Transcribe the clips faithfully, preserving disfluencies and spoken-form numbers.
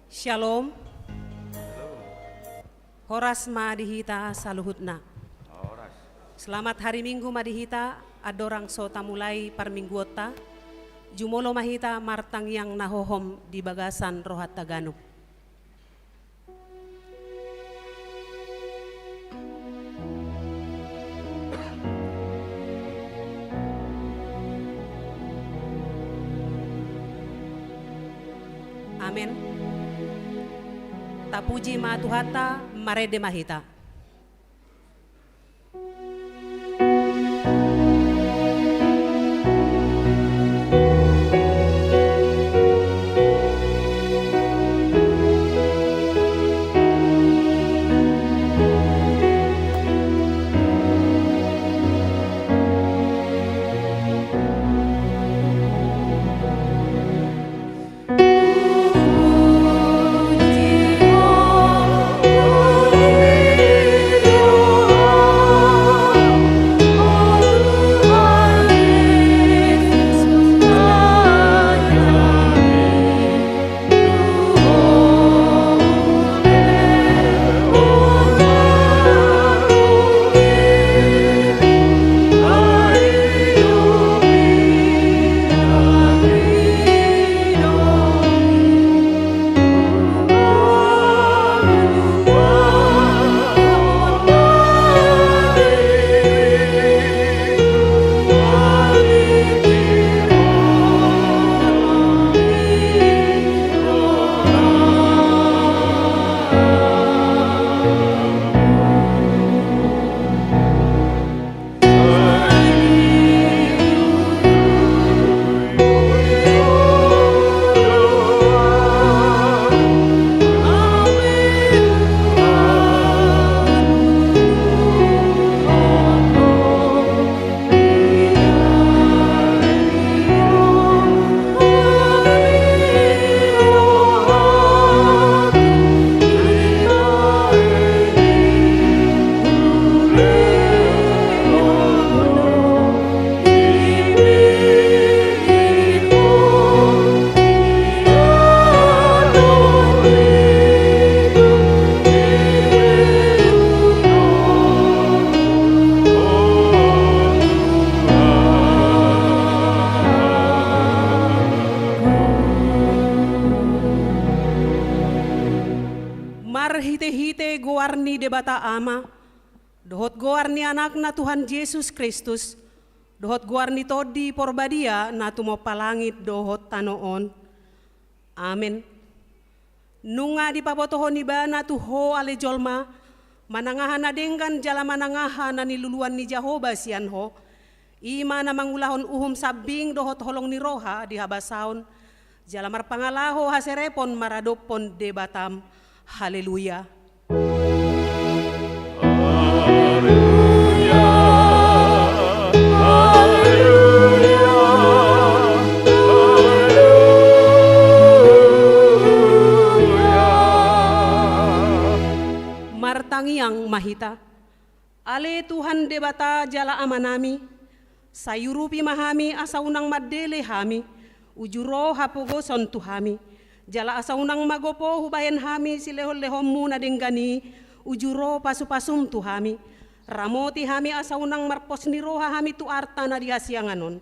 Shalom. Horas ma di hita saluhutna. Horas. Selamat hari Minggu ma di hita, andorang so tamulai parmingguonta. Jumolo ma hita martangiang na hohom di bagasan rohanta ganup. Amen. Tapuji ma Tuhanta, marende ma hita. Marhitehite goar ni Debata Ama, dohot goar ni Anakna Tuhan Jesus Kristus, dohot goar ni Tondi Porbadia na tumompa langit dohot tano on. Amen. Nunga dipabotohon Ibana tu ho ale jolma, manang aha na denggan jala manang aha na niluluan ni Jahowa sian ho, i ma na mangulahon uhum sambing dohot holong ni roha di habasaon, jala marpangalaho haserepon maradophon Debatam. Haleluya. Haleluya, haleluya, haleluya. Martangiang ma hita. Ale Tuhan Debata jala Amanami, sai urupi ma hami asa unang mandele hami, uju ro hapogoson tu hami, jala asa unang magopo hubahen hami silehonlehonmu na denggan i, uju ro pasupasum tu hami. Ramoti hami asa unang marpos ni roha hami tu arta na di hasiangan on.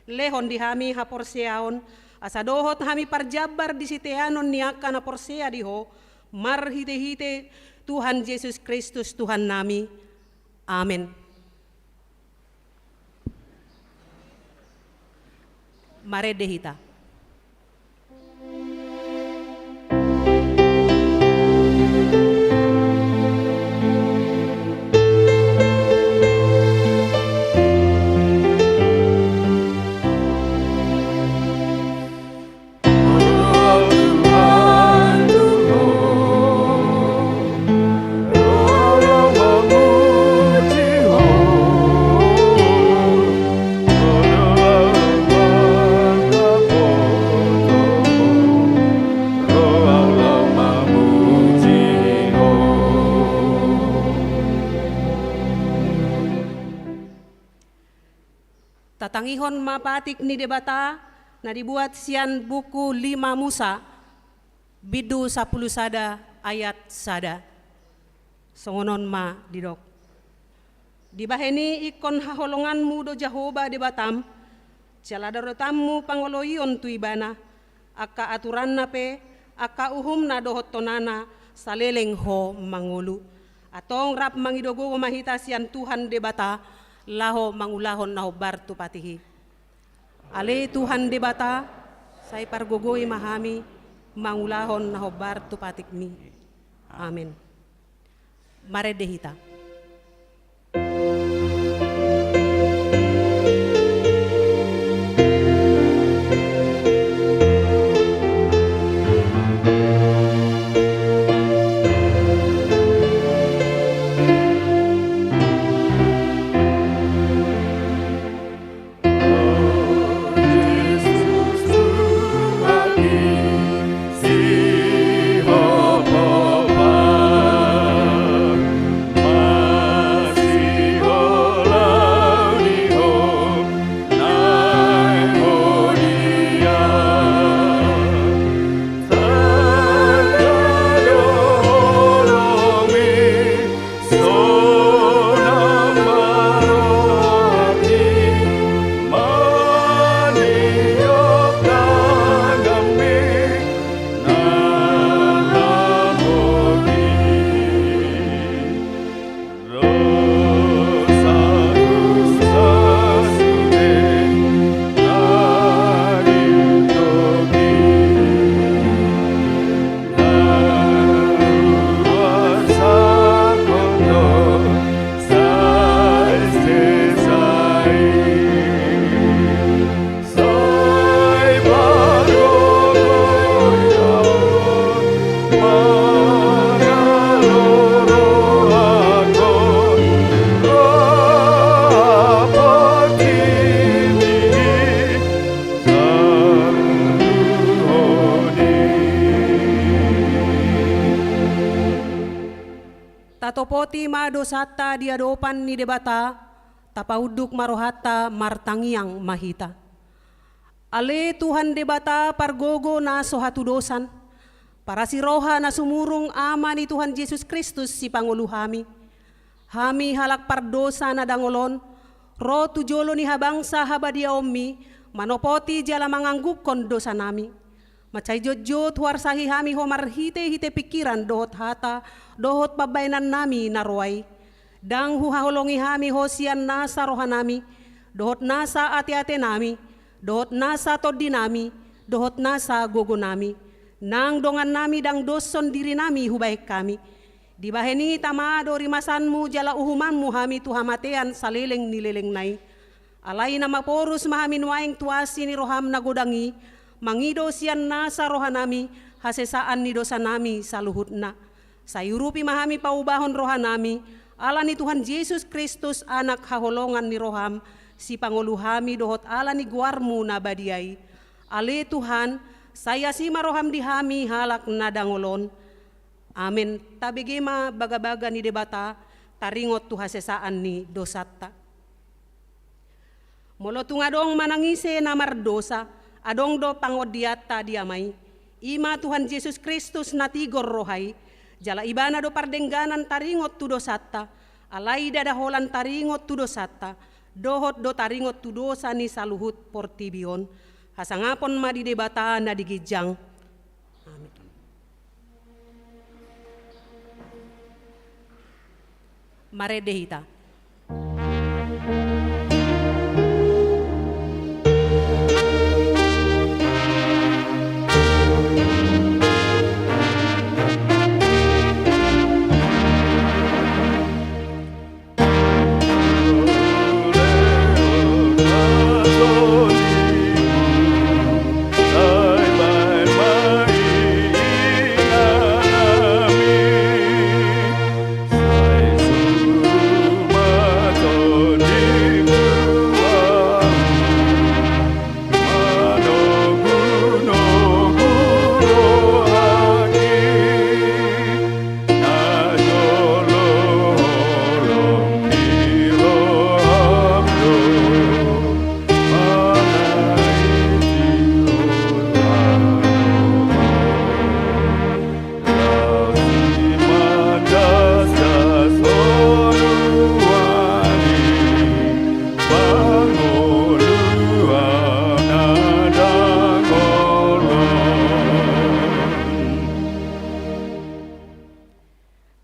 Lehon di hami haporseaon, asa dohot hami parjambar di siteanon ni angka na porsea di ho, marhitehite Tuhan Jesus Kristus Tuhannami. Amen. Marende hita. Tatangihon ma patik ni Debata na dibuat sian buku Lima Musa, Bindu sampulu sada ayat sada. Songon on ma didok. Dibahen i ingkon haholonganmu do Jahowa Debatam, jala darotanmu pangoloion tu Ibana, angka aturanna pe, angka uhumna dohot tonana, saleleng ho mangolu. Antong rap mangido gogo ma hita sian Tuhan Debata, laho mangulahon na hombar tu patik i. Ale Tuhan Debata, sai pargogoi ma hami mangulahon na hombar tu patikmi. Amen. Marende hita. Tatopoti ma dosanta di adopan ni Debata, tapaunduk ma rohanta, martangiang ma hita. Ale Tuhan Debata pargogo na so hatudosan, parasi roha na sumurung, Ama ni Tuhan Jesus Kristus sipangolu hami. Hami halak pardosa na dangol on, ro tu jolo ni habangsa habadiaonmi, manopoti jala manganggukkon dosanami. Mansai jotjot huarsahi hami ho marhitehite pingkiran dohot hata, dohot pambahenannami na roa i. Ndang huhaholongi hami ho sian nasa rohanami, dohot nasa ateatenami, dohot nasa tondinami, dohot nasa gogonami. Nang dongannami ndang doshon dirinami hubahen hami. Dibahen i tama do rimasanmu jala uhumanmu hami tu hamatean saleleng ni lelengna i. Alai na maporus ma hami nuaeng tu asi ni roham na godang i, mangido sian nasa rohanami hasesaan ni dosanami saluhutna. Sai urupi ma hami paubahon rohanami, ala ni Tuhan Jesus Kristus, Anak haholongan ni roham, sipangolu hami dohot ala ni goarmu na badia i. Ale Tuhan, sai asi ma roham di hami halak na dangol on. Amen. Tabege ma bagabaga ni Debata, taringot tu hasesaan ni dosanta. Molo tung adong manang ise na mardosa, adong do pangondianta di Ama i. I ma Tuhan Jesus Kristus na tigor roha i, jala Ibana do pardengganan taringot tu dosanta, alai ndada holan taringot tu dosanta, dohot do taringot tu dosa ni saluhut portibi on. Hasangapon ma di Debata na di ginjang. Amen. Marende hita.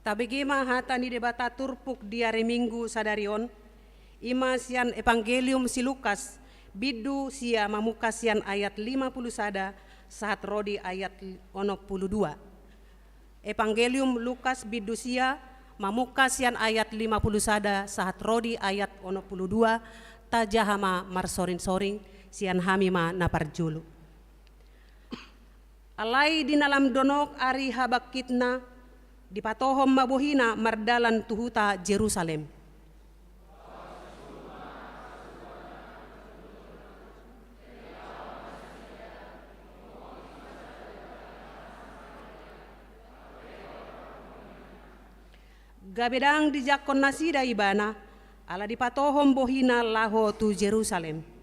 Tabege ma hata ni Debata turpuk di ari Minggu sadari on, i ma sian Evangelium si Lukas, bindu sia, mamungka sian ayat lima puluh sada sahat ro di ayat onom puluh dua. Evangelium Lukas bindu sia, mamungka sian ayat lima puluh sada sahat ro di ayat onom puluh dua. Tajaha ma marsoring-soring, sian hami ma na parjolo. Alai di na lam donok ari habangkitna, dipatohom ma bohina mardalan tu huta Jerusalem. Gabe ndang dijangkon nasida ibana, ala dipatohom bohina laho tu Jerusalem.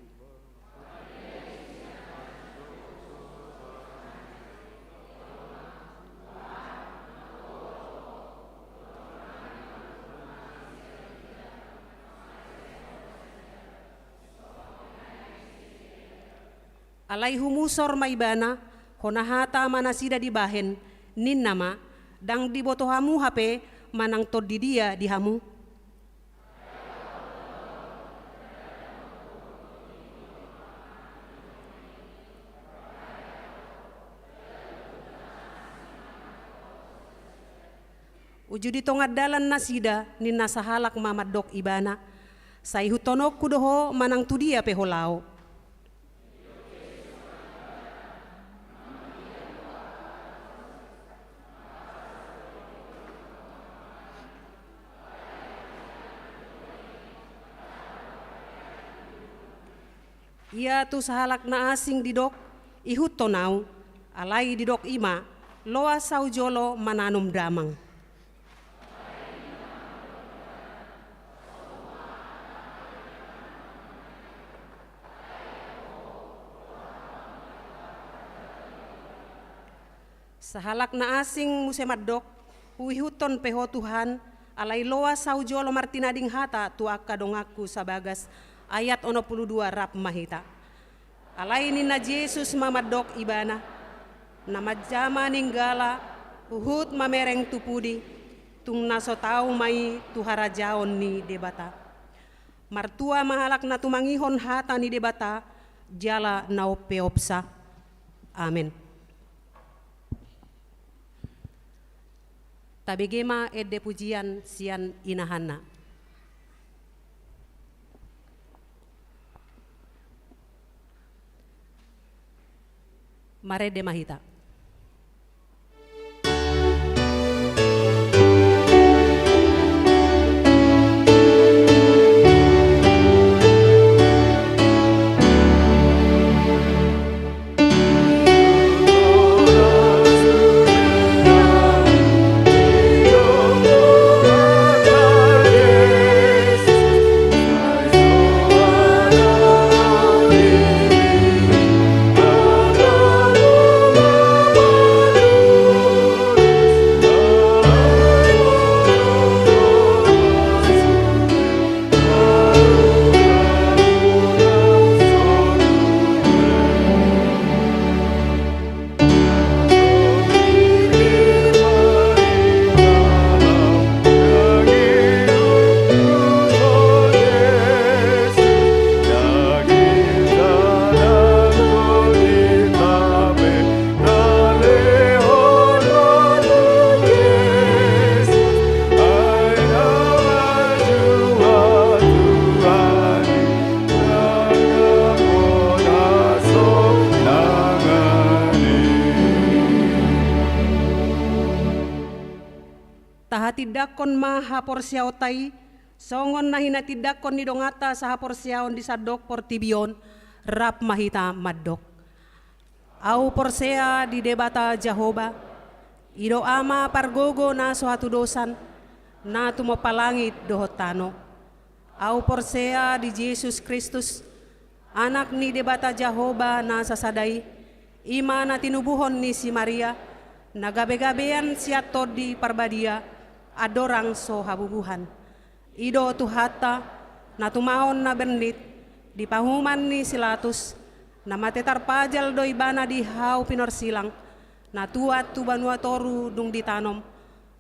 Alai humusor ma ibana, hona hata ma nasida dibahen, ninna ma: Ndang diboto hamu hape manang tondi dia di hamu? Uju di tonga dalan nasida, ninna sahalak ma mandok ibana: Sai ihuthononku do ho manang tu dia pe ho laho. Ia tu sahalak na asing didok: Ihuthon ahu. Alai didok i ma: Loas ahu jolo mananom damang. Sahalak na asing muse mandok: Huihuthon pe ho Tuhan, alai loas ahu jolo martinading hata tu angka donganku sabagas. Ayat onom puluh dua rap ma hita. Alai ninna Jesus ma mandok ibana: Na manjama ninggala, huhut mamereng tu pudi, tung na so tau ma i tu harajaon ni Debata. Martua ma halak na tumangihon hata ni Debata, jala na umpeopsa. Amen. Tabege ma ende pujian sian inahanna. Marende ma hita. Tahatindangkon ma haporseaonta i, songon na hinatindangkon ni donganta sahaporseaon di sandok portibi on, rap ma hita mandok. Ahu porsea di Debata Jahowa, i do Ama pargogo na so hatudosan, na tumompa langit dohot tano. Ahu porsea di Jesus Kristus, Anak ni Debata Jahowa na sasada i, i ma na tinubuhon ni si Maria, na gabegabean sian Tondi Parbadia, andorang so habubuhan. I do Tuhanta, na tumaon na bernit, di pahuman ni si Latus, na mate tarpajal do ibana di hau pinorsilang, na tuat tu banua toru dung ditanom,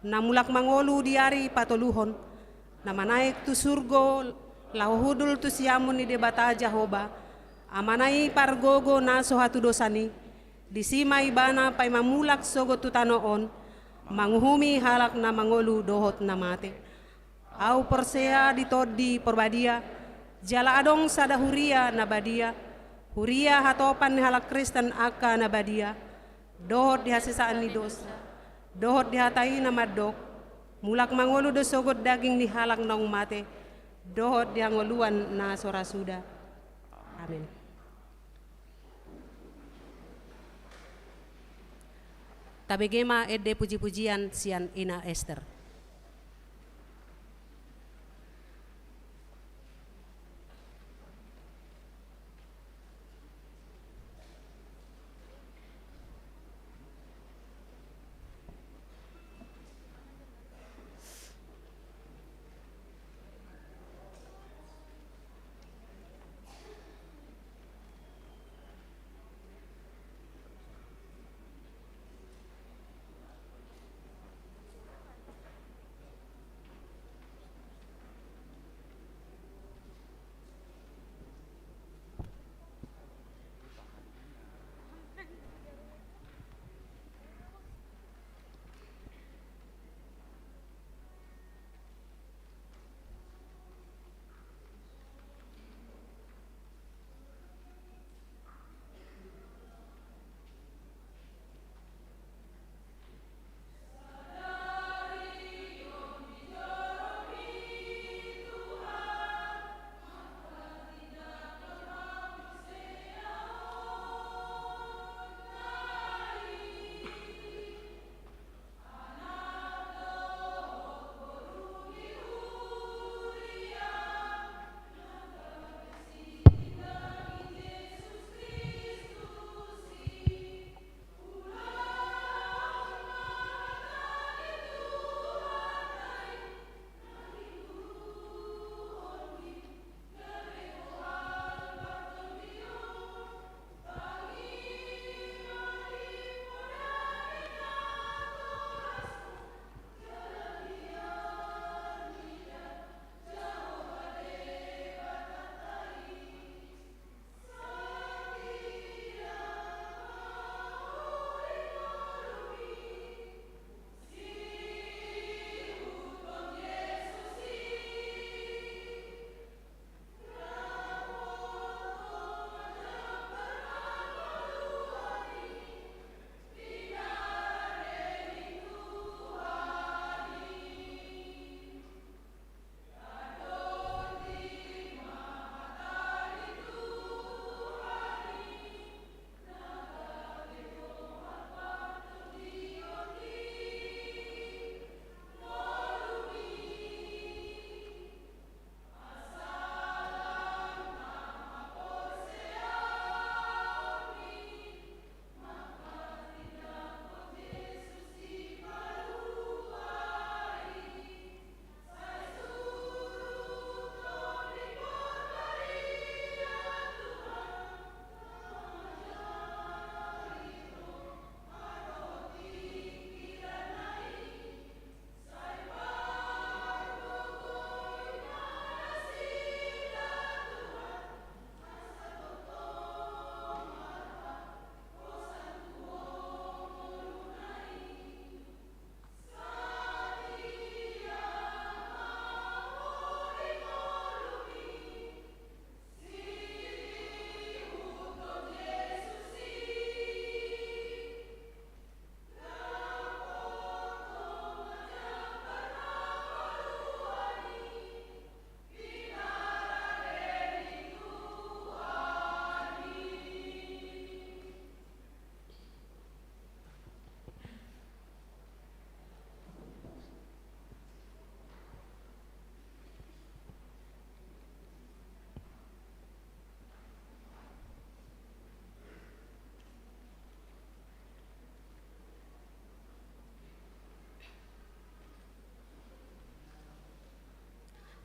na mulak mangolu di ari patoluhon, na manaek tu surgo laho hundul tu siamun ni Debata Jahowa, Amana i pargogo na so hatudosan i, disi ma ibana paima mulak sogot tu tano on, manguhumi halak na mangolu dohot na mate. Ahu porsea di Tondi Porbadia, jala adong sada huria na badia, huria hatopan ni halak Kristen angka na badia, dohot di hasesaan ni dosa, dohot di hata i na mandok, mulak mangolu do sogot daging ni halak naung mate, dohot di hangoluan na so ra suda. Amen. Tabege ma ende puji-pujian sian Ina Ester.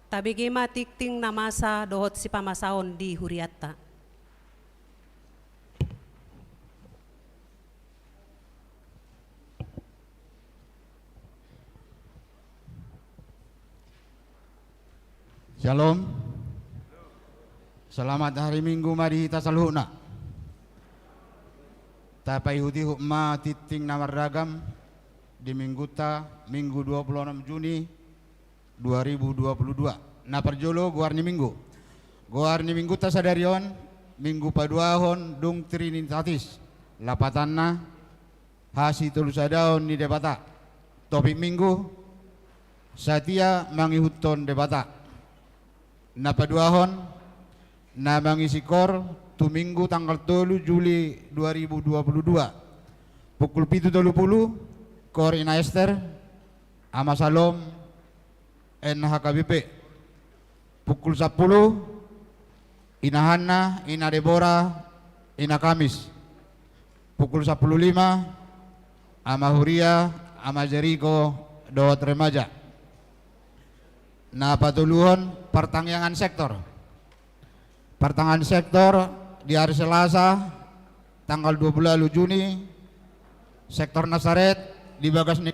Tabege ma tingting na masa dohot sipamasaon di hurianta. Shalom. Selamat hari Minggu ma di hita saluhutna. Tapaihut-ihut ma tingting na marragam di Mingguta, Minggu dua puluh enam Juni dua ribu dua puluh dua. Na parjolo, goar ni Minggu. Goar ni Mingguta sadari on, Minggu paduahon dung Trinitatis. Lapatanna, hasitolusadaon ni Debata. Topik Minggu, satia mangihuthon Debata. Na paduahon, na mangisi koor tu Minggu tanggal tolu Juli dua ribu dua puluh dua. Pukul pitu tolu pulu, koor Ina Ester, Ama Salom, N H K B P. Pukul sampulu, Ina Hanna, Ina Debora, Ina Kamis. Pukul sampulu lima, Ama Huria, Ama Jeriko, dohot remaja. Na patoluhon, partangiangan sektor. Partangiangan sektor di hari Selasa, tanggal dua puluh ualu Juni, sektor Nasaret, di bagas ni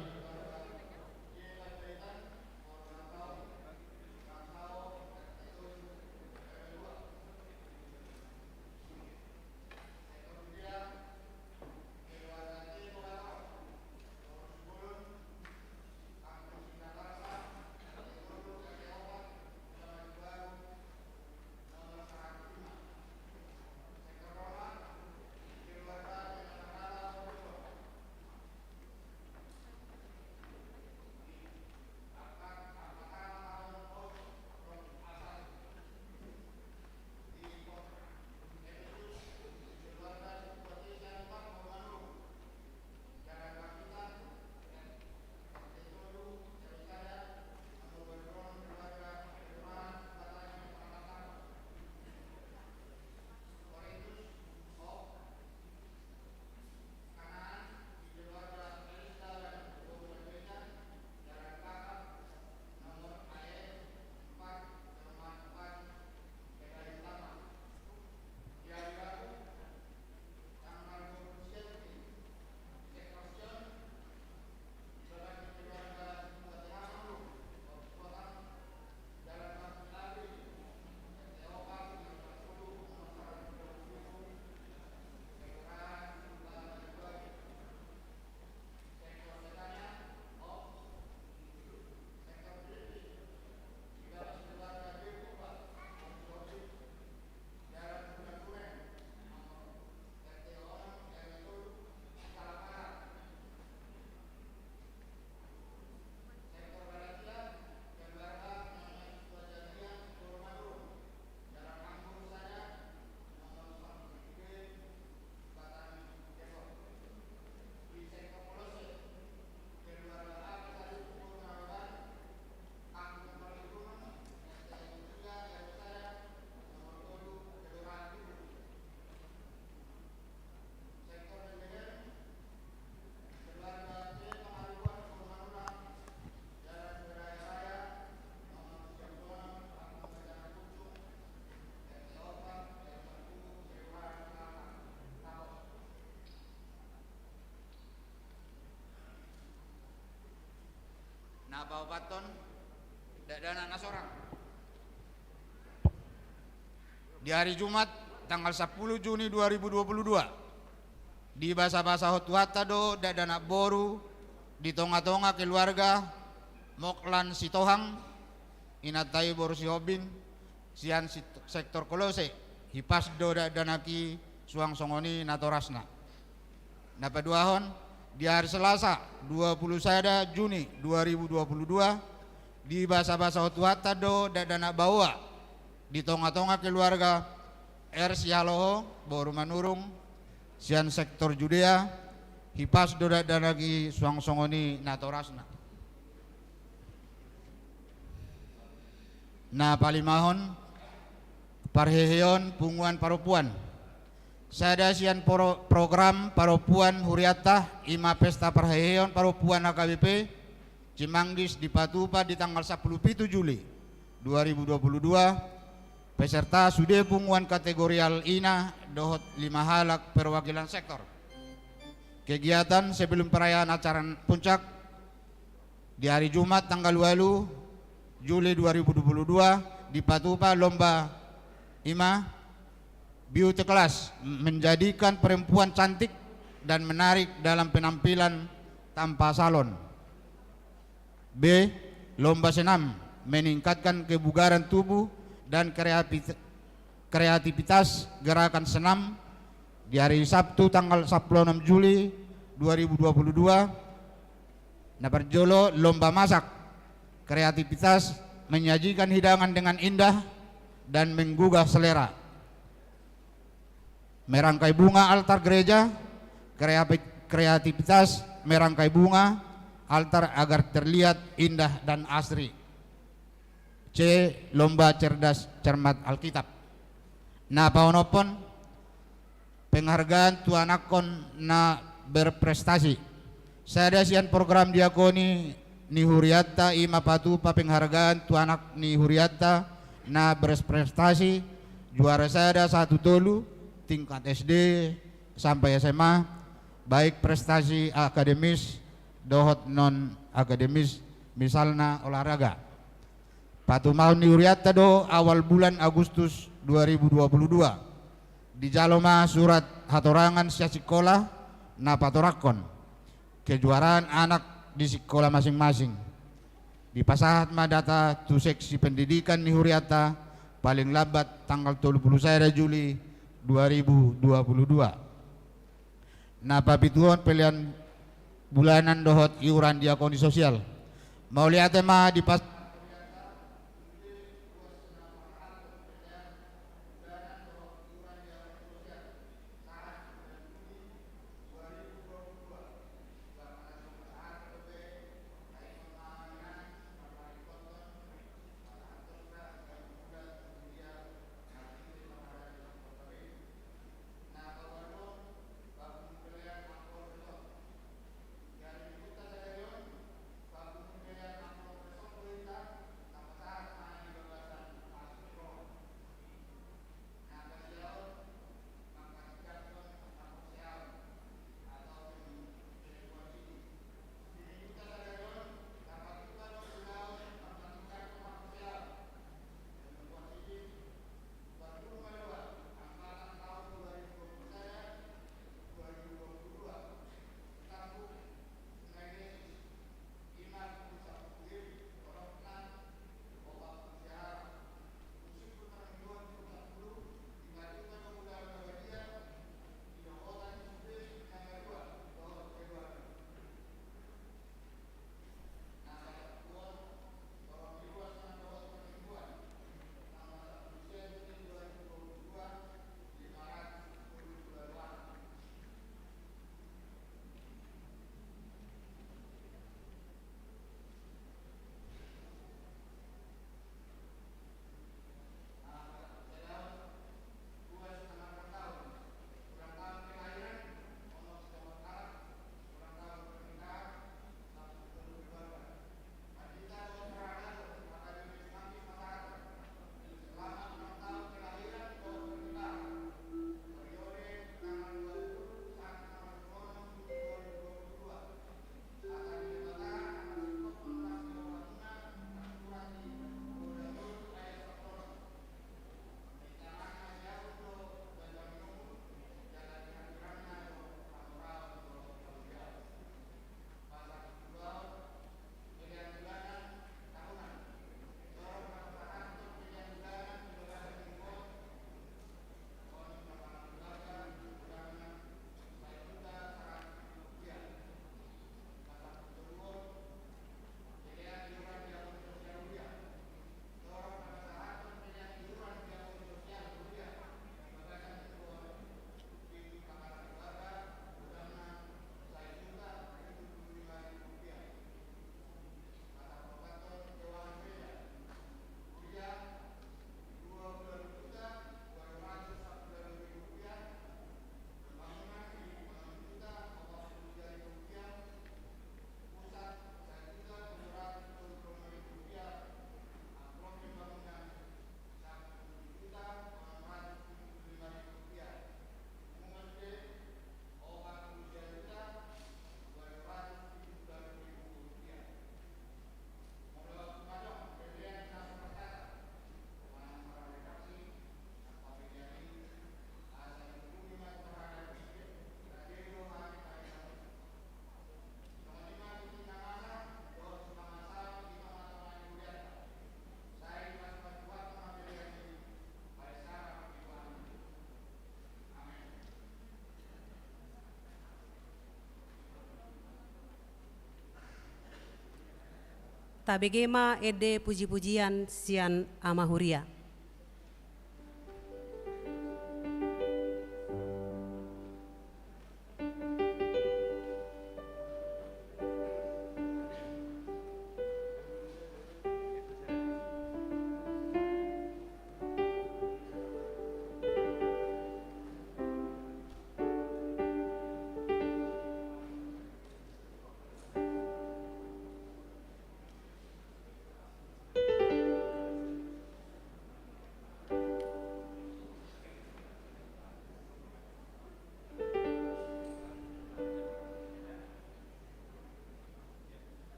Na paopathon, dakdanak na sorang. Di hari Jumat, tanggal sampulu Juni dua ribu dua puluh dua, dibasabasahon Tuhanta do dakdanak boru di tongatonga keluarga Moklan Sitohang, inanta i boru Sihombing, sian sit-, sektor Kolose, hipas do dakdanak i suang songon i natorasna. Na paduahon, di hari Selasa, dua puluh sada Juni dua ribu dua puluh dua, dibasabasahon Tuhanta do dakdanak baoa di tongatonga keluarga R. Sihaloho, boru Manurung, sian sektor Judea, hipas do dakdanak i suang songon i natorasna. Na palimahon, parheheon punguan parompuan. Sada sian pro-, program parompuan hurianta, i ma pesta parheheon parompuan H K B P Cimanggis dipatupa di tanggal sampulu pitu Juli dua ribu dua puluh dua, peserta sude punguan kategorial ina dohot lima halak perwakilan sektor. Kegiatan sebelum perayaan acara puncak, di hari Jumat tanggal ualu Juli dua ribu dua puluh dua, Dipatupa lomba i ma beauty class, menjadikan perempuan cantik dan menarik dalam penampilan tanpa salon. B. Lomba senam, meningkatkan kebugaran tubuh dan kreapi-, kreativitas gerakan senam. Di hari Sabtu tanggal sampulu onom Juli dua ribu dua puluh dua. Na parjolo, lomba masak, kreativitas menyajikan hidangan dengan indah dan menggugah selera. Merangkai bunga altar gereja, kreapi-, kreativitas merangkai bunga altar agar terlihat indah dan asri. C. Lomba cerdas cermat Alkitab. Na paonomhon, penghargaan tu anakkon na berprestasi. Sada sian program diakoni ni hurianta i ma patupa penghargaan tu anak ni hurianta na berprestasi, juara sada satu tolu, tingkat S D sampai S M A, baik prestasi akademis dohot non akademis, misalna olahraga. Patumahon ni hurianta do awal bulan Agustus dua ribu dua puluh dua. Dijalo ma surat hatorangan sian sikola na patorangkon kejuaraan anak di sikola masing-masing. Dipasahat ma data tu seksi pendidikan ni hurianta paling lambat tanggal tolu puluh sada Juli dua ribu dua puluh dua. Na papituhon, pelean bulanan dohot iuran diakoni sosial. Mauliate ma di pas Tabege ma ende puji-pujian sian ama huria.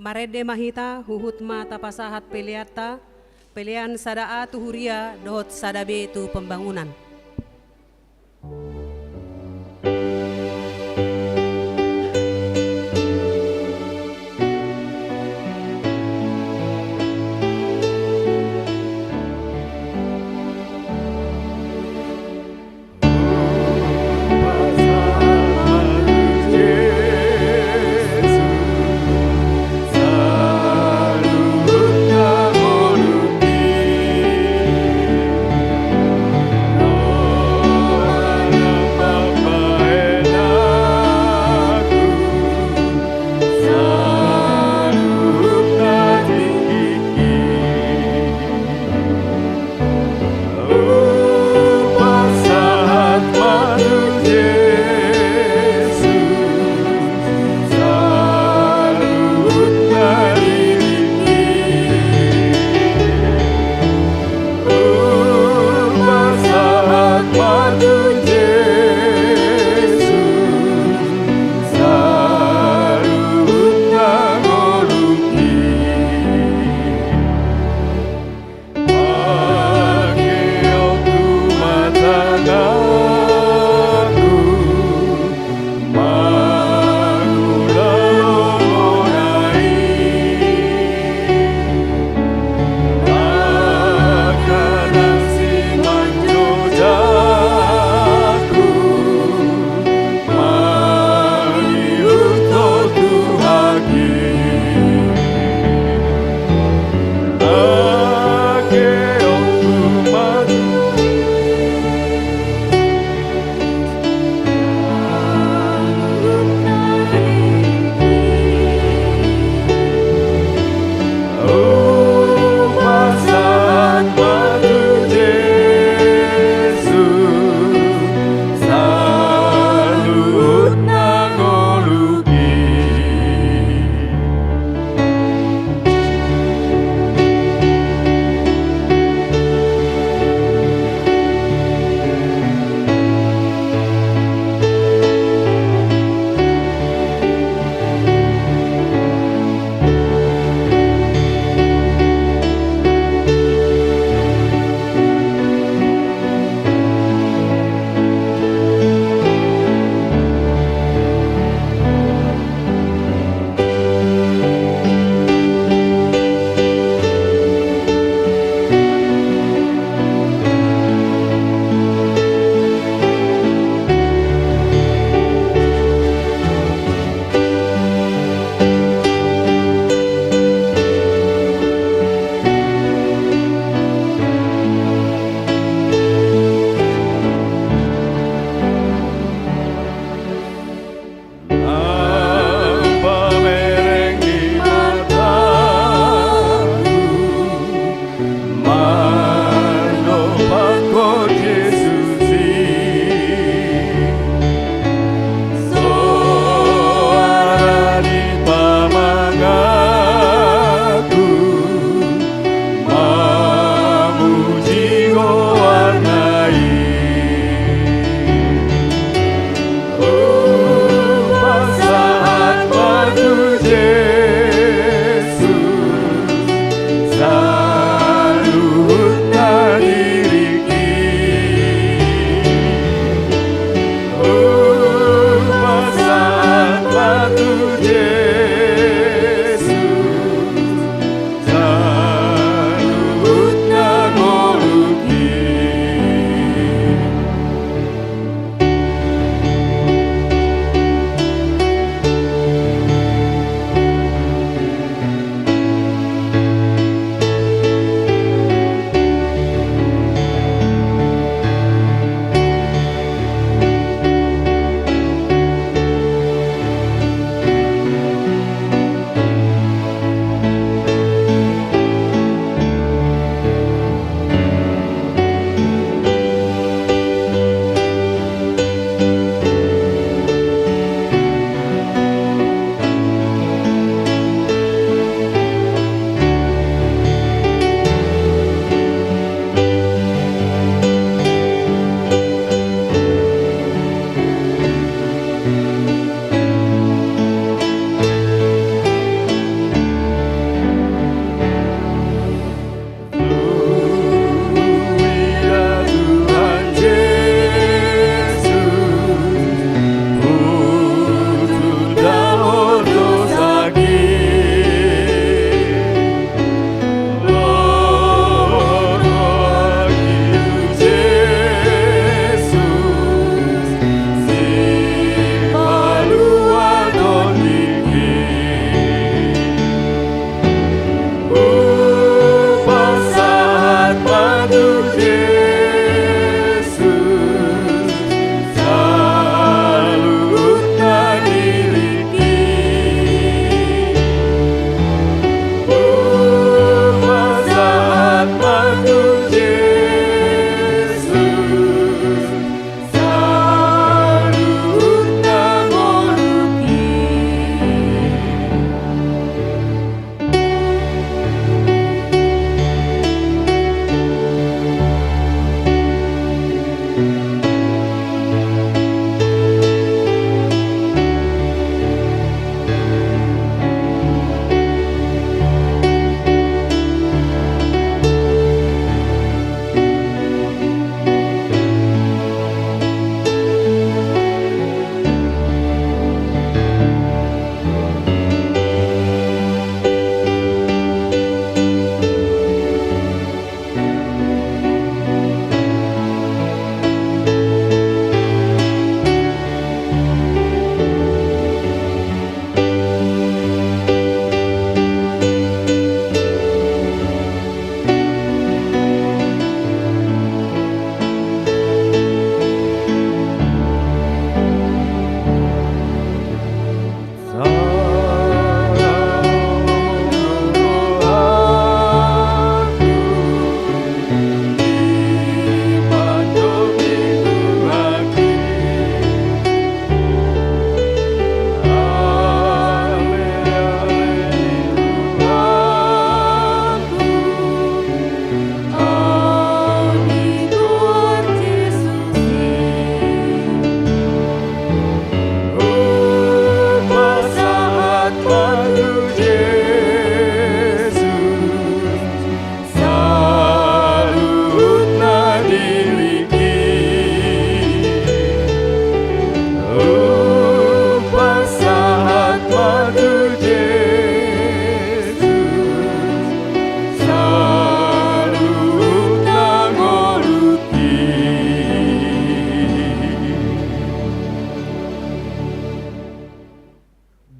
Marende ma hita, huhut ma tapasahat peleanta, pelean sada A tu huria dohot sada B tu pembangunan.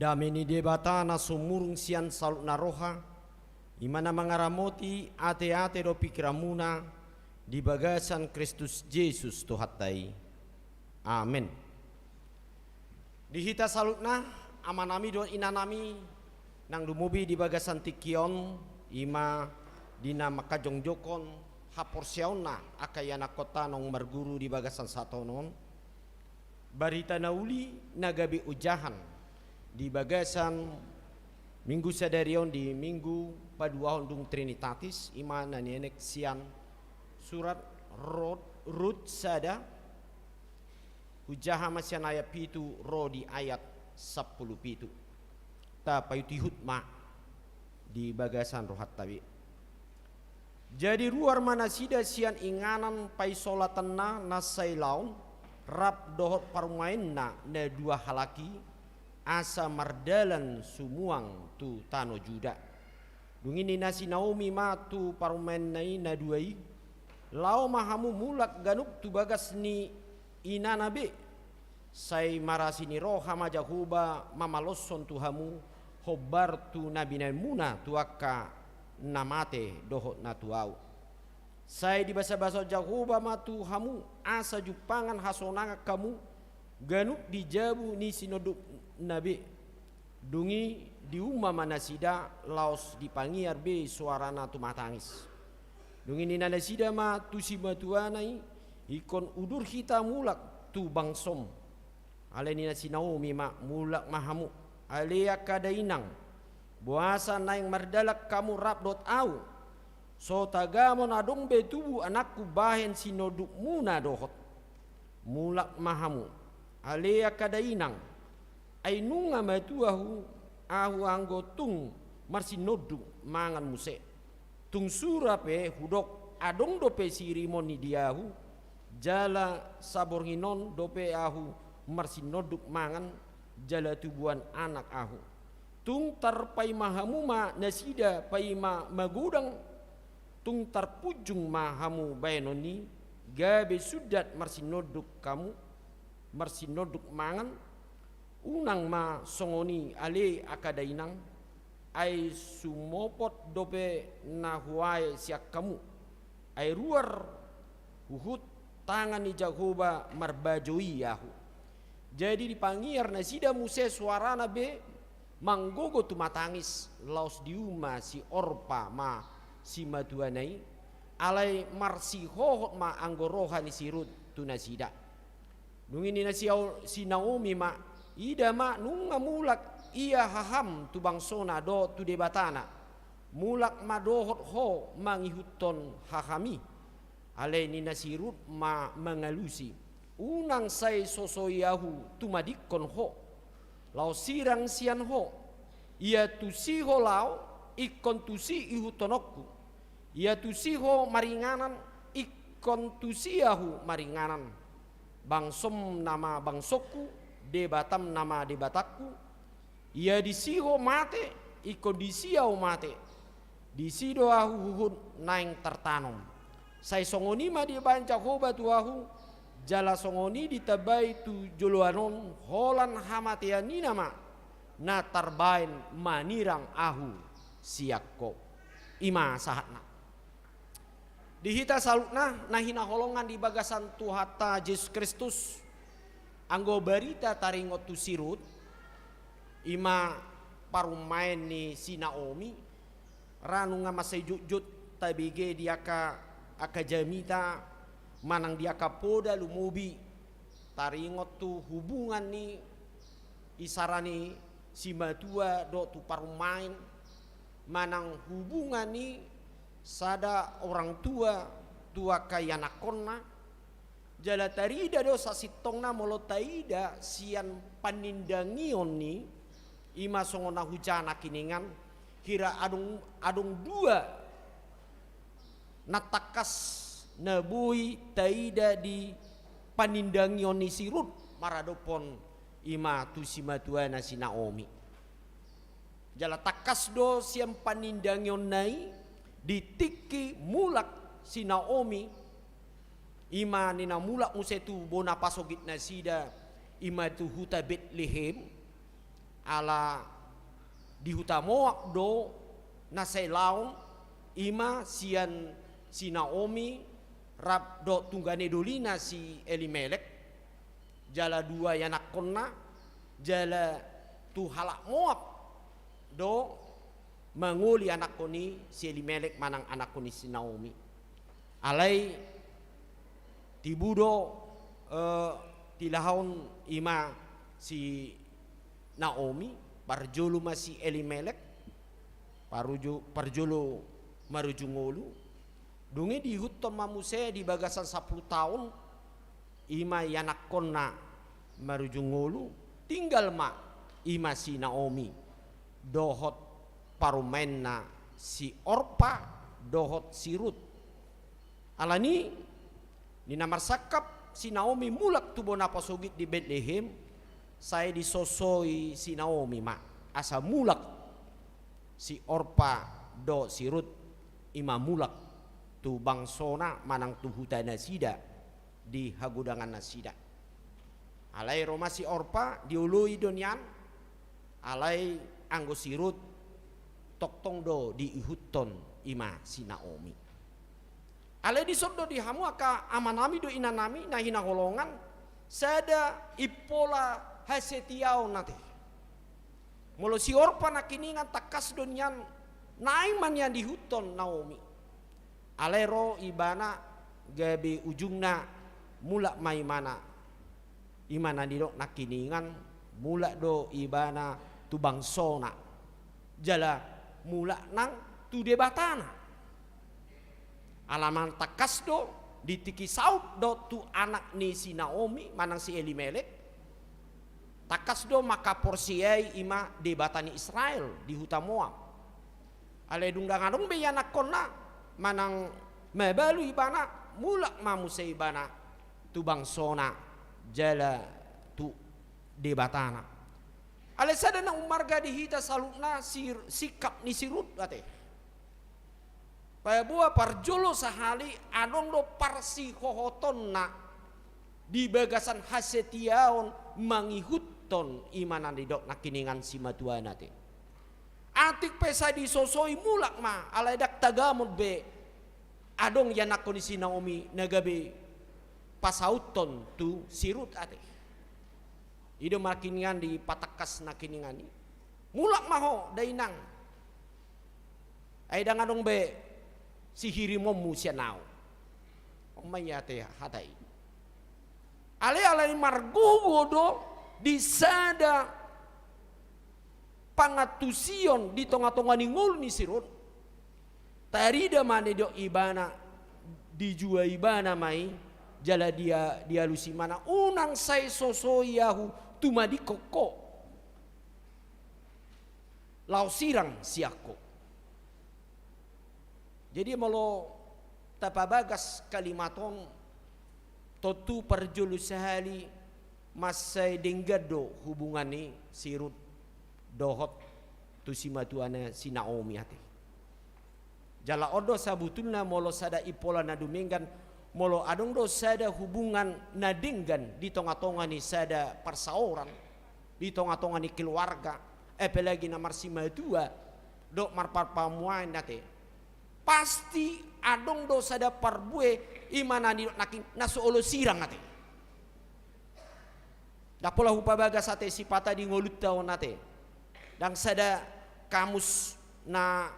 Dame ni Debata na sumurung sian saluhutna roha, i ma na mangaramoti ateate dohot pingkiranmuna di bagasan Kristus Jesus Tuhanta i. Amen. Di hita saluhutna, amanami dohot inanami, nang lumobi di bagasan tingki on, i ma di na mangkajongjongkon haporseaonna angka ianakhonta naung marguru di bagasan sahat on, barita na uli na gabe ojahan di bagasan Minggu sadari on, di Minggu paduahon dung Trinitatis, i ma na nienet sian surat Rut, Rut sada, hujaha ma sian ayat pitu ro di ayat sampulu pitu. Tapaihutihut ma di bagasan rohanta be. Jadi ruar ma nasida sian inganan paisolatanna na sailaon, rap dohot parumaenna na dua halak i, asa mardalan sumuang tu tano Juda. Dung i ninna si Naomi ma tu parumaenna i na dua i: Laho ma hamu mulak ganup tu bagas ni inana be. Sai marasi ni roha ma Jahowa mamaloshon tu hamu hombar tu na binahenmuna tu angka na mate dohot na tuau. Sai dibasabasahon Jahowa ma tu hamu, asa jumpangan hasonangan hamu ganup di jabu ni sinondukna be. Dung i diuma ma nasida, laos dipangiar be soarana tumatangis. Dung i ninna nasida ma tu simatuana i: Ingkon udur hita mulak tu bangsom. Alai ninna si Naomi ma: Mulak ma hamu, ale angka dainang, boasa naeng mardalan hamu rap dohot ahu? So tagamon adong be tubu anakku bahen sinondukmuna dohot. Mulak ma hamu, ale angka dainang, ai nunga matua ahu, ahu anggo tung marsinonduk mangan muse. Tung sura pe hudok, adong dope sirimon i di ahu, jala saborngin on dope ahu marsinonduk mangan jala tubuan anak ahu. Tung tarpaima hamu ma nasida paima magodang, tung tarpunjung ma hamu bahenon i, gabe sundat marsinonduk hamu, marsinonduk mangan. Unang ma songon i, ale angka dainang, ai sumopot dope na huae sian hamu. Ai ruar huhut tangan ni Jahowa marbajoi ahu. Jadi dipangiar nasida muse soarana be manggogo tumatangis, laos diuma si Orpa ma simatuana i, alai marsihohot ma anggo roha ni si Rut tu nasida. Dung i ninna si Ao-, si Naomi ma: Ida ma, nunga mulak ia haham tu bangsona dohot tu debatana. Mulak ma dohot ho mangihuthon haham i. Alai ninna si Rut ma mangalusi: Unang sai sosoi ahu tumadingkon ho, laos sirang sian ho. Ia tusi ho laho, ingkon tusi ihuthononku. Ia tusi ho maringanan, ingkon tusi ahu maringanan. Bangsom nama bangsongku, debatam nama debatangku. Ia disi ho mate, ingkon disi ahu mate. Disi do ahu huhut naeng tartanom. Sai songon i ma dibahen Jahowa tu ahu, jala songon i ditambai tu joloan on holan hamatean i nama na tarbahen manirang ahu sian ho. I ma sahatna. Di hita saluhutna na hinaholongan di bagasan Tuhanta Jesus Kristus, anggo barita taringot tu si Rut, i ma parumaen ni si Naomi, ra nunga mansai jotjot tabege di angka, angka jamita manang di angka poda lumobi taringot tu hubungan ni isarana i simatua dohot tu parumaen, manang hubungan ni sada orang tua tu angka ianakhonna. Jala tarida do sasintongna molo taida sian panindangion ni, i ma songon na hujaha nangkiningan, hira adong, adong dua na tangkas na boi taida di panindangion ni si Rut maradophon i ma tu simatuana si Naomi. Jala tangkas do sian panindangionna i di tingki mulak si Naomi, i ma ninna mulak muse tu bona pasogit nasida, i ma tu huta Betlehem. Ala di huta Moab do na sai laon, i ma sian si Naomi rap dohot tunggane dolina si Elimelek, jala dua ianakkonna, jala tu halak Moab do mangoli anakkon i si Elimelek manang anakkon i si Naomi. Alai tibu do, eh, tilahon i ma si Naomi, parjolo ma si Elimelek, paruju-, parjolo marujung ngolu. Dung i diihuthon ma muse di bagasan sampulu taon, i ma ianakkonna marujung ngolu, tinggal ma i ma si Naomi dohot parumaenna si Orpa dohot si Rut. Alani i, di na marsangkap si Naomi mulak tu bona pasogit di Betlehem, sai disosoi si Naomi ma asa mulak si Orpa dohot si Rut, i ma mulak tu bangsona manang tu huta nasida di hagodangan nasida. Alai ro ma si Orpa, dioloi do nian, alai anggo si Rut tongtong do diihuthon i ma si Naomi. Alai dison do di hamu angka amanami dohot inanami na hinaholongan, sada impola hasetiaon ate. Molo si Orpa nangkiningan tangkas do nian naeng ma nian diihuthon Naomi. Alai ro ibana gabe ujungna mulak ma ibana. I ma na nidok nangkiningan mulak do ibana tu bangsona. Jala mulak nang tu debatana. Ala manang tangkas do di tingki saut do tu anak ni si Naomi manang si Elimelek, tangkas do mangkaporseai i ma debata ni Israel di huta Moab. Alai dung ndang adong be ianakkonna manang mabalu ibana, mulak ma muse ibana tu bangsona jala tu debatana. Alai sada na ummarga di hita saluhutna si-, sikap ni si Rut ate. Paboa parjolo sahali adong do parsihohotonna di bagasan hasetiaon mangihuthon i ma na nidok nangkiningan simatuana ate. Atik pe sai disosoi mulak ma, alai ndang tagamon be adong ianakkon ni si Naomi na gabe pasauthon tu si Rut ate. I do nangkiningan dipatangkas nangkiningan i. Mulak ma ho dainang. Ai ndang adong be sihirimonmu sian ahu. On ma i ate hata i. Alai ala ni margogo do di sada pangantusion di tonga-tonga ni ngolu ni si Rut. Tarida ma na nidok ibana, dijua ibana ma i, jala dia-, dialusi ibana, unang sai sosoi ahu tumadingkon ho laho sirang sian ho. Jadi molo tapabagas kalimat on, tontu parjolo sahali mansai denggan do hubungan ni si Rut dohot tu simatuana si Naomi ate. Jala on do sabutulna molo sada impola na dumenggan, molo adong do sada hubungan na denggan di tonga-tonga ni sada parsaoran, di tonga-tonga ni keluarga, apalagi na marsimatua dohot marparpamuaen ate. Pasti adong do sada parbue i ma na nidok nangkin na so olo sirang ate. Ndang pola hupabagas ate sipata di ngolunta on ate. Ndang sada kamus na,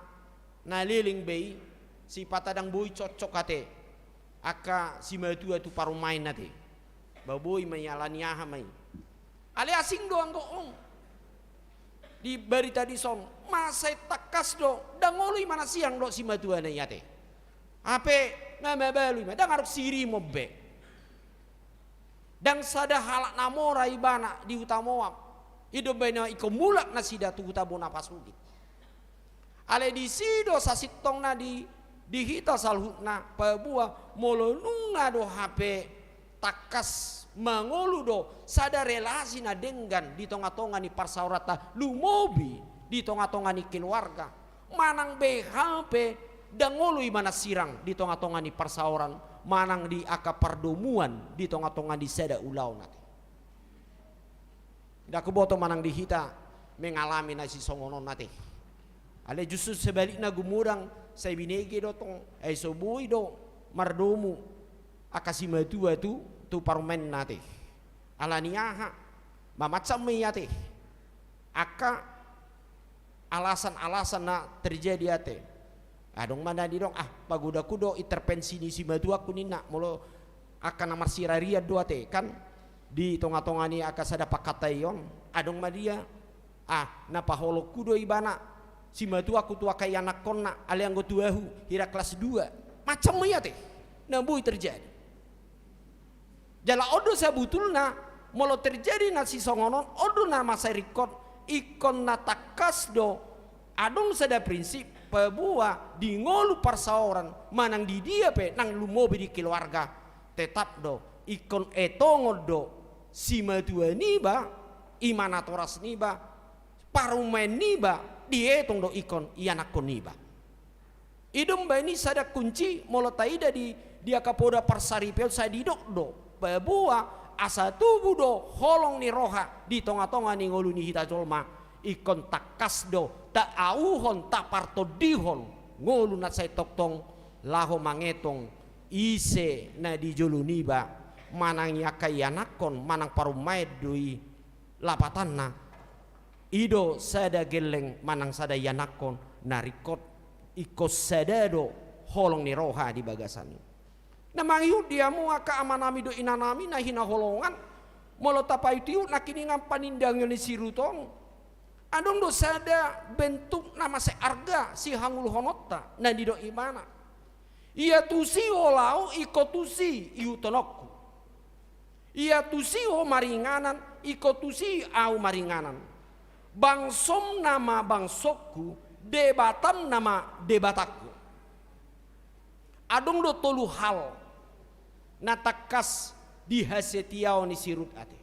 na leleng be i, sipata ndang boi cocok ate angka simatua tu parumaen ate. Ba boi ma i ala ni aha ma i. Alai asing do anggo on. Di barita dison, mansai tangkas do, ndang olo i manasiang dohot simatuana i ate. Hape nga mabalu i ma, ndang adong sihirimon be. Ndang sada halak na mora ibana di huta Moab. I do umbahen na ingkon mulak nasida tu huta bona pasogit. Alai disi do sasintongna di, di hita saluhutna, paboa molo nunga do hape tangkas mangolu do sada relasi na denggan di tonga-tonga ni parsaoranta, lumobi di tonga-tonga ni keluarga. Manang be hape ndang olo i manasirang di tonga-tonga ni parsaoran, manang di angka pardomuan di tonga-tonga ni sada ulaon ate. Ndang huboto manang di hita mengalami na sisongon on ate. Alai justru sebalikna gumodang, sai binege do tong, ai so boi do mardomu angka simatua tu, tu parumaenna ate. Ala ni aha? Mamacam ma i ate. Angka alasan-alasan na terjadi ate. Adong ma na didok, ah, pagodangku do intervensi ni simatuangku ninna, molo angka na marsirarian do ate, kan di tonga-tonga ni angka sada panghataion, adong ma dia, ah, na paholongku do ibana, simatuangku tu angka ianakkonna, alai anggo tu ahu, hira kelas dua. Macam ma i ate, na boi terjadi. Jala on do sabutulna, molo terjadi na sisongon on, on do na mansai ringkot, ingkon na tangkas do, adong sada prinsip, paboa di ngolu parsaoran, manang di dia pe, nang lumobi di keluarga, tetap do, ingkon etongon do, simatua niba, ima natoras niba, parumaen niba, dietong do ingkon ianakkon niba. I do umbahen i sada kunci, molo taida di, di angka poda parsaripeon sai didok do, paboa asa tubu do holong ni roha di tonga-tonga ni ngolu ni hita jolma, ingkon tangkas do taauhon, tapartondihon ngolu na sai tongtong laho mangetong ise na di jolo niba, manang i angka ianakkon, manang parumaen do i. Lapatanna, i do sada gelleng manang sada ianakkon na ringkot, ingkon sada do holong ni roha di bagasan i. Na mangihut di hamu angka amanami dohot inanami na hinaholongan, molo tapaihut-ihut nangkiningan panindangion ni si Rut on, adong do sada bentuk na mansai arga sihangoluhononta, na didok ibana. Ia tusi ho laho, ingkon tusi ihuthononku. Ia tusi ho maringanan, ingkon tusi ahu maringanan. Bangsom nama bangsongku, Debatam nama Debatangku. Adong do tolu hal na tangkas di hasetiaon ni si Rut ate.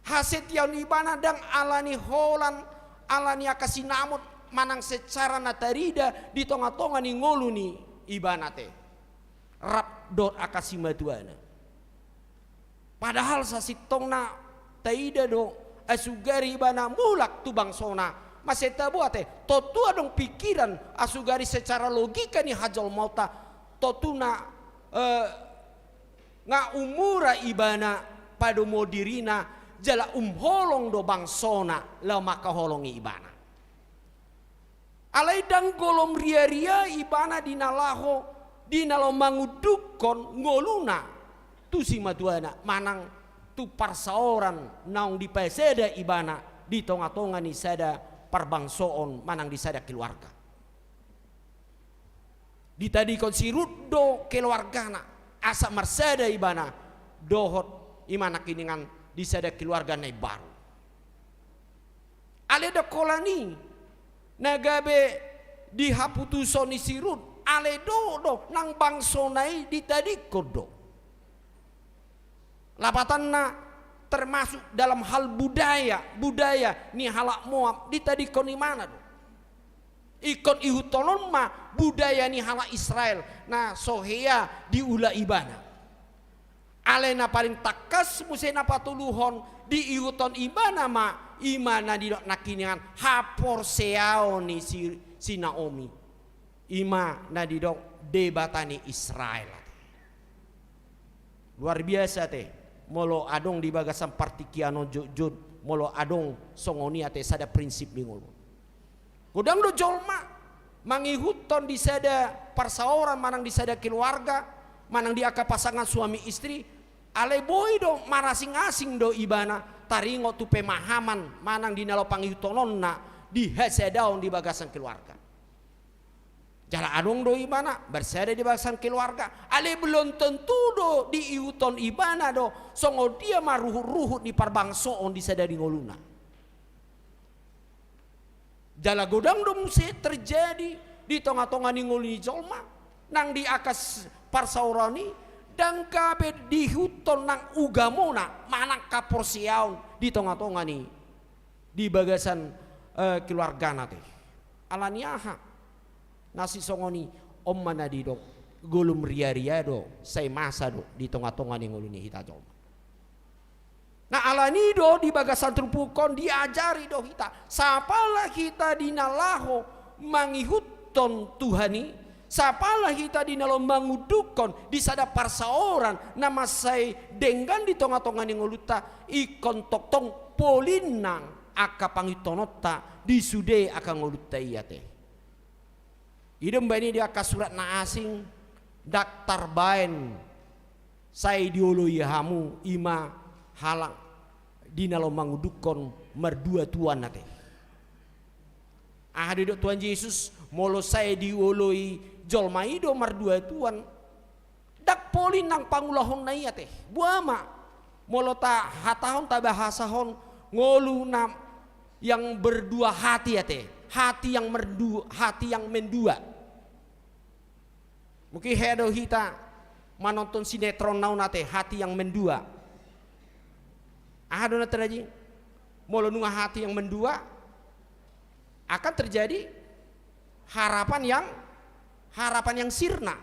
Hasetiaon ibana ndang ala ni holan, ala ni angka sinamot manang secara na tarida di tonga-tonga ni ngolu ni ibana ate. Rap dohot angka simatuana. Padahal sasintongna taida do, asugari ibana mulak tu bangsona, mansai tabo ate, tontu adong pikiran, asugari secara logika ni hajolmaonta, tontu na, eh, nga umura ibana padomu dirina, jala umholong do bangsona laho mangkaholongi ibana. Alai ndang golom riaria ibana di na laho, di na laho mangundungkon ngoluna tu simatuana, manang tu parsaoran naung dipasada ibana di tonga-tonga ni sada parbangsoon manang di sada keluarga. Ditadingkon si Rut do keluargana, asa marsada ibana dohot ima nangkiningan di sada keluarga na imbaru. Alai ndang holan i na gabe di haputuson ni si Rut, alai dohot do nang bangsona i ditadingkon do. Lapatanna termasuk dalam hal budaya, budaya ni halak Moab, ditadingkon ibana do. Ingkon ihuthon on ma budaya ni halak Israel na so hea diula ibana. Alai na paling tangkas muse na patoluhon diihuthon ibana ma, ima na didok nangkiningan haporseaon ni si, si Naomi. Ima na didok Debata ni Israel ate. Luar biasa ate, molo adong di bagasan partingkian on jotjot, molo adong songon i ate sada prinsip di ngolu. Godang do jolma mangihuthon di sada parsaoran manang di sada keluarga, manang di angka pasangan suami istri, alai boi do marasing-asing do ibana taringot tu pemahaman manang di na laho pangihuthononna di hasadaon di bagasan keluarga. Jala adong do ibana marsada di bagasan keluarga, alai belum tentu do diihuthon ibana do songon dia ma ruhut-ruhut ni parbangsoon di sada di ngoluna. Jala godang do muse terjadi di tonga-tonga ni ngolu ni jolma, nang di angka s-, parsaoran i, ndang gabe diihuthon nang ugamona manang haporseaon di tonga-tonga ni, di bagasan, eh, keluargana ate. Ala ni aha? Na sisongon i, on ma na didok, golom riaria do, sai masa do di tonga-tonga ni ngolu ni hita jolma. Nah, alani do di bagasan turpuk on diajari do hita, sapala hita di na laho mangihuthon Tuhan i, sapala hita di na laho mangundukhon di sada parsaoran na mansai denggan di tonga-tonga ni ngolunta, ingkon tongtong polin nang angka pangihuthononta di sude angka ngolunta i ate. I do umbahen i di angka surat na asing, ndang tarbaen sai dioloi hamu i ma halak di na laho mangundukhon mardua tuan ate. Aha do didok Tuhan Jesus, molo sai dioloi jolma i do mardua tuan, ndang polin nang pangulahonna i ate. Boha ma molo tahatahon, tabahasahon ngolu na yang berdua hati ate, hati yang merdu-, hati yang mendua. Mungkin hea do hita manonton sinetron na on ate, Hati yang Mendua. Aha do na terjadi? Molo nunga hati yang mendua, akan terjadi harapan yang, harapan yang sirna.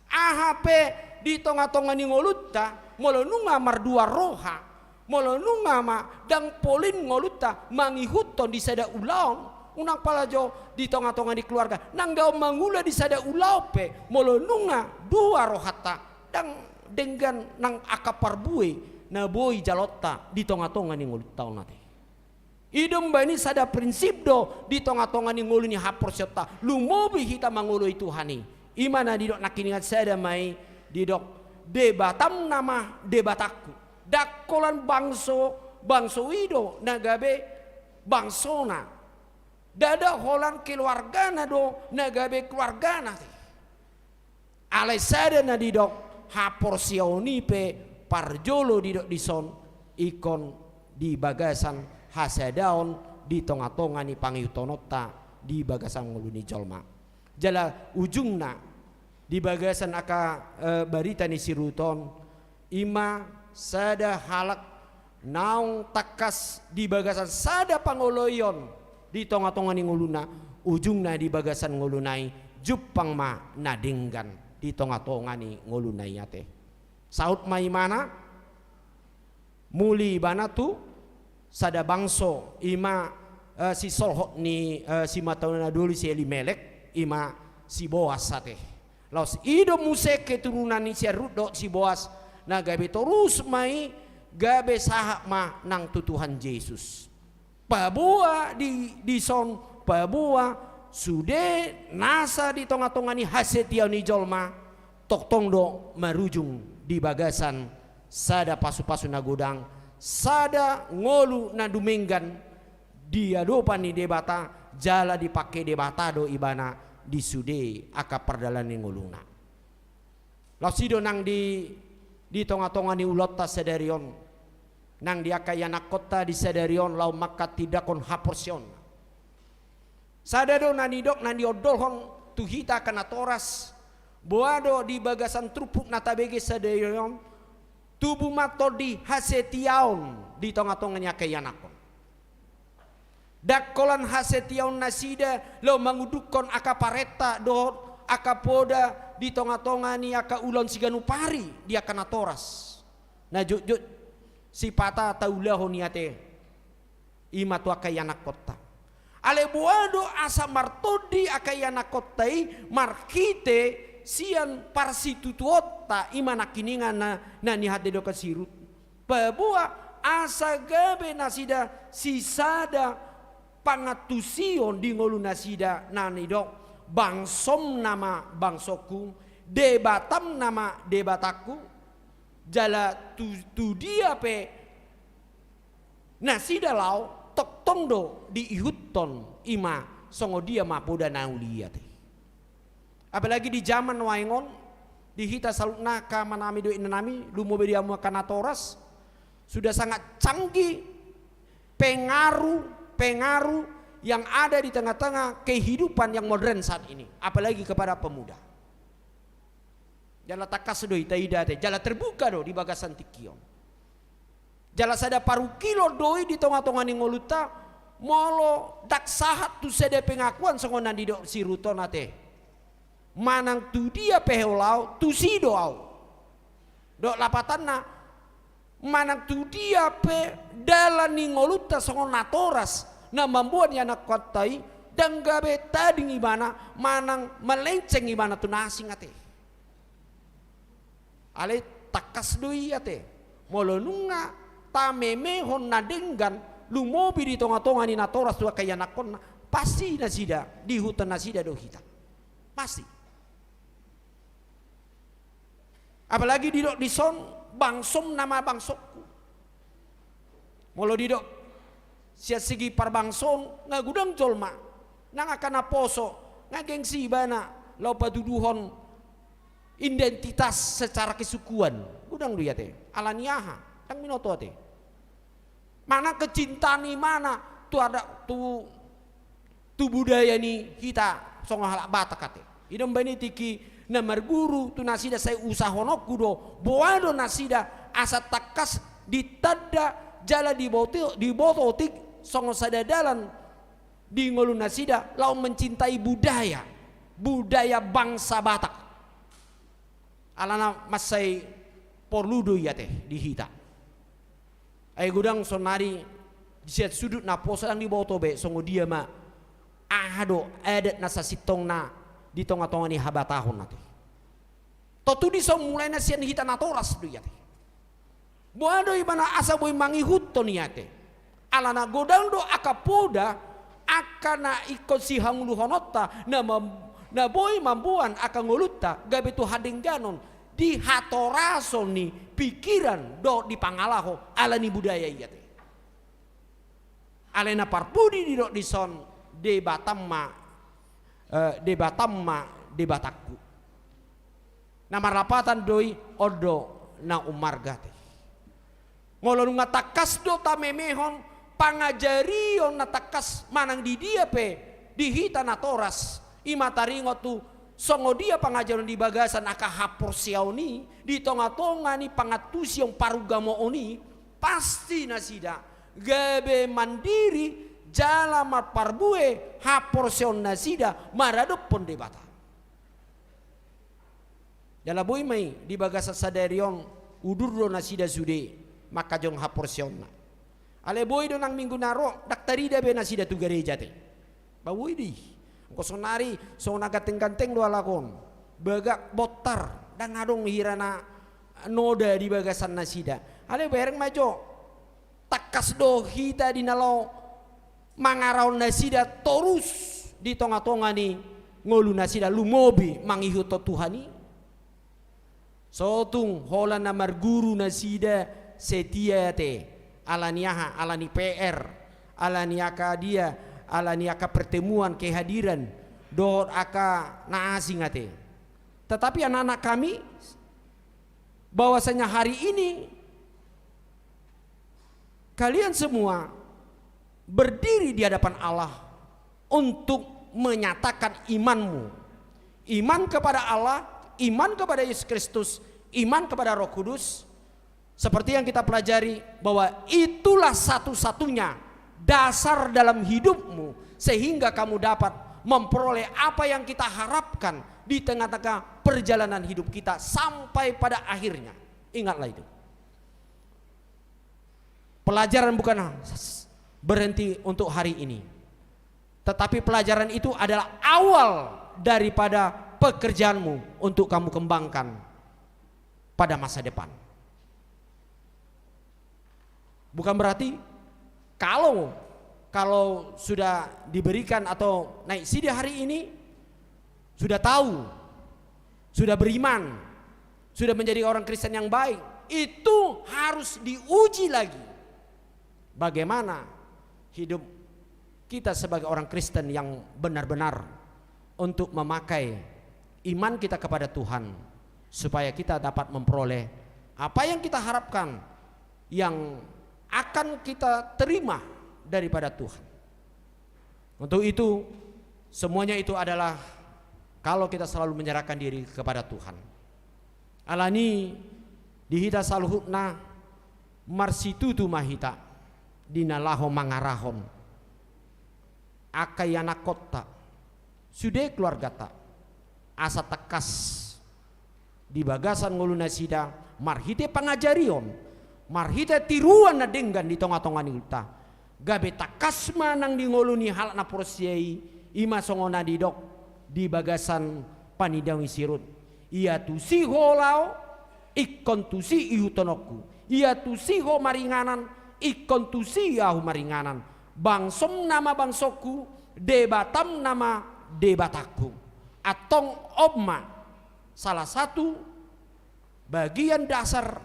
Aha pe di tonga-tonga ni ngolunta, molo nunga mardua roha, molo nunga ma ndang polin ngolunta mangihuthon di sada ulaon, unang pala jo di tonga-tonga ni keluarga, nang gabe mangula di sada ulaon pe, molo nunga dua rohanta, ndang denggan nang angka parbue na boi jaloonta di tonga-tonga ni ngolunta on ate. I do umbahen i sada prinsip do di tonga-tonga ni ngolu ni haporseaonta, lumobi hita mangoloi Tuhan i. I ma na nidok nangkiningan, sada ma i didok, Debatam nama Debatangku. Ndang holan bangso, bangso i do na gabe bangsona. Ndada holan keluargana do na gabe keluargana. Alai sada na didok, haporseaon i pe parjolo didok dison, ingkon di bagasan hasadaon di tonga-tonga ni pangihuthononta di bagasan ngolu ni jolma. Jala ujungna di bagasan angka, eh, barita ni si Rut on, i ma sada halak naung tangkas di bagasan sada pangoloion di tonga-tonga ni ngoluna, ujungna di bagasan ngoluna i jumpang ma na denggan di tonga-tonga ni ngoluna i ate. Saut ma imana, muli ibana tu sada bangso, i ma, eh, sisolhot ni, eh, simatuana na doli si Elimelek, i ma si Boas ate. Laos i do muse keturunan ni si Rut dohot si Boas, na gabe torus ma i, gabe sahat ma nang tu Tuhan Jesus. Paboa di, dison, paboa sude nasa di tonga-tonga ni hasetiaon ni jolma, tongtong do marujung di bagasan sada pasu-pasu na godang, sada ngolu na dumenggan di adopan ni Debata, jala dipangke Debata do ibana di sude angka pardalanan ni ngoluna. Laos i do nang di, di tonga-tonga ni ulaonta sadari on, nang di angka ianakkonta di sadari on laho manghatindanghon haporseaonna. Sada do na nidok na niondolhon tu hita angka natoras, boha do di bagasan turpuk na tabege sadari on, tubu ma tondi hasetiaon di tonga-tonga ni angka ianakkon. Ndang holan hasetiaon nasida laho mangundukhon angka parenta dohot angka poda di tonga-tonga ni angka ulaon siganup ari di angka natoras. Na jotjot sipata taulahon i ate, i ma tu angka ianakkonta. Alai boha do asa martondi angka ianakkonta i marhite sian parsitutuonta, i ma nangkiningan na, na nihatindangkon si Rut. Paboa asa gabe nasida sisada pangantusion di ngolu nasida na nidok, bangsom nama bangsongku, Debatam nama Debatangku, jala tu, tu dia pe nasida laho tongtong do diihuthon i ma songon dia ma poda na uli i ate. Apalagi di jaman nuaeng on, di hita saluhutna angka amanami dohot inanami, lumobi di hamu angka natoras, sudah sangat canggih pengaruh-pengaruh yang ada di tengah-tengah kehidupan yang modern saat ini, apalagi kepada pemuda. Jala tangkas do hita ida ate, jala terbuka do di bagasan tingki on. Jala sada parungkilon do i di tonga-tonga ni ngolunta, molo ndang sahat tu sada pengakuan songon na nidok si Rut on ate. Manang tu dia pe ho laho, tusi do ahu. Dohot lapatanna, manang tu dia pe dalan ni ngolunta songon natoras na mamboan ianakhonta i, ndang gabe tading ibana manang malenceng ibana tu na asing ate. Alai tangkas do i ate, molo nunga tamemehon na denggan lumobi di tonga-tonga ni natoras tu angka ianakhonna, pasti nasida diihuthon nasida do hita. Pasti. Apalagi didok dison, bangsom nama bangsongku. Molo didok sian segi parbangsoon, nga godang jolma nang angka naposo, nga gengsi ibana laho patuduhon identitas secara kesukuan. Godang do i ate. Alani aha? Ndang binoto ate. Manang kecintaan ibana tu adat, tu, tu budaya ni hita songon halak Batak ate. I do umbahen i tingki na marguru tu nasida, sai usahononku do, boha do nasida asa tangkas ditanda jala diboto, diboto otik songon sada dalan di ngolu nasida laho mencintai budaya, budaya bangsa Batak. Alana mansai porlu do i ate di hita. Ai godang saonari sian sudut naposo ndang diboto be songon dia ma aha do adat na sasintongna di tonga-tonga ni habatahon ate. Tontu dison mulai na sian hita natoras do i ate. Boha do ibana asa boi mangihuthon i ate. Alana godang do angka poda, angka na ingkon sihangoluhononta, na mam-, na boi mamboan angka ngolunta gabe tu hadengganon di hatorason ni pikiran dohot di pangalaho alani budaya i ate. Alai na parpudi didok dison, Debatam ma, eh, Debatam ma Debatangku. Na marlapatan do i, on do na ummarga ate. Molo nunga tangkas do tamemehon pangajarion na tangkas manang di dia pe di hita natoras, i ma taringot tu songon dia pangajarion di bagasan angka haporseaon i, di tonga-tonga ni pangantusion parugamo on i, pasti nasida gabe mandiri jala marparbue haporseaon nasida maradophon Debata. Jala boi ma i di bagasan sadari on udur do nasida sude mangkajohon haporseaonna. Alai boi do nang minggu na ro ndang tarida be nasida tu gareja ate. Ba boi do i. Anggo saonari songon na ganteng-ganteng do halak on. Bagak bontar, ndang adong hira na noda di bagasan nasida. Alai bereng ma jo. Tangkas do hita di na laho mangarahon nasida torus di tonga-tonga ni ngolu nasida lumobi mangihuthon Tuhan i. So tung holan na marguru nasida setia ate, alani aha, alani P R, alani angka dia, alani angka pertemuan kehadiran, dohot angka na asing ate. Tetapi anak-anak kami, bahwasanya hari ini kalian semua berdiri di hadapan Allah untuk menyatakan imanmu. Iman kepada Allah, iman kepada Yesus Kristus, iman kepada Roh Kudus. Seperti yang kita pelajari, bahwa itulah satu-satunya dasar dalam hidupmu, sehingga kamu dapat memperoleh apa yang kita harapkan di tengah-tengah perjalanan hidup kita sampai pada akhirnya. Ingatlah itu. Pelajaran bukan berhenti untuk hari ini, tetapi pelajaran itu adalah awal daripada pekerjaanmu untuk kamu kembangkan pada masa depan. Bukan berarti kalau, kalau sudah diberikan atau naik sida hari ini, sudah tahu, sudah beriman, sudah menjadi orang Kristen yang baik, itu harus diuji lagi. Bagaimana hidup kita sebagai orang Kristen yang benar-benar untuk memakai iman kita kepada Tuhan, supaya kita dapat memperoleh apa yang kita harapkan, yang akan kita terima daripada Tuhan. Untuk itu, semuanya itu adalah kalau kita selalu menyerahkan diri kepada Tuhan. Alani di hita saluhutna marsitutu ma hita di na laho mangarahon angka ianakhonta, sude keluargata, asa tangkas di bagasan ngolu nasida marhite pangajarion, Marhite tiruan na denggan di tonga-tonga ni ngolunta, gabe tangkas ma nang di ngolu ni halak na porsea i, i ma songon na didok di bagasan panindangon ni si Rut: Ia tusi ho laho, ingkon tusi ihuthononku. Ia tusi ho maringanan, ingkon tusi ahu maringanan. Bangsom nama bangsongku, Debatam nama Debatangku. Antong on ma salah satu bagian dasar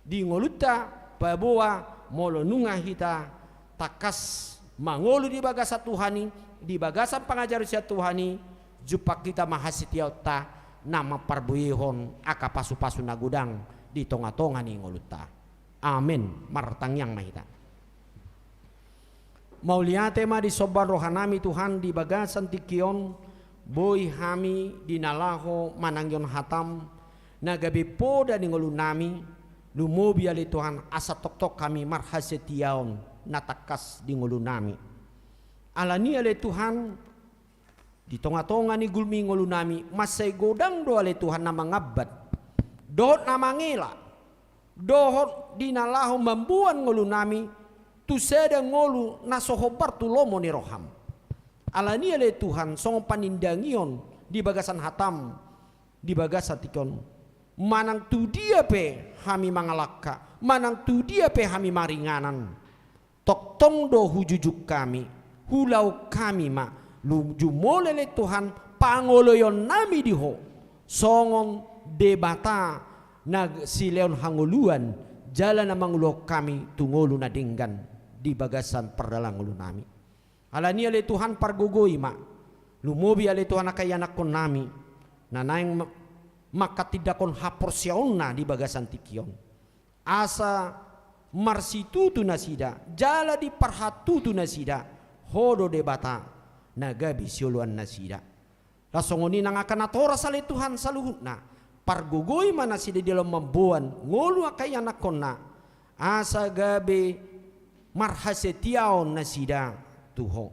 di ngolunta, paboa molo nunga hita tangkas mangolu di bagasan Tuhan i, di bagasan pangajaran sian Tuhan i, jumpang hita ma hasetiaonta na mamparbuehon angka pasu-pasu na godang di tonga-tonga ni ngolunta. Amen. Martangiang ma hita. Mauliate ma di somba rohanami Tuhan di bagasan tingki on, boi hami di na laho manangihon hatam, na gabe poda ni ngolunami, lumobi ale Tuhan asa tongtong hami marhasetiaon na tangkas di ngolunami. Alani ale Tuhan, di tonga-tonga ni gulmi ngolunami, mansai godang do ale Tuhan na mangambat, dohot na mangela, dohot di na laho mamboan ngolunami, tu sada ngolu na so hombar tu lomo ni roham. Alani ale Tuhan, songon panindangion di bagasan hatam, di bagasan tingki on. Manang tu dia pe hami mangalangka, manang tu dia pe hami maringanan, tongtong do hujujung hami, hulaho hami ma, lu-, jumolo ale Tuhan, pangoloionnami di Ho, songon Debata na silehon hangoluan, jala na manguluhon hami tu ngolu na denggan di bagasan pardalanan ngolunami. Alani ale Tuhan, pargogoi ma, lumobi ale Tuhan angka ianakkonnami, na naeng ma-, mangkatindangkon haporseaonna di bagasan tingki on. Asa marsitutu nasida, jala diparhatutu nasida, Ho do Debata, na gabe sioloan nasida. Laos songon i nang angka natoras ale Tuhan saluhutna, pargogoi ma nasida di laho mamboan ngolu angka ianakkonna, asa gabe marhasetiaon nasida tu Ho.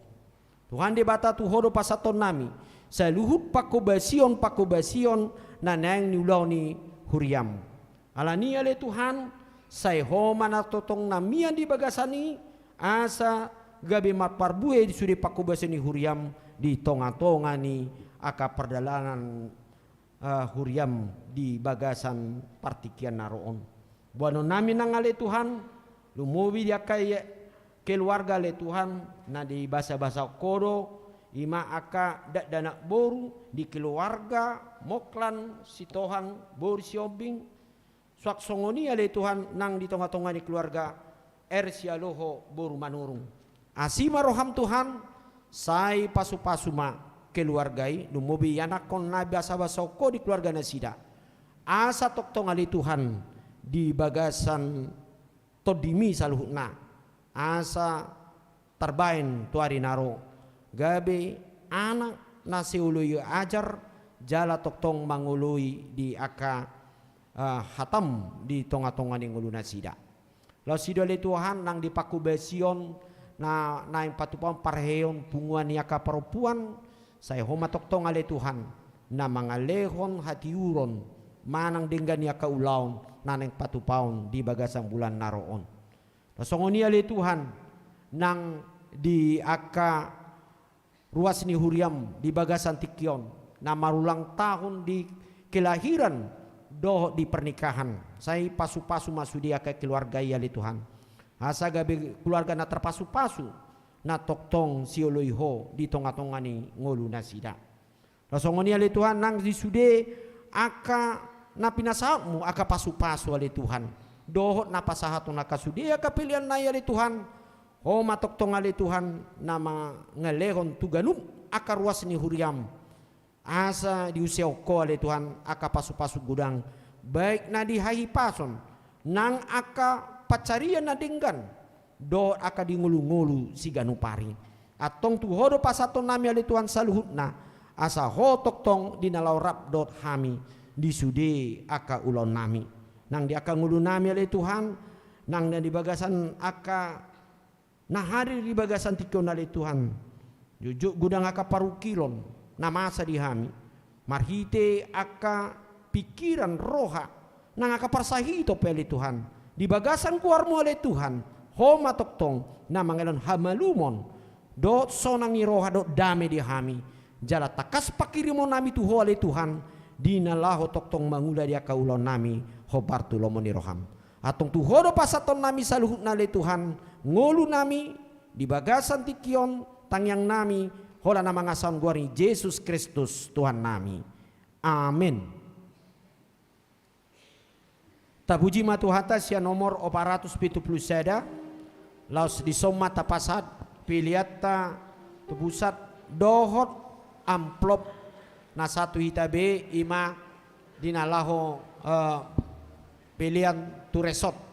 Tuhan Debata, tu Ho do pasahatonnami saluhut panghobasion-panghobasion na naeng niulahon ni huriam. Alani ale Tuhan, sai Ho ma na tongtong na mian di bagasan i, asa gabe marparbue di sude panghobasion ni huriam di tonga-tonga ni angka pardalanan, eh, huriam di bagasan partingkian na ro on. Boanonnami nang ale Tuhan, lumobi di angka i-, keluarga ale Tuhan, na dibasabasahon Ho do, i ma angka dakdanak boru di keluarga Moklan Sitohang boru Sihombing, suang songon i ale Tuhan nang di tonga-tonga ni keluarga R. Sialoho boru Manurung. Asi ma roham Tuhan, sai pasu-pasu ma keluarga i, lumobi ianakkon na dibasabasahon Ho di keluarga nasida. Asa tongtong ale Tuhan di bagasan tondimi saluhutna, asa tarbaen tu ari na ro, gabe anak na sioloi ajar, jala tongtong mangoloi di angka, eh, hatam di tonga-tonga ni ngolu nasida. Laos i do ale Tuhan, nang di panghobasion na naeng patupahon parheheon punguan ni angka parompuan, sai Ho ma tongtong ale Tuhan, na mangalehon hatiuron, manang denggan ni angka ulaon na naeng patupahon di bagasan bulan na ro on. Laos songon i ale Tuhan, nang di angka ruas ni huriam di bagasan tingki on, na marulang tahun di kelahiran dohot di pernikahan, sai pasu-pasu ma sude angka keluarga i ale Tuhan. Asa gabe keluarga na tarpasu-pasu, na tongtong sioloi Ho di tonga-tonga ni ngolu nasida. Laos songon i ale Tuhan, nang di sude angka na pinasahatmu angka pasu-pasu ale Tuhan, dohot na pasahaton angka sude angka pelean nai ale Tuhan, Ho ma tongtong ale Tuhan, na mangalehon tu ganup angka ruas ni huriam. Asa diusehon Ho ale Tuhan angka pasu-pasu godang, baik na di hahipason, nang angka pansarian na denggan, dohot angka di ngolu-ngolu siganup ari. Antong tu Ho do pasahatonnami ale Tuhan saluhutna, asa Ho tongtong di na laho rap dohot hami di sude angka ulaonnami. Nang di angka ngolunami ale Tuhan, nang na di bagasan angka na hadir di bagasan tingki on ale Tuhan. Jotjot godang angka parungkilon na masa di hami, marhite angka pingkiran, roha, nang angka parsahitop ale Tuhan, Di bagasan goarMu ale Tuhan, Ho ma tongtong na mangalehon hamalumon dohot sonang ni roha dohot dame di hami. Jala tangkas panghirimonnami tu Ho ale Tuhan, di na laho tongtong mangula di angka ulaonnami hombar tu lomo ni rohaM. Antong tu Ho do pasahatonnami saluhutna ale Tuhan, ngolunami di bagasan tingki on, tangiangnami, holan na mangasahon goar ni Jesus Kristus Tuhannami. Amen. Tapuji ma Tuhanta, sian nomor opat ratus pitu pulu sada, laos dison ma tapasahat peleanta tu pusat dohot amplop na sahat tu hita be, i ma di na laho, eh, pelean tu resort.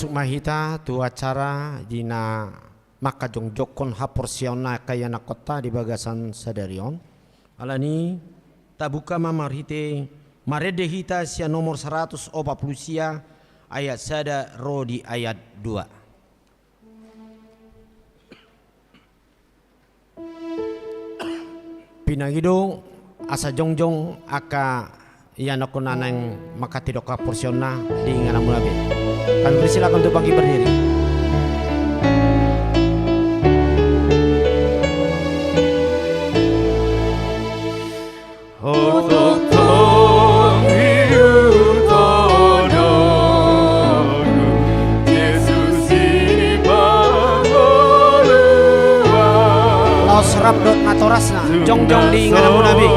Masuk ma hita tu acara di na mangkajongjongkon haporseaonna angka ianakhonta di bagasan sadari on. Alani, tabuka ma marhite marende hita sian nomor saratus opat pulu sia, ayat sada ro di ayat dua. Pinangido asa jongjong angka ianakhonna naeng manghatindangkon haporseaonna di ingananmuna be. Kami persilakan untuk bangkit berdiri. Laos rap dohot natorasna, jongjong di ingananmuna be.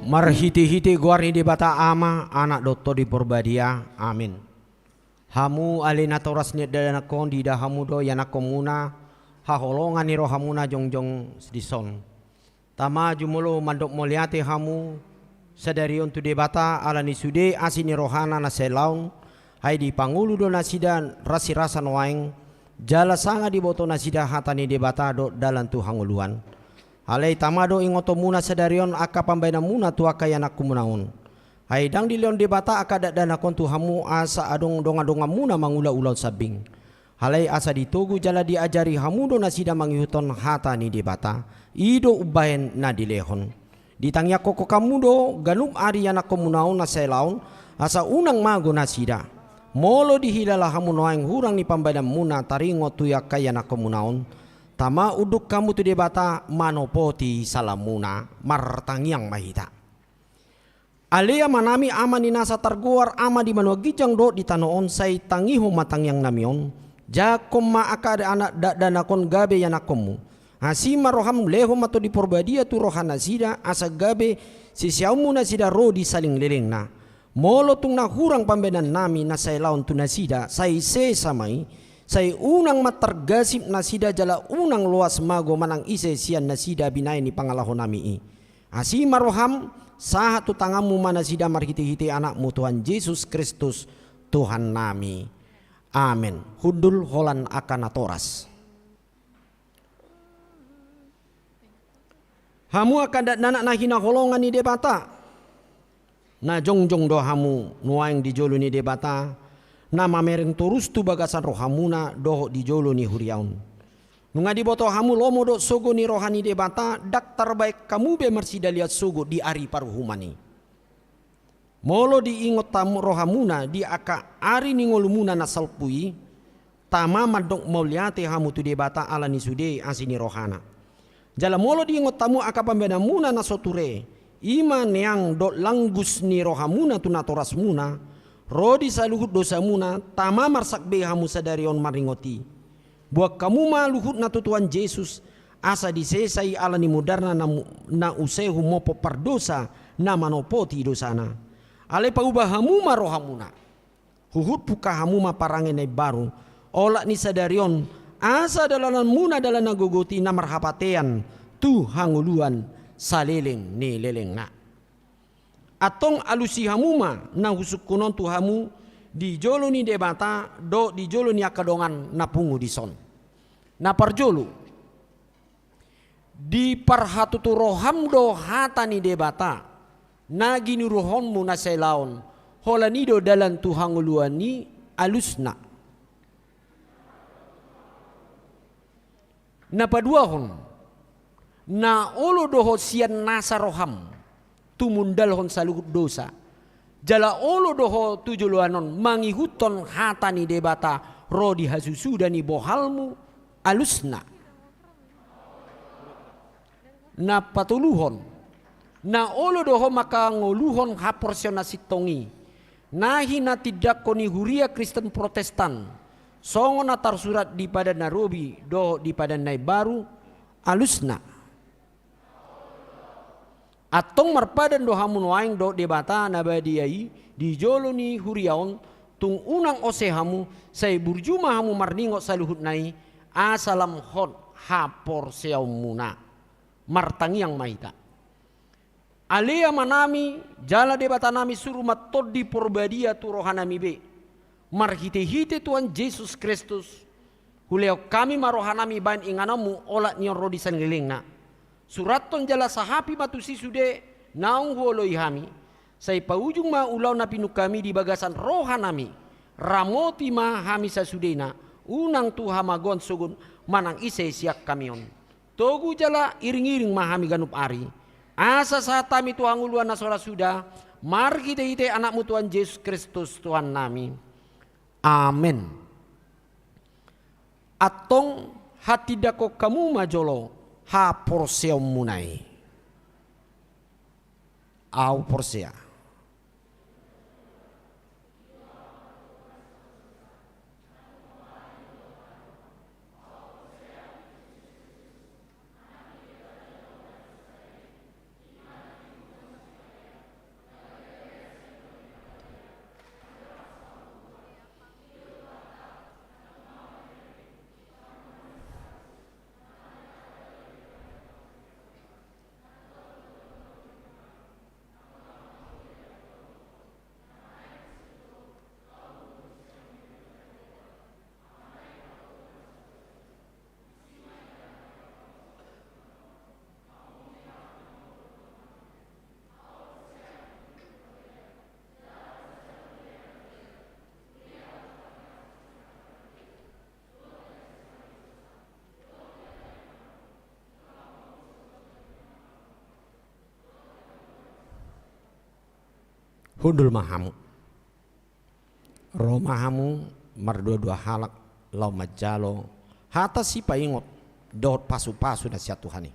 Marhitehite goar ni Debata Ama, Anak dohot Tondi Porbadia. Amin. Hamu ale natoras ni dakdanak on, diida hamu do ianakhonmuna haholongan ni rohamuna jongjong dison. Tama, jumolo mandok mauliate hamu sadari on tu Debata ala ni sude asi ni rohana na sai laon, ai dipangolu do nasida rasirasa nuaeng, jala sanga diboto nasida hata ni Debata dohot dalan tu hangoluan. Alai tama do ingotonmuna sadari on angka pambahenanmuna tu angka ianakhonmuna on. Ai ndang dilehon Debata angka dakdanak on tu hamu asa adong dongandonganmuna mangula ulaon sambing. Alai asa ditogu jala diajari hamu do nasida mangihuthon hata ni Debata, i do umbahen na dilehon. Ditangiangkon hamu do ganup ari ianakhonmuna on na sai laon, asa unang mago nasida. Molo dihilala hamu nuaeng hurang ni pambahenanmuna taringot tu angka ianakhonmuna on, tama unduk hamu tu Debata manopoti salamuna. Martangiang ma hita. Ale Amanami, Ama ni nasa targoar Ama di banua ginjang dohot di tano on, sai tangihon ma tangiangnami on. Jangkon ma angka anak dakdanak on gabe ianakhonmu. Asi ma roham, lehon ma Tondi Porbadia tu rohanasida asa gabe siseaonmu nasida ro di salelenglelengna. Molo tung na hurang pambahenannami na sai laon tu nasida, sai sesa ma i, sai unang ma targasip nasida jala unang loas mago manang ise sian nasida binahen ni pangalahonami i. Asi ma roham, sahat tu tanganmu ma nasida marhitehite Anakmu Tuhan Jesus Kristus, Tuhannami. Amen. Hundul holan angka natoras. Hamu angka dakdanak na hinaholongan ni Debata, na jongjong do hamu nuaeng di jolo ni Debata, na mamereng torus tu bagasan rohamuna dohot di jolo ni huria on. Nunga diboto hamu lomo dohot sogo ni roha ni Debata, ndang tarbaen hamu be marsidalian sogot di ari paruhuman i. Molo diingot hamu rohamuna di angka ari ni ngolumuna na salpu i, tama mandok mauliate hamu tu Debata ala ni sude asi ni rohana. Jala molo diingot hamu angka pambahenanmuna na so ture, i ma neang dohot langgus ni rohamuna tu natorasmuna, ro di saluhut dosamuna, tama marsak be hamu sadari on maringot i. Boan hamu ma luhutna tu Tuhan Jesus, asa disesa i ala ni mudarna na mu-, na use humopot pardosa na manopoti dosana. Alai pauba hamu ma rohamuna. Huhut buka hamu ma parange na imbaru, olat ni sadari on, asa dalananmuna dalan na gogot i na marhapatean tu hangoluan saleleng ni lelengna. Antong alusi hamu ma na husungkun on tu hamu di jolo ni Debata dohot di jolo ni angka dongan na pungu dison. Na parjolo, diparhatutu roham do hata ni Debata na ginuruhonmu na sai laon, holan i do dalan tu hangoluan i alusna. Na paduahon, na olo do ho sian nasa roham tumundalhon saluhut dosa, jala olo do ho tu joloan on mangihuthon hata ni Debata ro di hasusuda ni bohalmu alusna. Na patoluhon, na olo do ho mangkangoluhon haporseaon na sintong i, na hinatindangkon ni huria Kristen Protestan, songon na tarsurat di Padan na Robi dohot di Padan na Imbaru, alusna. Antong marpadan do hamu nuaeng dohot Debata na badia i di jolo ni huria on, tung unang ose hamu, sai burju ma hamu marningot saluhutna i, asa lam hot haporseaonmuna. Martangiang ma hita. Ale Amanami, jala Debatanami, suru ma Tondi Porbadia tu rohanami be, marhitehite Tuhan Jesus Kristus, hulehon hami ma rohanami bahen ingananmu olat ni on ro di salelengna. Surathon jala sahapi ma tusi sude naung huoloi hami, sai paujung ma ulaon na pinungka hami di bagasan rohanami, ramoti ma hami sasudena, unang tu hamagoan sogot manang ise sian hami on. Togu jala iringiring ma hami ganup ari, asa sahat hami tu hangoluan na so ra suda, marhitehite Anakmu Tuhan Jesus Kristus Tuhannami. Amen. Antong hatindangkon hamu ma jolo haporseaonmuna i. Ahu porsea. Hundul ma hamu. Ro ma hamu marduadua halak laho manjalo hata sipaingot dohot pasupasu na sian Tuhan i.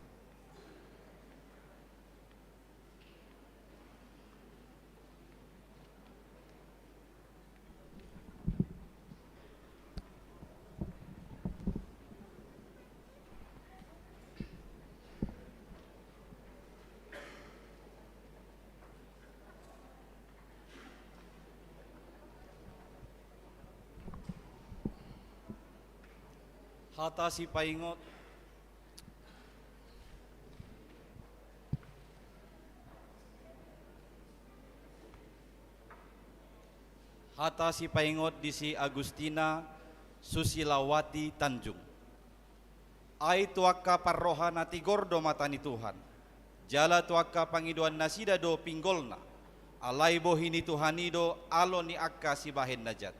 Hata sipaingot. Hata sipaingot di si Agustina Susilawati Tanjung. Ai tu angka parrohana tigor do mata ni Tuhan, jala tu angka pangidoannasida do pinggolna. Alai bohi ni Tuhan i do alo ni angka sibahen na jat.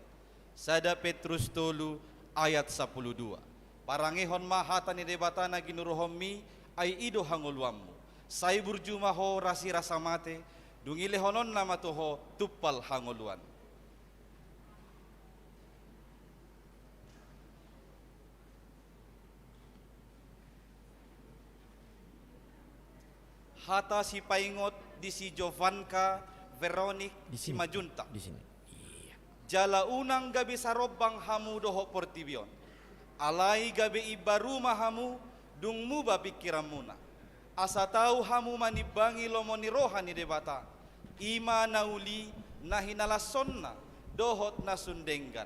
Sada Petrus tolu ayat sampulu dua. Parangehon ma hata ni Debata na ginuruhonmi, ai i do hangoluanmu. Sai burju ma ho rasirasa mate, dung i lehononna ma tu ho tumpal hangoluan. Hata sipaingot di si Jovanka Veronik Simanjuntak. Di sini. Iya. Jala unang gabe sarombang hamu dohot portibi on. Alai gabe imbaru ma hamu dung muba pingkiranmuna. Asa tau hamu manimbangi lomo ni roha ni Debata. I ma na uli na hinalashonna dohot na sun denggan.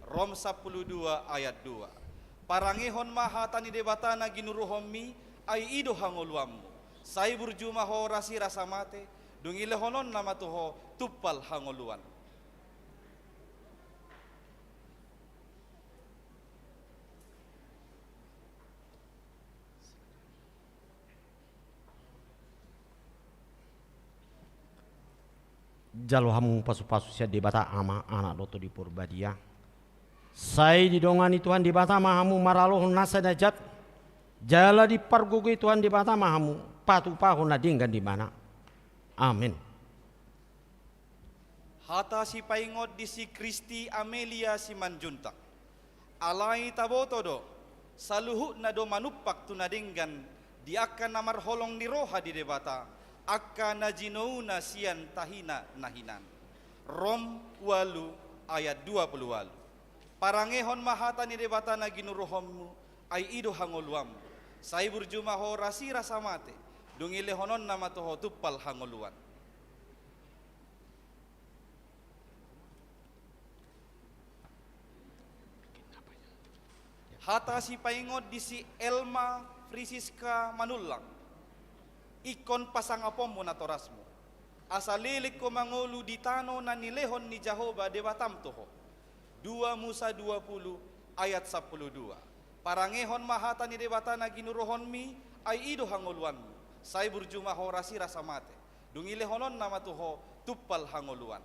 Rom sampulu dua ayat dua. Parangehon ma hata ni Debata na ginuruhonmi, ai i do hangoluanmu. Sai burju ma ho rasirasa mate, dung i lehononna ma tu ho tumpal hangoluan. Jalo hamu pasupasu sian Debata Ama, Anak dohot Tondi Porbadia. Sai didongani Tuhan Debata ma hamu maralohon nasa na jat, jala dipargogoi Tuhan Debata ma hamu patupahon na denggan di ibana. Amen. Hata sipaingot di si Kristi Amelia Simanjuntak. Alai taboto do, saluhutna do manumpak tu na denggan di angka na marholong ni roha di Debata, angka na jinouna sian tahina na hinan. Rom ualu ayat dua pulu ualu. Parangehon ma hata ni Debata na ginuruhonmu, ai i do hangoluanmu. Sai burju ma ho rasi rasa mate, dung i lehononna ma tu ho tumpal hangoluan. Hata sipaingot di si Elma Frisiska Manullang. Ingkon pasangaponmu natorasmu, asa leleng ho mangolu di tano na nilehon ni Jahowa Debatam tu ho. Dua Musa dua pulu ayat sampulu dua. Parangehon ma hata ni Debata na ginuruhonmi, ai i do hangoluanmu. Sai burju ma ho rasi rasa mate, dung i lehononna ma tu ho tumpal hangoluan.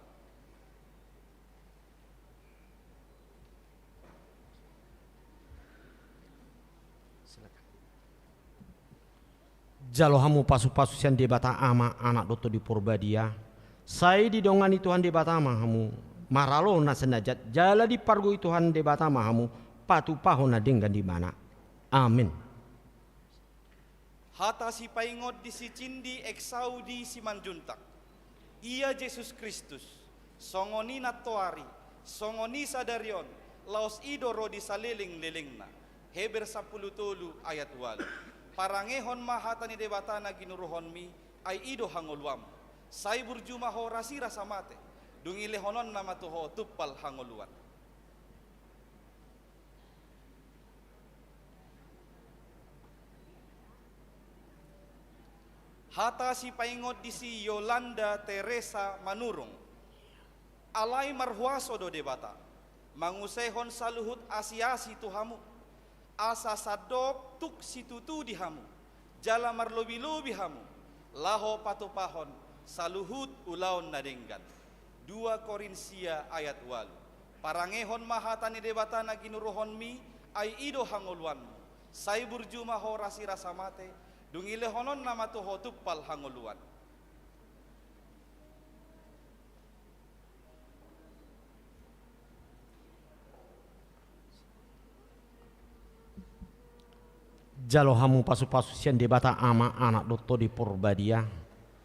Jalo hamu pasupasu sian Debata Ama, Anak dohot Tondi Porbadia. Sai didongani Tuhan Debata ma hamu maralohon nasa na jat, jala dipargogoi Tuhan Debata ma hamu patupahon na denggan di ibana. Amen. Hata sipaingot di si Cindi Eksaudi Simanjuntak. Ia Jesus Kristus, songon i nantoari, songon i sadari on, laos i do ro di salelenglelengna. Heber sampulu tolu ayat ualu. Parangehon ma hata ni Debata na ginuruhonmi, ai i do hangoluanmu. Sai burju ma ho rasi rasa mate, dung i lehononna ma tu ho tumpal hangoluan. Hata sipaingot di si Yolanda Teresa Manurung. Alai marhuaso do Debata mangusaehon saluhut asiasi tu hamu, asa sandok tuk situtu di hamu, jala marlobilobi hamu, laho patupahon saluhut ulaon na denggan. Dua Korinsia ayat ualu. Parangehon ma hata ni Debata na ginuruhonmi, ai i do hangoluanmu. Sai burju ma ho rasi rasa mate, dung i lehononna ma tu ho tumpal hangoluan. Jalo hamu pasupasu sian Debata Ama, Anak dohot Tondi Porbadia.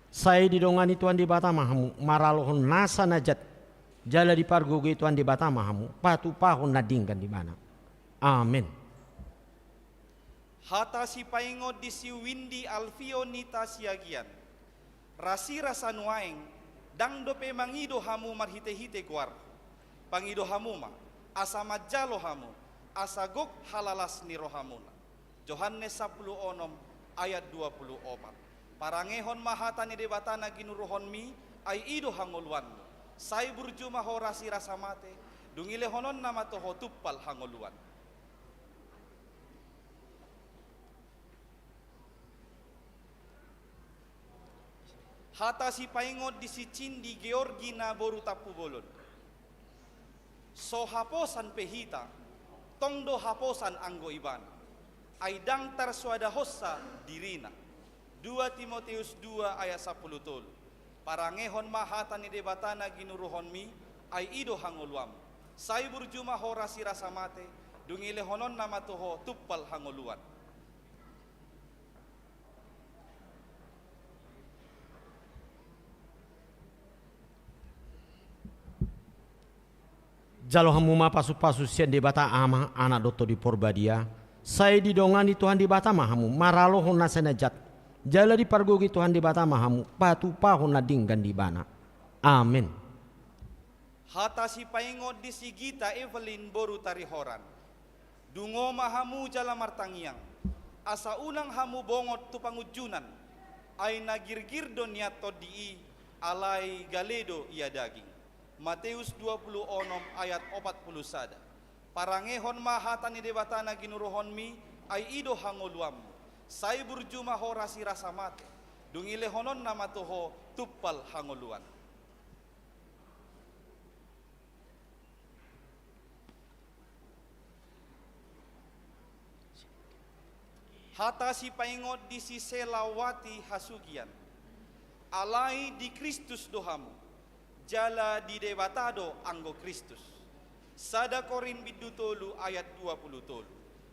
Sai didongani Tuhan Debata ma hamu maralohon nasa na jat, jala dipargogoi Tuhan Debata ma hamu patupahon na denggan di ibana. Amen. Hata sipaingot di si Windy Alfio Nita Siagian. Rasi rasa nuaeng, ndang dope mangido hamu marhitehite goarhu. Pangido hamu ma, asa manjalo hamu, asa gok halalas ni rohamuna. Johannes sampulu onom ayat dua pulu opat. Parangehon ma hata ni Debata na ginuruhonmi, ai i do hangoluanmu. Sai burju ma ho rasi rasa mate, dung i lehononna ma tu ho tumpal hangoluan. Hata sipaingot di si Cindi Georgina boru Tampubolon. So haposan pe hita, tong do haposan anggo ibana. Ai ndang tarsoadahonsa dirina. Dua Timoteus dua ayat sampulu tolu. Parangehon ma hata ni Debata na ginuruhonmi, ai i do hangoluanmu. Sai burju ma ho rasi rasa mate, dung i lehononna ma tu ho tumpal hangoluan. Jalo hamu ma pasupasu sian Debata Ama, Anak dohot Tondi Porbadia. Sai didongani Tuhan Debata ma hamu maralohon nasa na jat, jala dipargogoi Tuhan Debata ma hamu patupahon na denggan di ibana. Amen. Hata sipaingot di si Gita Evelyn boru Tarihoran. Dungo ma hamu jala martangiang, asa unang hamu bongot tu pangunjunan, ai na girgir do nian tondi i, alai gale do ia daging. Mateus dua pulu onom ayat opat pulu sada. Parangehon ma hata ni Debata na ginuruhonmi, ai i do hangoluanmu. Sai burju ma ho rasi rasa mate, dung i lehononna ma tu ho tumpal hangoluan. Hata sipaingot di si Selawati Hasugian. Alai di Kristus do hamu, jala di Debata do anggo Kristus. Sada Korint bindu tolu ayat dua pulu tolu.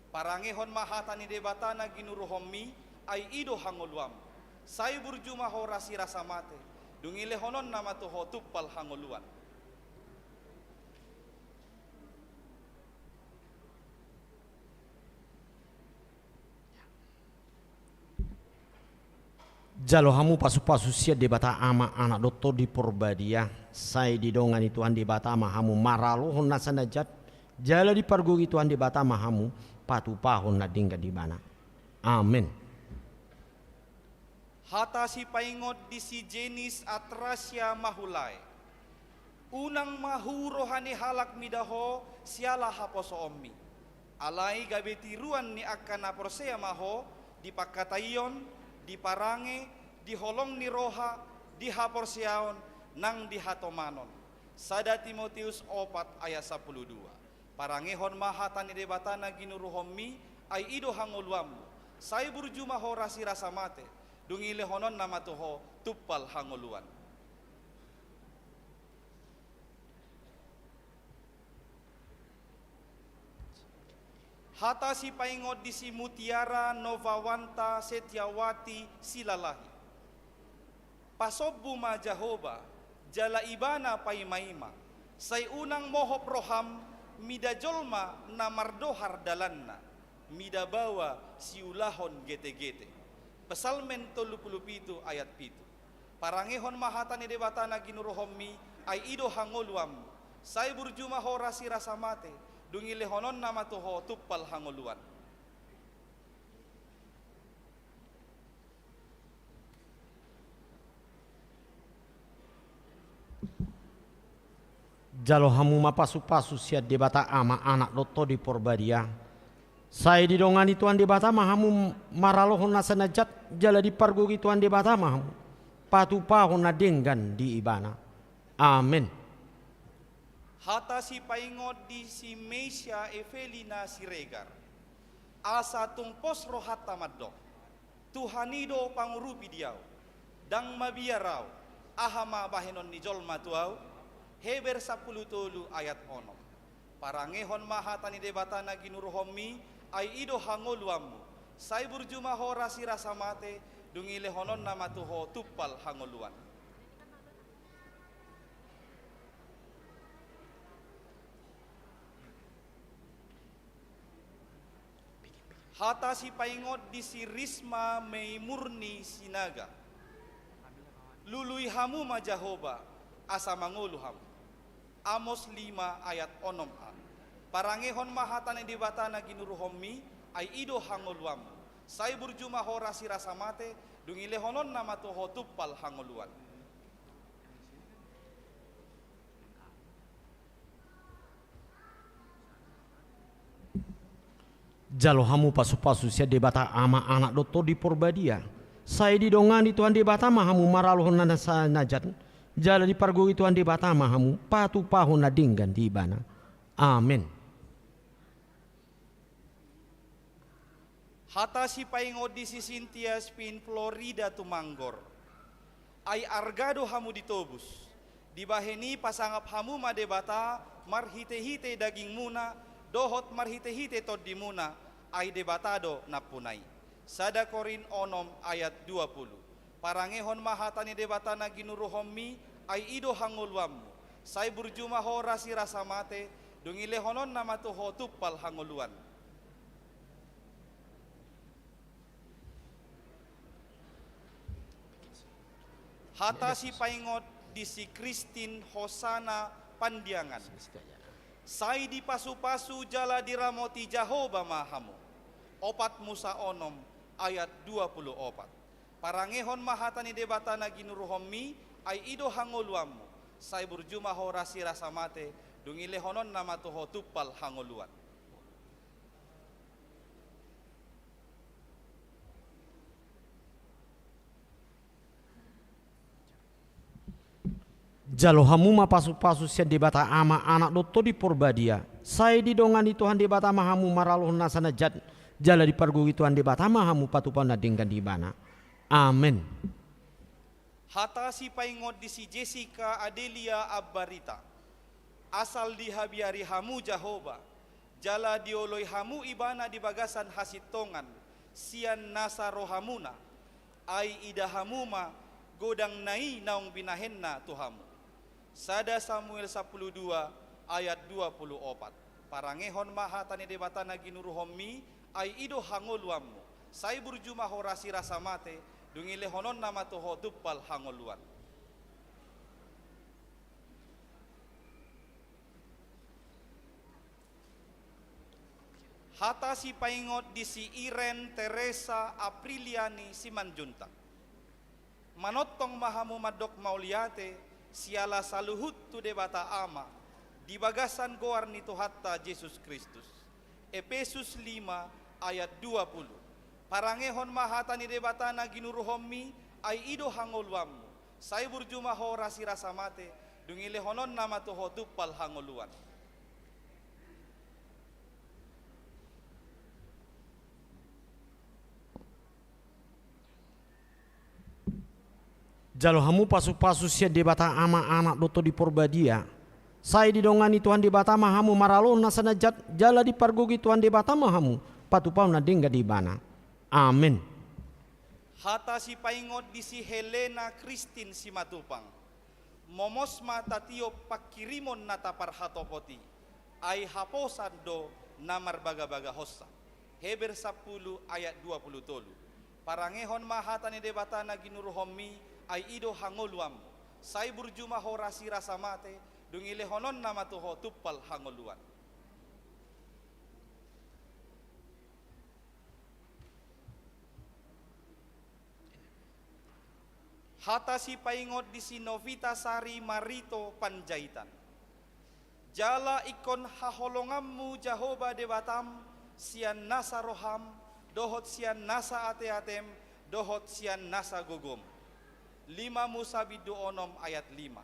Parangehon ma hata ni Debata na ginuruhonmi, ai i do hangoluanmu. Sai burju ma ho rasirasa mate, dung i lehononna ma tu ho tumpal hangoluan. Jalo hamu pasupasu sian Debata Ama, Anak dohot Tondi Porbadia, sai didongani Tuhan Debata ma hamu maralohon nasa na jat, jala dipargogoi Tuhan Debata ma hamu patupahon na denggan di Ibana. Amen. Hata sipaingot di si Jenis Atrasia Mahulae. Unang ma hu roha ni halak mida ho siala haposoonmi. Alai gabe tiruan ni angka na porsea ma ho di pangkataion, di parange, di holong ni roha, di haporseaon, nang di hatomanon. Sada Timoteus opat ayat sampulu dua. Parangehon ma hata ni Debata na ginuruhonmi, ai i do hangoluanmu. Sai burju ma ho rasirasa mate, dung i lehononna ma tu ho tumpal hangoluan. Hata sipaingot di si Mutiara Novawanta Setiawati Silalahi. Pasombu ma Jahowa, jala Ibana paimaima, sai unang mohop roham mida jolma na mardohar dalanna, mida baoa siulahon getegete. Psalmen tolu pulu pitu ayat pitu. Parangehon ma hata ni Debata na ginuruhonmi, ai i do hangoluanmu. Sai burju ma ho rasirasa mate, dung i lehononna ma tu ho tumpal hangoluan. Jalo hamu ma pasupasu sian Debata Ama, Anak dohot Tondi Porbadia. Sai didongani Tuhan Debata ma hamu maralohon nasa na jat, jala dipargogoi Tuhan Debata ma hamu patupahon na denggan di Ibana. Amen. Hata sipaingot di si Mesia Evelina Siregar. Asa tung pos rohanta mandok. Tuhan i do pangurupi di ahu, ndang mabiar ahu, aha ma bahenon ni jolma tu ahu? Heber sampulu tolu ayat onom. Parangehon ma hata ni Debata na ginuruhonmi, ai i do hangoluanmu. Sai burju ma ho rasirasa mate, dung i lehononna ma tu ho tumpal hangoluan. Hata sipaingot di si Risma Meimurni Sinaga. Lului hamu ma Jahowa, asa mangolu hamu. Amos lima ayat onom a. Parangehon ma hata ni Debata na ginuruhonmi, ai i do hangoluanmu. Sai burju ma ho rasirasa mate, dung i lehononna ma tu ho tumpal hangoluan. Jalo hamu pasupasu sian Debata Ama, Anak dohot Tondi Porbadia. Sai didongani Tuhan Debata ma hamu maralohon nasa na jat, jala dipargogoi Tuhan Debata ma hamu patupahon na denggan di Ibana. Amen. Hata sipaingot di si Sintia Spin Florida Tumanggor. Ai arga do hamu ditobus. Dibahen i pasangap hamu ma Debata marhitehite dagingmuna dohot marhitehite tondimuna, ai Debata do nampuna i. Sada Korint onom ayat dua pulu. Parangehon ma hata ni Debata na ginuruhonmi, ai i do hangoluanmu. Sai burju ma ho rasirasa mate, dung i lehononna ma tu ho tumpal hangoluan. Hata sipaingot di si Kristin Hosana Pandiangan. Sai dipasupasu jala diramoti Jahowa ma hamu. Opat Musa onom ayat dua pulu opat. Parangehon ma hata ni Debata na ginuruhonmi, ai i do hangoluanmu. Sai burju ma ho rasirasa mate, dung i lehononna ma tu ho tumpal hangoluan. Jalo hamu ma pasupasu sian Debata Ama, Anak dohot Tondi Porbadia. Sai didongani Tuhan Debata ma hamu maralohon nasa na jat, jala dipargogoi Tuhan Debata ma hamu patupahon na denggan di Ibana. Amen. Hata sipaingot di si Jessica Adelia Abbarita. Asal dihabiari hamu Jahowa, jala dioloi hamu Ibana di bagasan hasintongan, sian nasa rohamuna, ai ida hamu ma godang na i naung binahenna tu hamu. Sada Samuel sampulu dua ayat dua pulu opat. Parangehon ma hata ni Debata na ginuruhonmi, ai i do hangoluanmu. Sai burju ma ho rasirasa mate, dung i lehononna ma tu ho tumpal hangoluan. Hata sipaingot di si Iren Teresa Apriliani Simanjuntak. Manongtong ma hamu mandok mauliate siala saluhut tu Debata Ama di bagasan goar ni Tuhanta Jesus Kristus. Epesus lima ayat dua pulu. Parangehon ma hata ni Debata na ginuruhonmi, ai i do hangoluanmu. Sai burju ma ho rasirasa mate, dung i lehononna ma tu ho tumpal hangoluan. Jalo hamu pasupasu sian Debata Ama, Anak dohot Tondi Porbadia. Sai didongani Tuhan Debata ma hamu maralohon nasa na jat, jala dipargogoi Tuhan Debata ma hamu patupahon na denggan di Ibana. Amen. Hata sipaingot di si Helena Kristin Simatupang. Momos ma tatiop pangkirimon na taparhatopot i, ai haposan do na marbagabagahonsa. Heber sampulu ayat dua pulu tolu. Parangehon ma hata ni Debata na ginuruhonmi, ai i do hangoluanmu. Sai burju ma ho rasirasa mate, dung i lehononna ma tu ho tumpal hangoluan. Hata sipaingot di si Novita Sari Marito Panjaitan. Jala ingkon haholonganmu Jahowa Debatam sian nasa roham, dohot sian nasa ateatem, dohot sian nasa gogom. Lima Musa bindu onom ayat lima.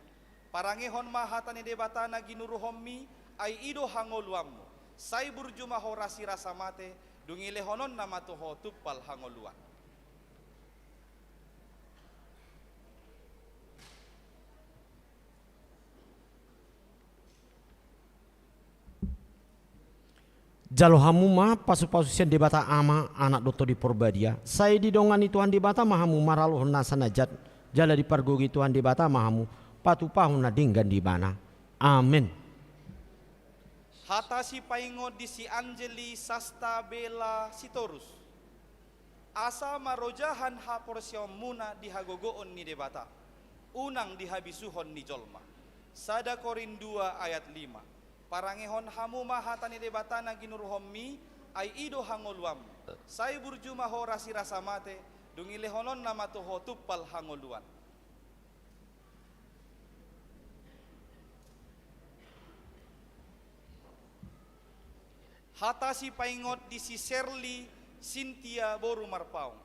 Parangehon ma hata ni Debata na ginuruhonmi, ai i do hangoluanmu. Sai burju ma ho rasirasa mate, dung i lehononna ma tu ho tumpal hangoluan. Jalo hamu ma pasupasu sian Debata Ama, Anak dohot Tondi Porbadia. Sai didongani Tuhan Debata ma hamu maralohon nasa na jat, jala dipargogoi Tuhan Debata ma hamu patupahon na denggan di Ibana. Amen. Hata sipaingot di si Angeli Sastabela Sitorus. Asa marojahan haporseaonmuna di hagogoon ni Debata, unang di habisuhon ni jolma. Sada Korin dua ayat lima. Parangehon hamu ma hata ni Debata na ginuruhonmi, ai i do hangoluanmu. Sai burju ma ho rasirasa mate, dung i lehononna ma tu ho tumpal hangoluan. Hata sipaingot di si Serli Sintia boru Marpaung.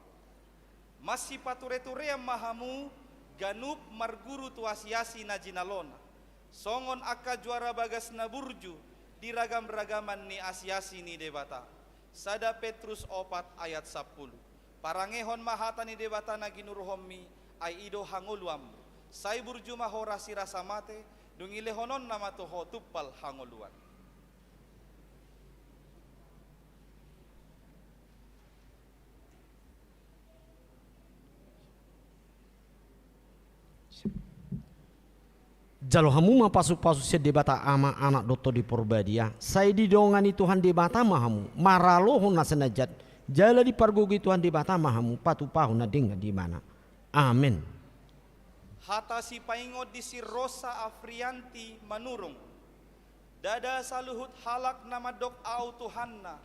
Masipatureturean ma hamu ganup marguru tu asiasi na jinalona, songon angka juara bagas na burju di ragamragaman ni asiasi ni Debata. Sada Petrus opat ayat sampulu. Parangehon ma hata ni Debata na ginuruhonmi, ai i do hangoluanmu. Sai burju ma ho rasirasa mate, dung i lehononna ma tu ho tumpal hangoluan. Jalo hamu ma pasupasu sian Debata Ama, Anak dohot Tondi Porbadia. Sai didongani Tuhan Debata ma hamu maralohon nasa na jat, jala dipargogoi Tuhan Debata ma hamu patupahon na denggan di Ibana. Amen. Hata sipaingot di si Rosa Afrianti Manurung. Ndada saluhut halak na mandok ahu Tuhanna,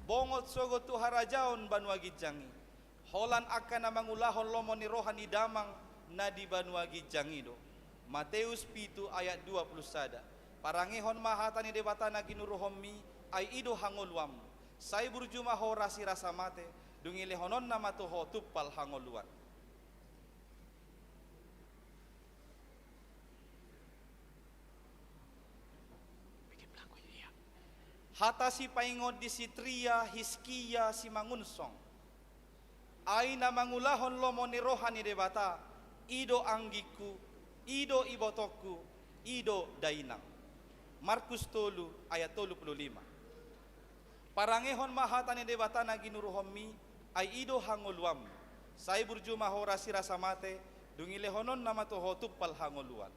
bongot sogot tu harajaon banua ginjang i. Holan angka na mangulahon lomo ni roha ni Damang na di banua ginjang i do. Mateus pitu ayat dua pulu sada. Parangehon ma hata ni Debata na ginuruhonmi, ai i do hangoluanmu. Sai burju ma ho rasirasa mate, dung i lehononna ma tu ho tumpal hangoluan. Hata sipaingot di si Tria Hiskia Simangunsong. Ai na mangulahon lomo ni roha ni Debata, i do anggingku, i do ibotongku, i do dainang. Markus tolu ayat tolu pulu lima. Parangehon ma hata ni Debata na ginuruhonmi, Ai i do hangoluanmu. Sai burju ma ho rasi rasa mate, dung i lehononna ma tu ho tumpal hangoluan.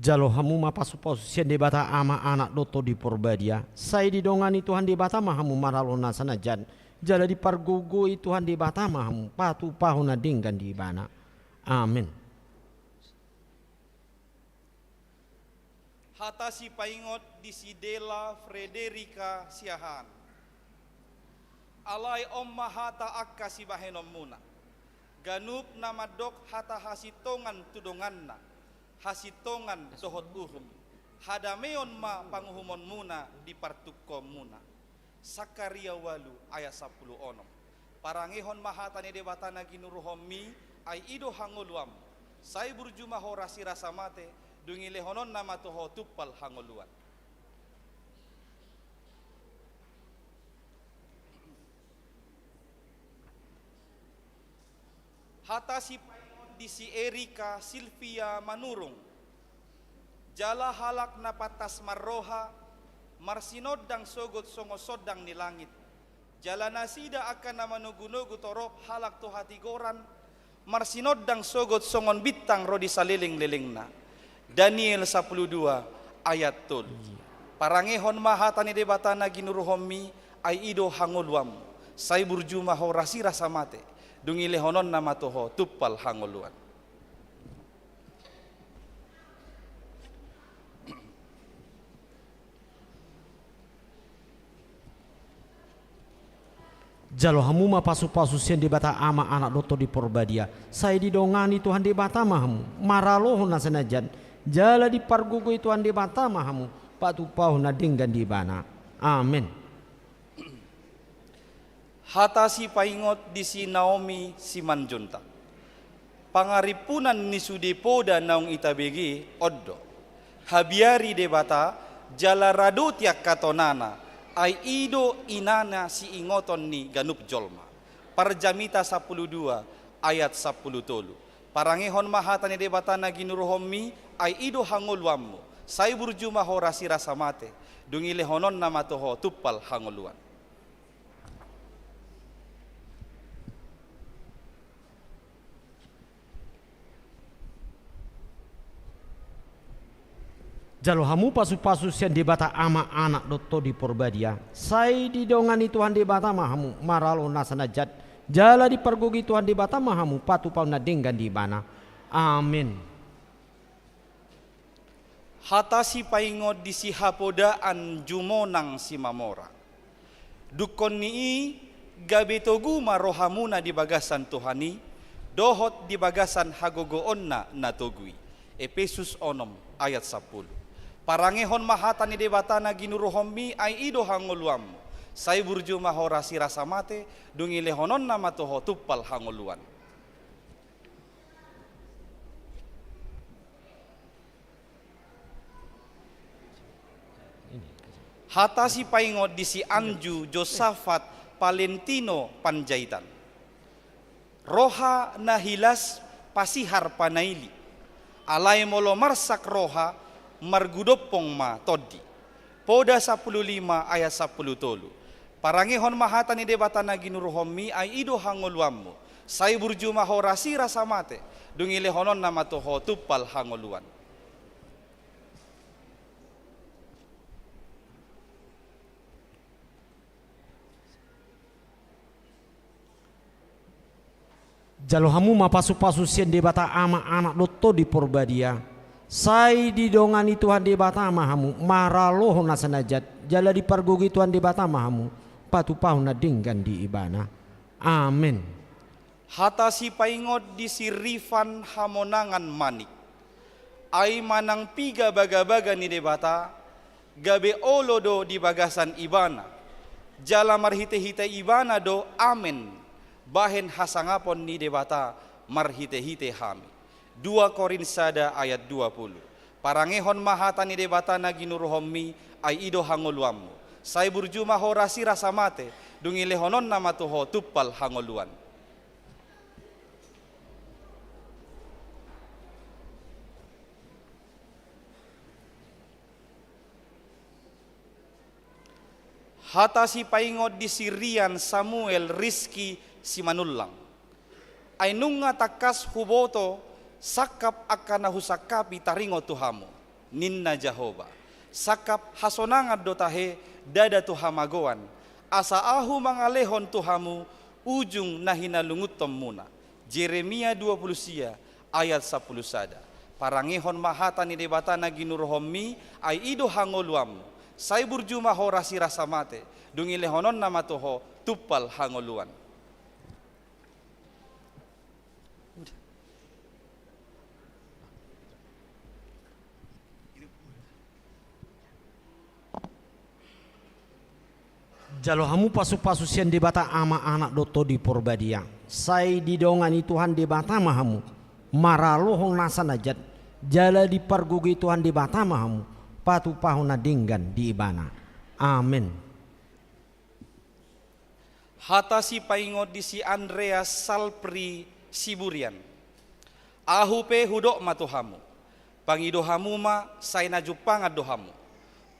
Jalo hamu ma pasupasu sian Debata Ama, Anak dohot Tondi Porbadia. Sai didongani Tuhan Debata ma hamu maralo na sanajan, jala dipargogoi Tuhan Debata ma hamu patupahon na denggan di Ibana. Amen. Hata sipaingot di si Della Frederica Siahaan. Alai on ma hata angka sibahenonmuna. Ganup na mandok hata hasintongan tu donganna, hasintongan dohot uhum. Hadameon ma panguhumonmuna di partungkoonmuna. Sakaria ualu ayat sampulu onom. Parangehon ma hata ni Debata na ginuruhonmi, ai i do hangoluanmu. Sai burju ma ho rasi rasa mate, dung i lehononna ma tu ho tumpal hangoluan. Hata sipaingot di si Erika Silvia Manurung. Jala halak na pantas marroha, marsinondang sogot songon sondang ni langit. Jala nasida angka na manogunogu torop halak tu hatigoran, marsinondang sogot songon bintang ro di salelenglelengna. Daniel sampulu dua ayat tolu. Parangehon ma hata ni Debata na ginuruhonmi, ai i do hangoluanmu. Sai burju ma ho rasi rasa mate, dung i lehononna ma tu ho tumpal hangoluan. Jalo hamu ma pasupasu sian Debata Ama, Anak dohot Tondi Porbadia. Sai didongani Tuhan Debata ma hamu maralohon na sanajan, jala dipargogoi Tuhan Debata ma hamu patupahon na denggan di Ibana. Amen. Hata sipaingot di si Naomi Simanjuntak. Pangarimpunan ni sude poda naung itabege on do: Habiari Debata, jala radoti angka tonana, ai i do inana siingoton ni ganup jolma. Parjamita sampulu dua ayat sampulu tolu. Parangehon ma hata ni Debata na ginuruhonmi, ai i do hangoluanmu. Sai burju ma ho rasi rasa mate, dung i lehononna ma tu ho tumpal hangoluan. Jalo hamu pasupasu sian Debata Ama, Anak dohot Tondi Porbadia. Sai didongani Tuhan Debata ma hamu maralo na sanajan, jala dipargogoi Tuhan Debata ma hamu patupahon na denggan di Ibana. Amen. Hata sipaingot di si Hapodaan Jumonang Simamora. Dungkon ni i, gabe togu ma rohamuna di bagasan Tuhan i, dohot di bagasan hagogoonna na togu i. Epesus onom ayat sampulu. Parangehon ma hata ni Debata na ginuruhonmi, ai i do hangoluanmu. Sai burju ma ho rasi rasa mate, dung i lehononna ma tu ho tumpal hangoluan. Hata sipaingot di si Anju Josafat Palentino Panjaitan. Roha na hilas pasihar panaili. Alai molo marsak roha, margudompong ma tondi. Poda sampulu lima ayat sampulu tolu. Parangehon ma hata ni Debata na ginuruhonmi, ai i do hangoluanmu. Sai burju ma ho rasi rasa mate, dung i lehononna ma tu ho tumpal hangoluan. Jalo hamu ma pasupasu sian Debata Ama, Anak dohot Tondi Porbadia. Sai didongani Tuhan Debata ma hamu maralohon na sanajat, jala dipargogoi Tuhan Debata ma hamu patupahon na denggan di Ibana. Amen. Hata sipaingot di si Rifan Hamonangan Manik. Ai manang piga bagabaga ni Debata, gabe olo do di bagasan Ibana, jala marhitehite Ibana do amen bahen hasangapon ni Debata marhitehite hami. Dua Korint sada ayat dua pulu. Parangehon ma hata ni Debata na ginuruhonmi, ai i do hangoluanmu. Sai burju ma ho rasi rasa mate, dung i lehononna ma tu ho tumpal hangoluan. Hata sipaingot di si Rian Samuel Rizky Simanullang. Ai nunga tangkas huboto sangkap angka na husangkapi taringot tu hamu, ninna Jahowa. Sangkap hasonangan do tahe, ndada tu hamagoan, asa ahu mangalehon tu hamu ujung na hinalungunhonmuna. Jeremia dua pulu sia ayat sampulu sada. Parangehon ma hata ni Debata na ginuruhonmi, ai i do hangoluanmu. Sai burju ma ho rasi rasa mate, dung i lehononna ma tu ho tumpal hangoluan. Jalo hamu pasupasu sian Debata Ama, Anak dohot Tondi Porbadia. Sai didongani Tuhan Debata ma hamu maralohon nasa na jat, jala dipargogoi Tuhan Debata ma hamu patupahon na denggan di Ibana. Amen. Hata sipaingot di si Andreas Salpri Siburian. Ahu pe hudok ma tu hamu, pangido hamu ma, sai na jumpangan do hamu.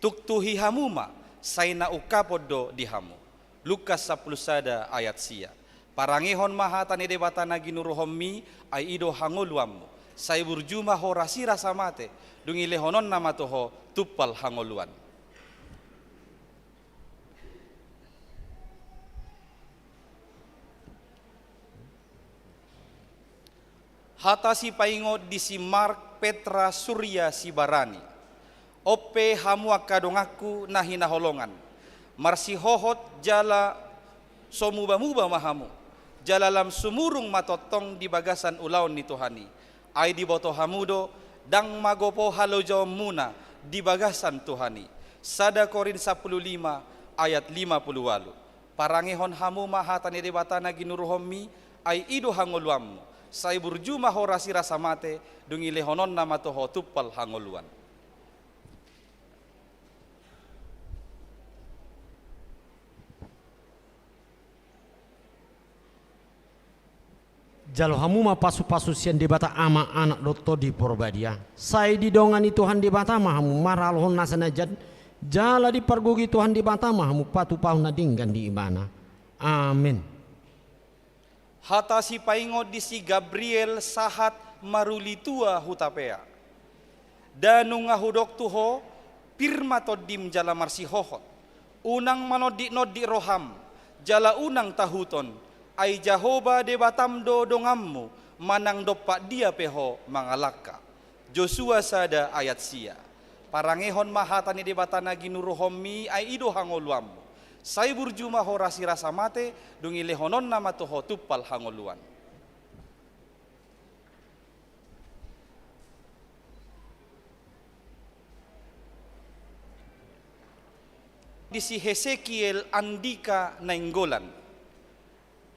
Tuktuhi hamu ma, sai na ungkapon do di hamu. Lukas sampulu sada ayat sia. Parangehon ma hata ni Debata na ginuruhonmi, ai i do hangoluanmu. Sai burju ma ho rasi rasa mate, dung i lehononna ma tu ho tumpal hangoluan. Hata sipaingot di si Mark Petra Surya Sibarani. On pe hamu angka donganku na hinaholongan, marsihohot jala so mubamuba ma hamu, jala lam sumurung ma tongtong di bagasan ulaon ni Tuhan i. Ai diboto hamu do, ndang magopo halojaonmuna di bagasan Tuhan i. Sada Korint sampulu lima ayat lima pulu ualu. Parangehon hamu ma hata ni Debata na ginuruhonmi, ai i do hangoluanmu. Sai burju ma ho rasi rasa mate, dung i lehononna ma tu ho tumpal hangoluan. Jalo hamu ma pasupasu sian Debata Ama, Anak dohot Tondi Porbadia. Sai didongani Tuhan Debata ma hamu maralohon nasa na jat, jala dipargogoi Tuhan Debata ma hamu patupahon na denggan di Ibana. Amen. Hata sipaingot di si Gabriel Sahat Marulitua Hutapea. Nda nunga hudok tu ho, pir ma tondim jala marsihohot. Unang manonditnondit roham, jala unang tahuton, ai Jahowa Debatam do donganmu, manang dompak dia pe ho mangalangka. Josua sada ayat sia. Parangehon ma hata ni Debata na ginuruhonmi, ai i do hangoluanmu. Sai burju ma ho rasi rasa mate, dung i lehononna ma tu ho tumpal hangoluan. Di si Hesekiel Andika Nainggolan.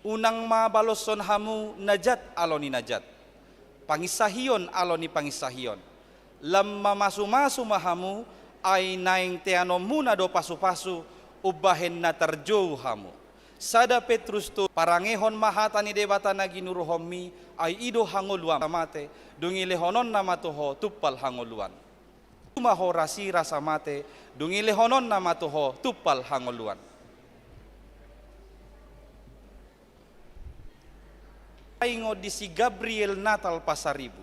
Unang ma baloshon hamu na jat alo ni na jat, panginsahion alo ni panginsahion. Lam mamasumasu ma hamu, ai naeng teanonmuna do pasupasu umbahen na tarjou hamu. Sada Petrus tolu. Parangehon ma hata ni Debata na ginuruhonmi, ai i do hangoluan mate, dung i lehononna ma tu ho tumpal hangoluan. Ma ho rasi rasa mate, dung i lehononna ma tu ho tumpal hangoluan. Ingot di si Gabriel Natal Pasaribu.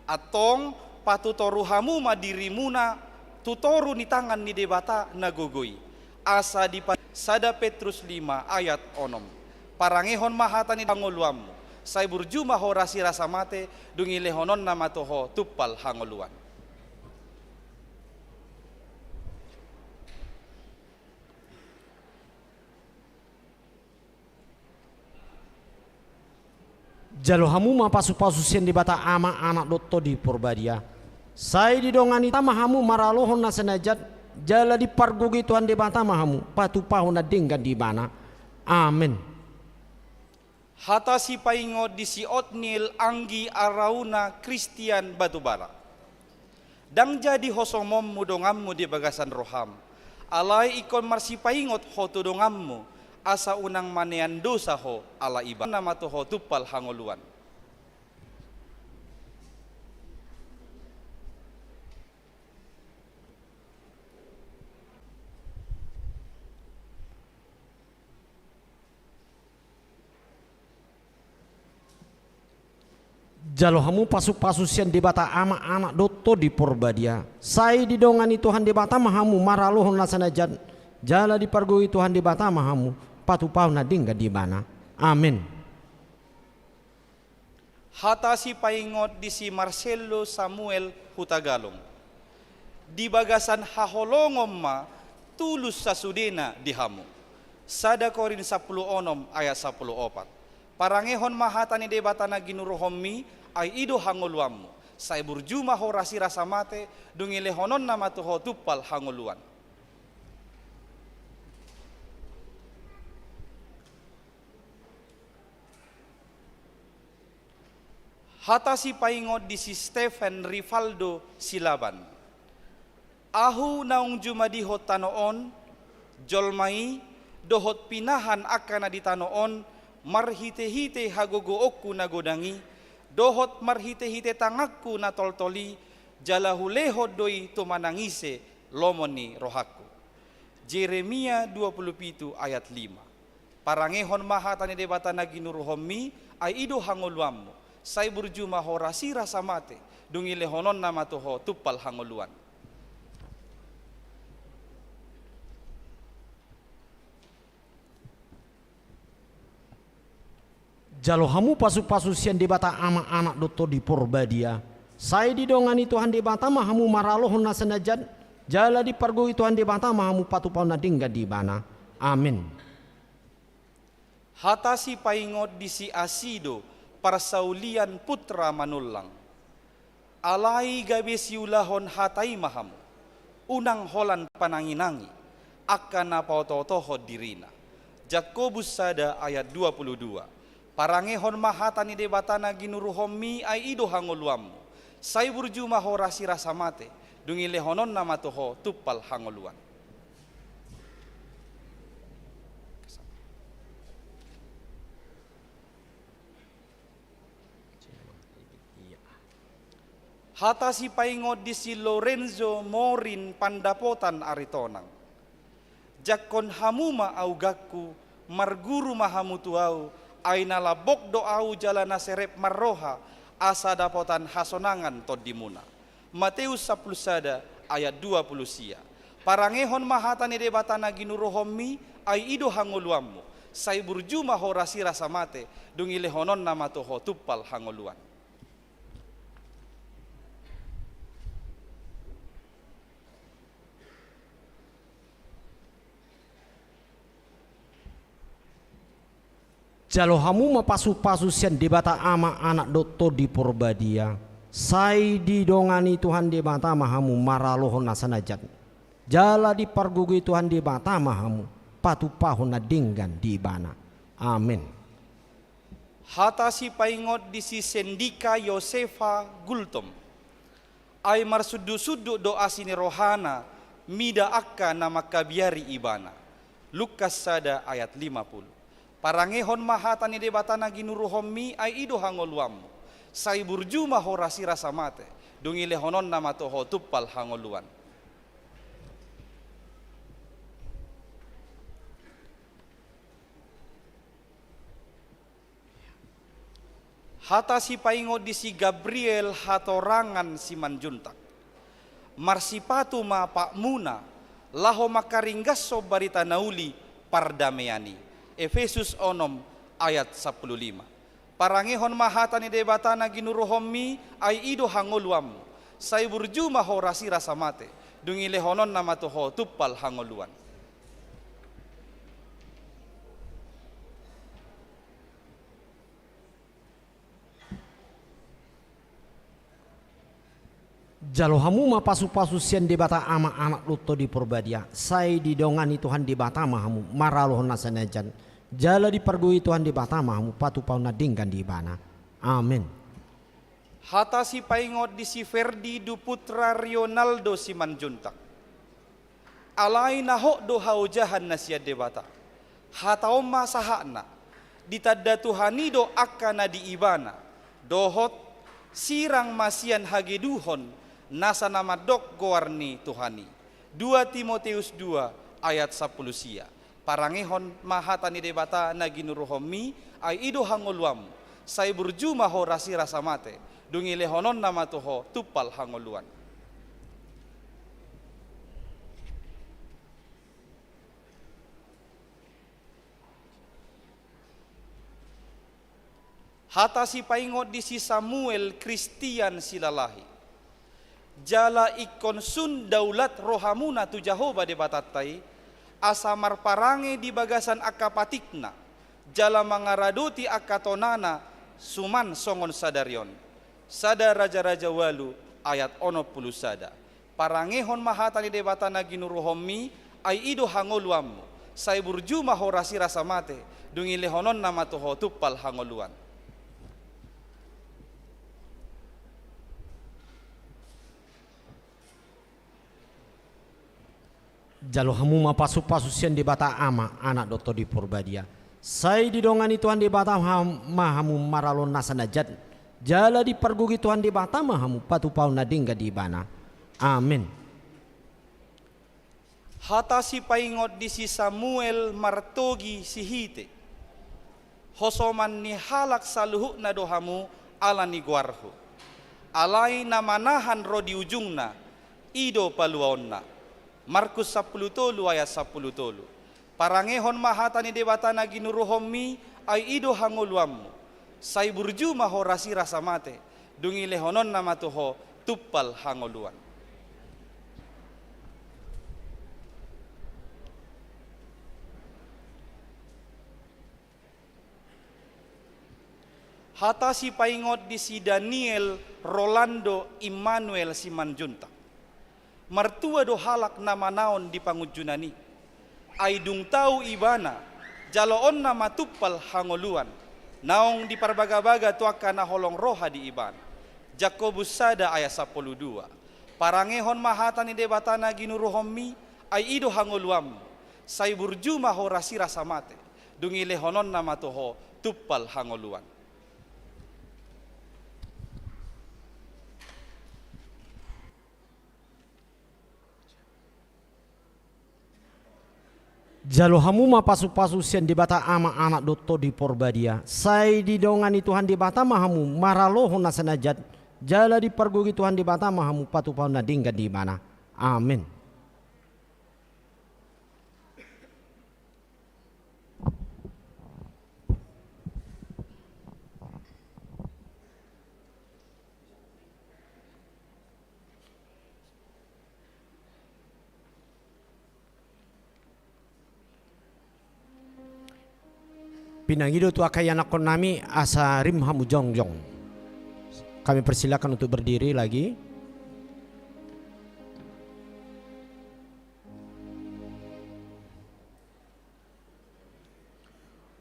Antong, patutoru hamu ma dirimuna tu toru ni tangan ni Debata na gogo i. Asa di pa-, sada Petrus lima ayat onom. Parangehon ma hata ni hangoluanmu, sai burju ma ho rasi rasa mate, dung i lehononna ma tu ho tumpal hangoluan. Jalo hamu ma pasupasu sian Debata Ama, Anak dohot Tondi Porbadia. Sai didongani Tuhan ma hamu maralohon nasa na jat, jala dipargogoi Tuhan Debata ma hamu patupahon na denggan di Ibana. Amen. Hata sipaingot di si Otniel Anggi Arauna Kristian Batubara. Ndang jadi hosomonmu donganmu di bagasan roham. Alai ingkon marsipaingot ho tu donganmu, asa unang manean dosa ho ala Ibana ma tu ho tumpal hangoluan. Jalo hamu pasu-pasu sian Debata Ama, Anak dohot Tondi Porbadia. Sai didongani Tuhan Debata ma hamu maralohon na sanajan, jala dipargogoi Tuhan Debata ma hamu patupahon na denggan di Ibana. Amen. Hata sipaingot di si Marcelo Samuel Hutagalung. Di bagasan haholongon ma tulus sasudena di hamu. Sada Korint sampulu onom ayat sampulu opat. Parangehon ma hata ni Debata na ginuruhonmi, ai i do hangoluanmu. Sai burju ma ho rasirasa mate, dung i lehononna ma tu ho tumpal hangoluan. Hata sipaingot di si Stephen Rivaldo Silaban. Ahu naung jumadihon tano on, jolma i, dohot pinahan angka na di tano on, marhite-hite hagogoonku na godang i, dohot marhite-hite tanganku na toltol i, jala hulehon do i tu manang ise lomo ni rohangku. Jeremia dua pulu pitu ayat lima. Parangehon ma hata ni Debata na ginuruhonmi, ai i do hangoluanmu. Sai burju ma ho rasirasa mate, dung i lehononna ma tu ho tumpal hangoluan. Jalo hamu pasu-pasu sian Debata Ama, Anak dohot Tondi Porbadia. Sai didongani Tuhan Debata ma hamu maralohon na sanajan, jala dipargogoi Tuhan Debata ma hamu patupahon na denggan di Ibana. Amen. Hata sipaingot di si Asido Parsaulian Putra Manullang. Alai gabe siulahon hata i ma hamu. Unang holan panangi-nangi angka na paoto-otohon dirina. Jakobus sada ayat dua pulu dua. Parangehon ma hata ni Debata na ginuruhonmi, ai i do hangoluanmu. Sai burju ma ho rasirasa mate, dung i lehononna ma tu ho tumpal hangoluan. Hata sipaingot di si Lorenzo Morin Pandapotan Aritonang. Jangkon hamu ma augangku, marguru ma hamu tu ahu, ai na lambok do ahu jala na serep marroha, asa dapotan hasonangan tondimuna. Mateus sampulu sada ayat dua pulu sia. Parangehon ma hata ni Debata na ginuruhonmi, ai i do hangoluanmu. Sai burju ma ho rasirasa mate, dung i lehononna ma tu ho tumpal hangoluan. Jalo hamu ma pasu-pasu sian Debata Ama, Anak dohot Tondi Porbadia. Sai didongani Tuhan Debata ma hamu maralohon na sanajan, jala dipargogoi Tuhan Debata ma hamu patupahon na denggan di Ibana. Amen. Hata sipaingot di si Sendika Yosefa Gultom. Ai marsundut-sundut do asi ni rohana mida angka na mangkabiari ibana. Lukas sada ayat lima pulu. Parangehon ma hata ni Debata na ginuruhonmi, ai i do hangoluanmu. Sai burju ma ho rasirasa mate, dung i lehononna ma tu ho tumpal hangoluan. Hata sipaingot di si Gabriel Hatorangan Simanjuntak. Marsipatu ma patmuna, laho mangkaringgashon barita na uli pardamean i. Efesus onom ayat sampulu lima. Parangehon ma hata ni Debata na ginuruhonmi, ai i do hangoluanmu. Sai burju ma ho rasirasa mate, dung i lehononna ma tu ho tumpal hangoluan. Jalo hamu ma pasu-pasu sian Debata Ama, Anak dohot Tondi Porbadia, sai didongani Tuhan Debata ma hamu maralohon na sanajan, jala dipargogoi Tuhan Debata ma hamu patupahon na denggan di Ibana. Amen. Hata sipaingot di si Ferdi Duputra Rionaldo Simanjuntak. Alai na hot do haojahan na sian Debata. Hata on ma sahatna, ditanda Tuhan i do angka na di Ibana, dohot sirang ma sian hageduhon nasa na mandok goar ni Tuhan i. Dua Timoteus dua ayat sampulu sia. Parangehon ma hata ni Debata na ginuruhonmi, ai i do hangoluanmu. Sai burju ma ho rasirasa mate, dung i lehononna ma tu ho tumpal hangoluan. Hata sipaingot di si Samuel Kristian Silalahi. Jala ingkon sun daulat rohamuna tu Jahowa Debatanta i, asa marparange di bagasan angka patikna, jala mangaradoti angka tonana suman songon sadari on. Sada Raja-raja ualu ayat onom pulu sada. Parangehon ma hata ni Debata na ginuruhonmi, ai i do hangoluanmu. Sai burju ma ho rasirasa mate, dung i lehononna ma tu ho tumpal hangoluan. Jalo hamu ma pasu-pasu sian Debata Ama, Anak dohot Tondi Porbadia. Sai didongani Tuhan Debata ma, ma hamu maraloan nasa na jat, jala dipargogoi Tuhan Debata ma hamu patupahon na denggan di Ibana. Amen. Hata sipaingot di si Samuel Martogi Sihite. Hosoman ni halak saluhutna do hamu ala ni goarhu. Alai na manahan ro di ujungna, i do paluaonna. Markus sampulu tolu ayat sampulu tolu. Parangehon ma hata ni Debata na ginuruhonmi, ai i do hangoluanmu. Sai burju ma ho rasirasa mate, dung i lehononna ma tu ho tumpal hangoluan. Hata sipaingot di si Daniel Rolando Immanuel Simanjuntak. Martua do halak na manaon di pangunjunan i. Ai dung tau ibana, jaloonna ma tumpal hangoluan. Naung diparbaga-baga tu angka na holong roha di ibana. Jakobus sada ayat sampulu dua. Parangehon ma hata ni Debata na ginuruhonmi, ai i do hangoluanmu. Sai burju ma ho rasirasa mate, dung i lehononna ma tu ho tumpal hangoluan. Jalo hamu ma pasu-pasu sian Debata Ama, Anak dohot Tondi Porbadia. Sai didongani Tuhan Debata ma hamu maralohon nasa na jat, jala dipargogoi Tuhan Debata ma hamu patupahon na denggan di Ibana. Amen. Pinangido tu angka ianakkonnami asa rima hamu jongjong. Kami persilakan untuk berdiri lagi.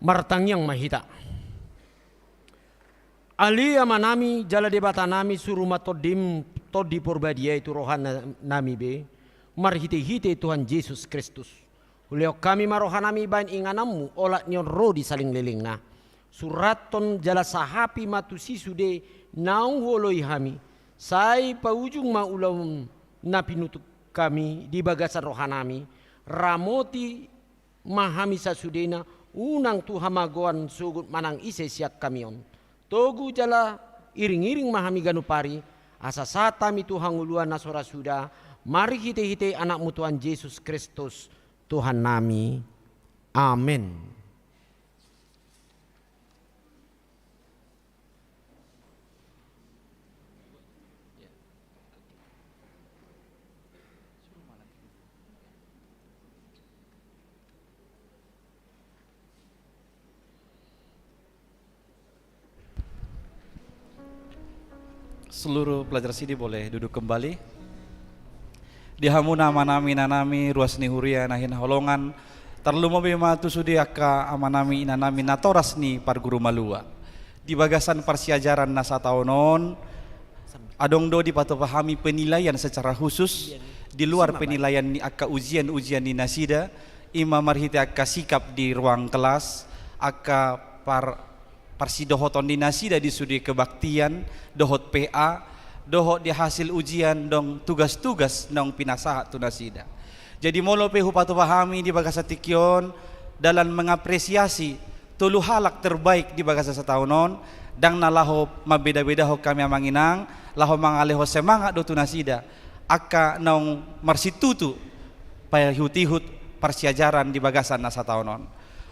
Martangiang ma hita. Ale Amanami, jala Debatanami, suru ma Tondim, Tondi Porbadia i tu rohanami be, marhite-hite Tuhan Jesus Kristus. Hulehon hami ma rohanami bahen ingananmu, olat ni on ro di salelenglelengna. Surathon jala sahapi ma tusi sude naung huoloi hami, sai paujung ma ulaon na pinutuk hami di bagasan rohanami, ramoti ma hami sasudena, unang tu hamagoan sogot manang ise sian hami on. Togu jala iring-iring ma hami ganup ari, asa sahat hami tu hangoluan na so ra suda, marhite-hite Anakmu Tuhan Jesus Kristus, Tuhannami. Amen. Seluruh pelajar sidi boleh duduk kembali. Di hamu na amanami, inanami, ruas ni huria na hinaholongan, tarlumobi ma tu sude angka amanami, inanami natoras ni parguru malua. Di bagasan parsiajaran na sataon on, adong do dipatupa hami penilaian secara khusus, di luar penilaian ni angka ujian-ujian ni nasida, i ma marhite angka sikap di ruang kelas, angka par-, parsidohoton ni nasida di sude kebaktian, dohot P A, dohot di hasil ujian, dohot tugas-tugas naung pinasahat tu nasida. Jadi molo pe hupatupa hami di bagasan tingki on, dalan mengapresiasi tolu halak terbaik di bagasan sataon on, ndang na laho mambeda-bedahon hami amang inang, laho mangalehon semangat do tu nasida, angka naung marsitutu paihut-ihut parsiajaran di bagasan na sataon on.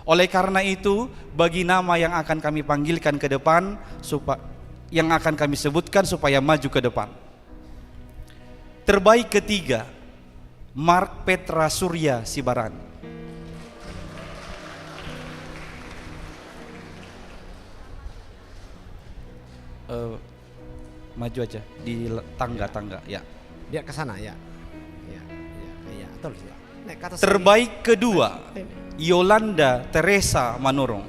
Oleh karena itu, bagi nama yang akan kami panggilkan ke depan, supa-, yang akan kami sebutkan supaya maju ke depan. Terbaik ketiga, Mark Petra Surya Sibarani. Eh, maju aja di le-, tangga-tangga, ya. Dia ke sana, ya. Ya, ya, ya, terus, ya. Naik ke atas lagi. Terbaik kedua, Yolanda Teresa Manurung.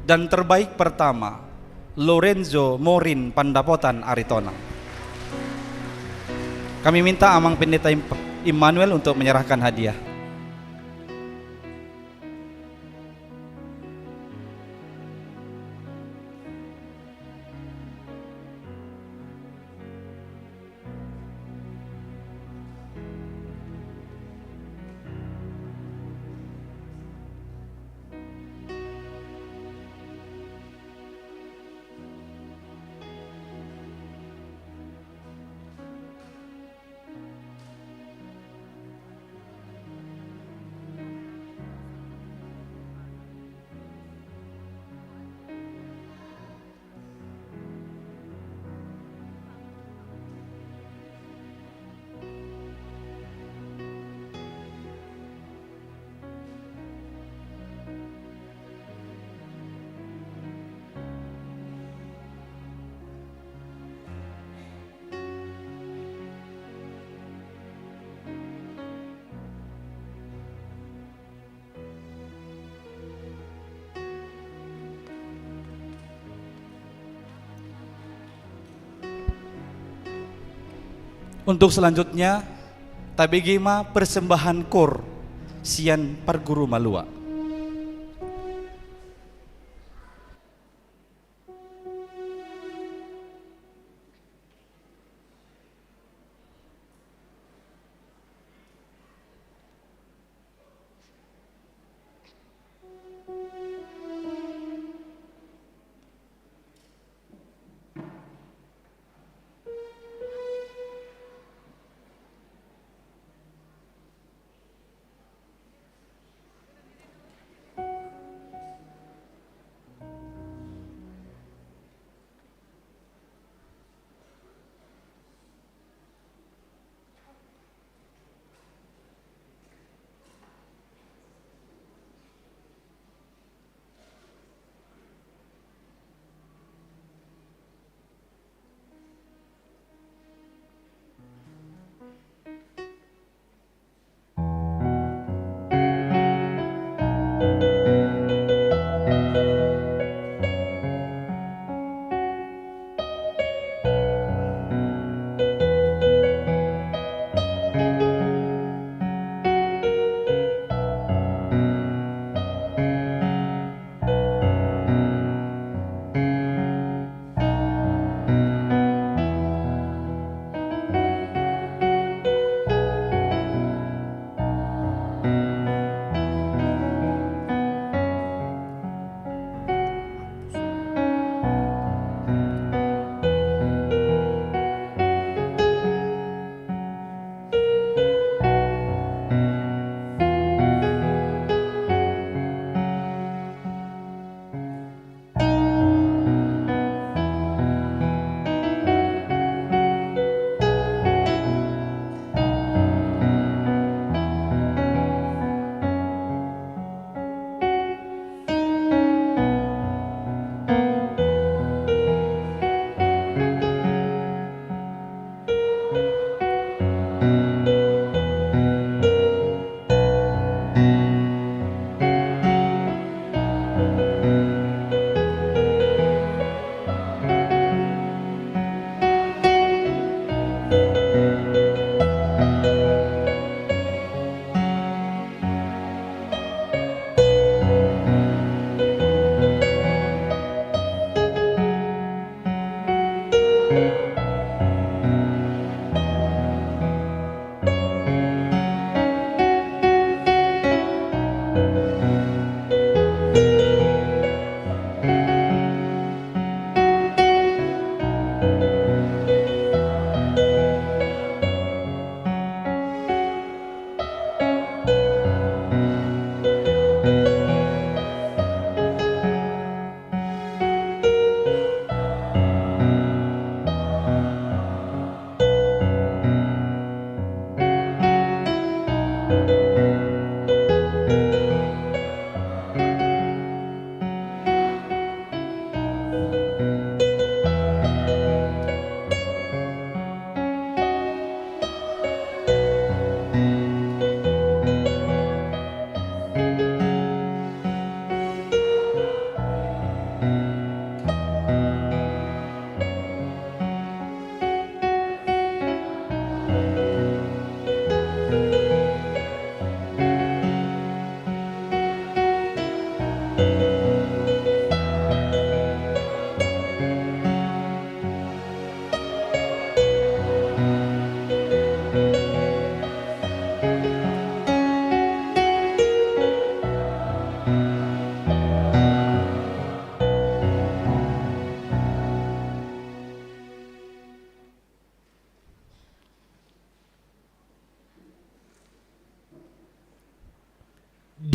Dan terbaik pertama, Lorenzo Morin Pandapotan Aritonang. Kami minta Amang Pendeta Im-, Immanuel untuk menyerahkan hadiah. Untuk selanjutnya, tabege ma persembahan kor sian parguru malua.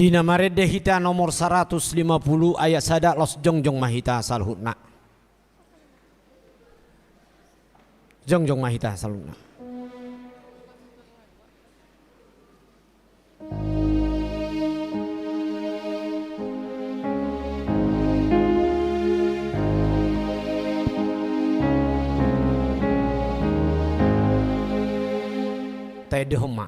Di na marende hita nomor saratus lima pulu ayat sada, laos jongjong ma hita saluhutna. Jongjong ma hita saluhutna. Taendehon ma.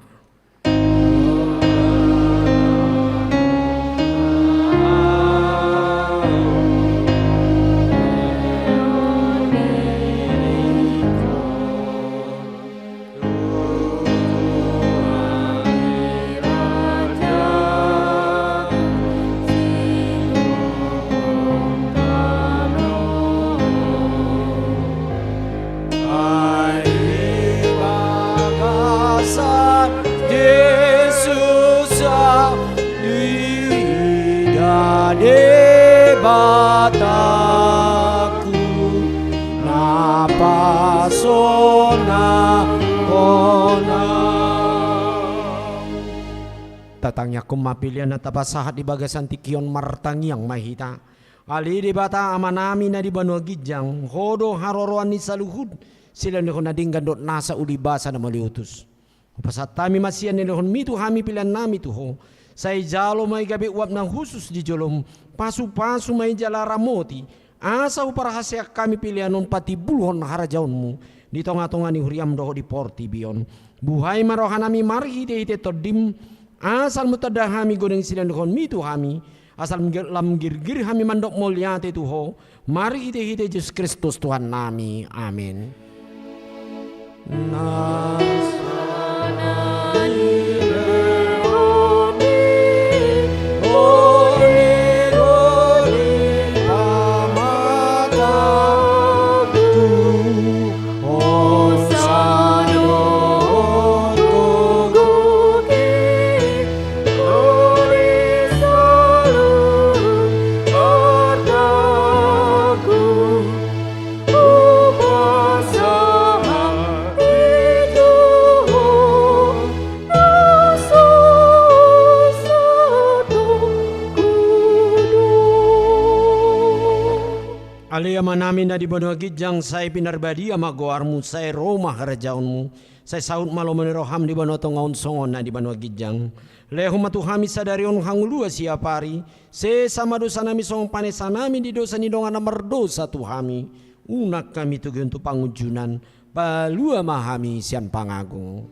Ai di bagasan Jesus, ida Debataku, na pasona hona. Tatangiangkon ma pelean na tapasahat di bagasan tingki on. Martangiang ma hita. Ale Debata Amanami na di banua ginjang, Ho do haroroan ni saluhut silehonlehon na denggan dohot nasa uli basa na mauliutus. Hupasahat hami ma sian nilehonmi tu hami peleannami tu Ho. Sai jalo ma i gabe uap na hushus di jolom, pasupasu ma i jala ramoti, asa huparhaseang hami pelean on patimbulhon harajaonmu di tongatonga ni huriam dohot di portibi on. Buhai ma rohanami marhitehite Tondim, asa lam tanda hami godang silehonlehonmi tu hami, asa lam gir-, lam girgir hami mandok mauliate tu Ho, marhitehite Jesus Kristus Tuhannami. Amin. Ale Amanami na di banua ginjang, sai pinarbadia ma goarmu, sai ro ma harajaonmu, sai saut ma lomo ni roham di banua tonga on songon na di banua ginjang. Lehon ma tu hami sadari on hangoluan siapari, sesa ma dosanami songon panesanami di dosa ni dongan na mardosa tu hami. Unang hami togihon tu pangunjunan, palua ma hami sian pangago.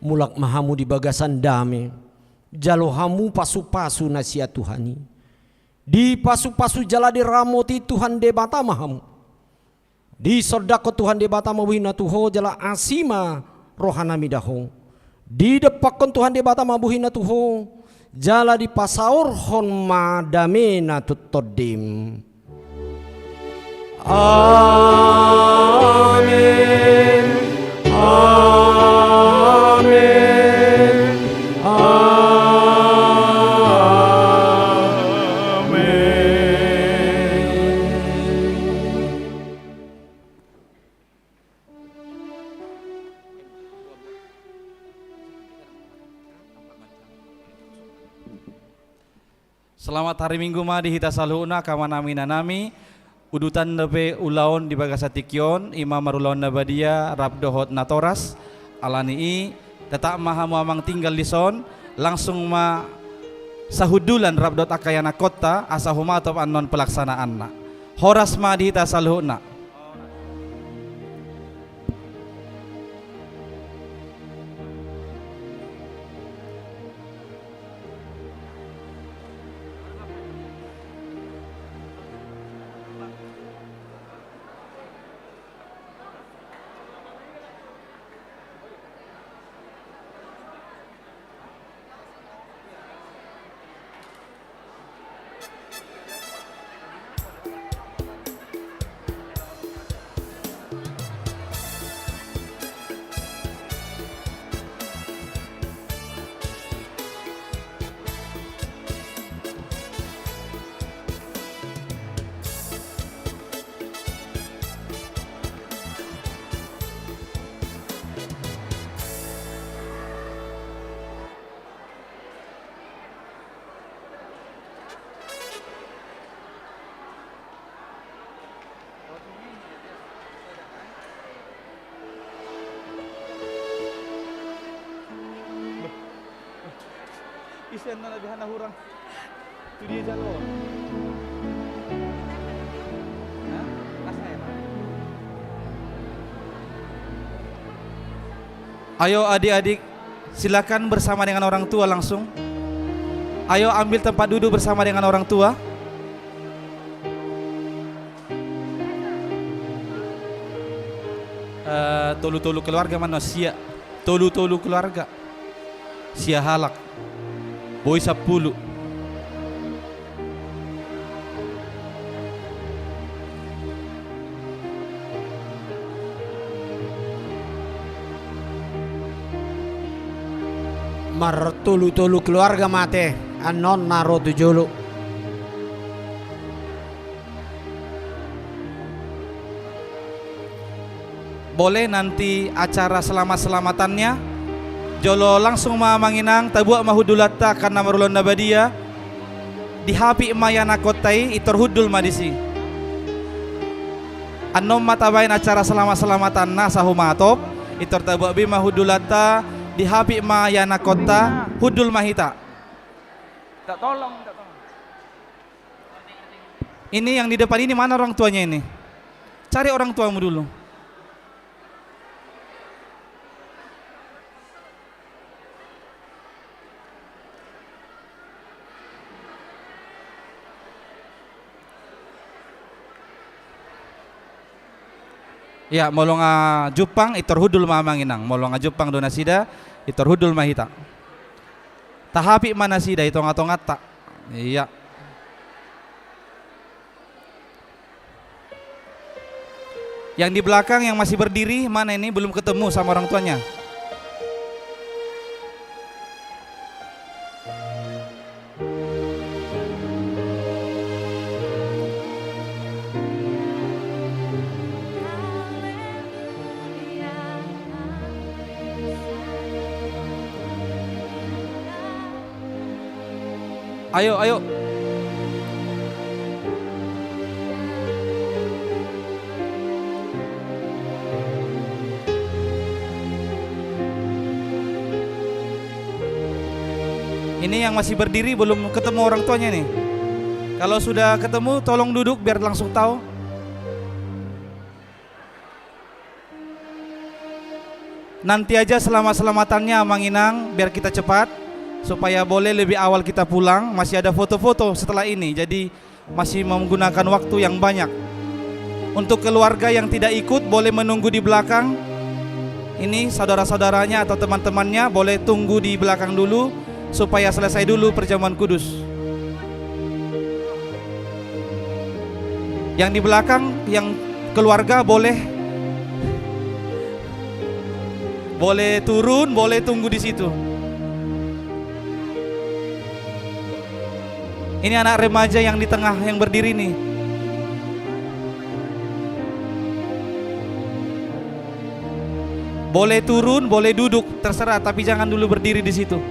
Mulak ma hamu di bagasan dame, jalo hamu pasupasu na sian Tuhan i. Dipasupasu jala diramoti Tuhan Debata ma hamu. Disondangkon Tuhan Debata ma bohina tu ho jala asi ma rohana mida ho. Didompakkon Tuhan Debata ma bohina tu ho jala dipasaorhon ma damena tu tondim. Amen. Amen. Amen. Selamat hari Minggu ma di hita saluhutna, angka amanami, inanami. Udutan dope ulaon di bagasan tingki on, i ma marulaon na badia rap dohot natoras. Alani i, tetap ma hamu amang tinggal dison, langsung ma sahundulan rap dohot angka ianakhonta, asa humatop annon pelaksanaanna. Horas ma di hita saluhutna. Ise na lebih hana hurang. Tu dia jalo. Hah? Asa ya, Pak? Ayo adik-adik, silakan bersama dengan orang tua langsung. Ayo ambil tempat duduk bersama dengan orang tua. Eh, tolu-tolu keluarga mana sia? Tolu-tolu keluarga. Sia halak. Boi sampulu. Martolu-tolu keluarga ma ate, annon na ro tu jolo. Boleh nanti acara selamat-selamatannya. Jolo langsung ma amang inang, tabuat ma hundulanta, angka na marulaon na badia. Dihapit ma ianakkonta i, pintor hundul ma disi. Annon ma tabaen acara selamat-selamatanna, asa humatop, pintor tabuat be ma hundulanta, dihapit ma ianakkonta, hundul ma hita. Minta tolong, minta tolong. Ini yang di depan ini mana orang tuanya ini? Cari orang tuamu dulu. Ya, molo nga jumpang, pintor hundul ma amang inang. Molo nga jumpang do nasida, pintor hundul ma hita. Tahapit ma nasida i tonga-tonganta. Iya. Yang di belakang yang masih berdiri, mana ini? Belum ketemu sama orang tuanya. Ayo, ayo. Ini yang masih berdiri belum ketemu orang tuanya nih. Kalau sudah ketemu, tolong duduk biar langsung tahu. Nanti aja selamat-selamatannyae, Amang Inang, biar kita cepat, supaya boleh lebih awal kita pulang. Masih ada foto-foto setelah ini, jadi masih menggunakan waktu yang banyak. Untuk keluarga yang tidak ikut, boleh menunggu di belakang. Ini saudara-saudaranya atau teman-temannya boleh tunggu di belakang dulu, supaya selesai dulu perjamuan kudus. Yang di belakang, yang keluarga boleh, boleh turun, boleh tunggu di situ. Ini anak remaja yang di tengah, yang berdiri nih. Boleh turun, boleh duduk, terserah, tapi jangan dulu berdiri di situ.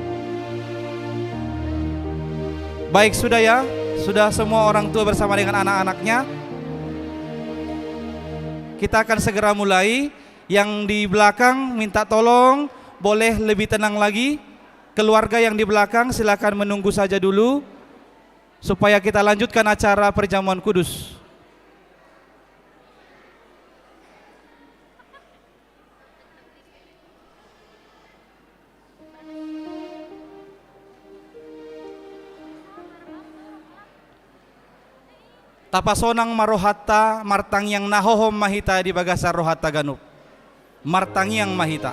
Baik, sudah ya, sudah semua orang tua bersama dengan anak-anaknya. Kita akan segera mulai. Yang di belakang minta tolong, boleh lebih tenang lagi. Keluarga yang di belakang, silakan menunggu saja dulu, supaya kita lanjutkan acara perjamuan kudus. Tapasonang ma rohanta, martangiang na hohom ma hita di bagasan rohanta ganup. Martangiang ma hita.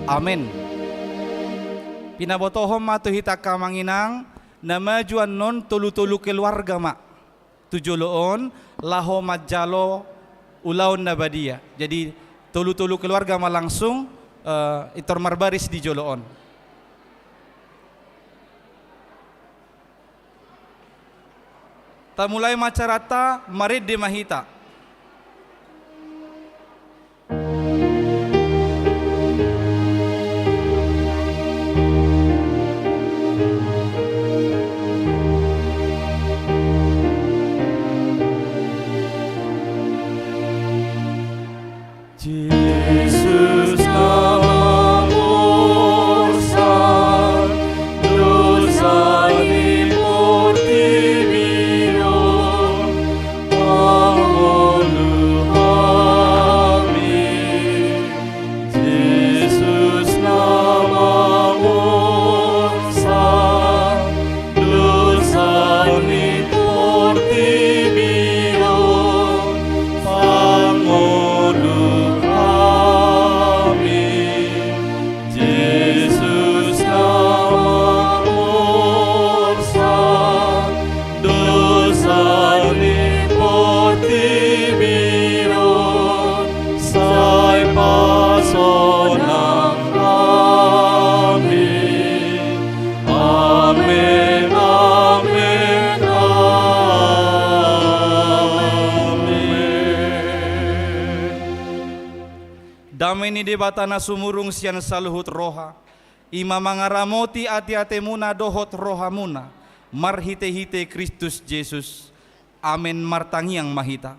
Amen. Pinabotohon ma tu hita angka Amang Inang, na maju annon tolu-tolu keluarga ma tu jolo on, laho manjalo ulaon na badia. Jadi tolu-tolu keluarga ma langsung, eh, pintor marbaris di jolo on. Tamulai ma acaranta, marende ma hita. Debata na sumurung sian saluhut roha, i ma mangaramoti ateatemuna dohot rohamuna, marhitehite Kristus Jesus. Amen. Martangiang ma hita.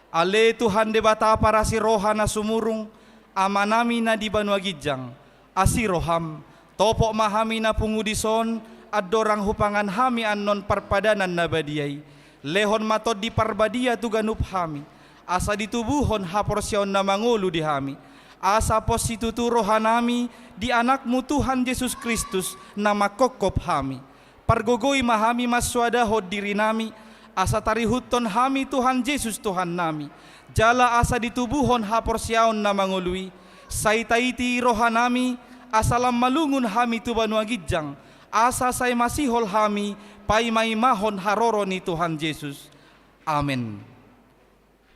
Ale Tuhan Debata parasi roha na sumurung, Amanami na di banua ginjang, asi roham, topot ma hami na pungu dison, andorang hupangan hami annon parpadanan na badia i. Lehon ma Tondi Parbadia tu ganup hami, asa ditubuhon haporseaon na mangolu di hami, asa pos situtu rohanami di Anakmu Tuhan Jesus Kristus na manghophop hami. Pargogoi ma hami mansoadahon dirinami, asa tarihuthon hami Tuhan Jesus Tuhannami, jala asa ditubuhon haporseaon na mangolu i. Sai taiti rohanami, asa lam malungun hami tu banua ginjang, asa sai masihol hami paimaimahon haroro ni Tuhan Jesus. Amen.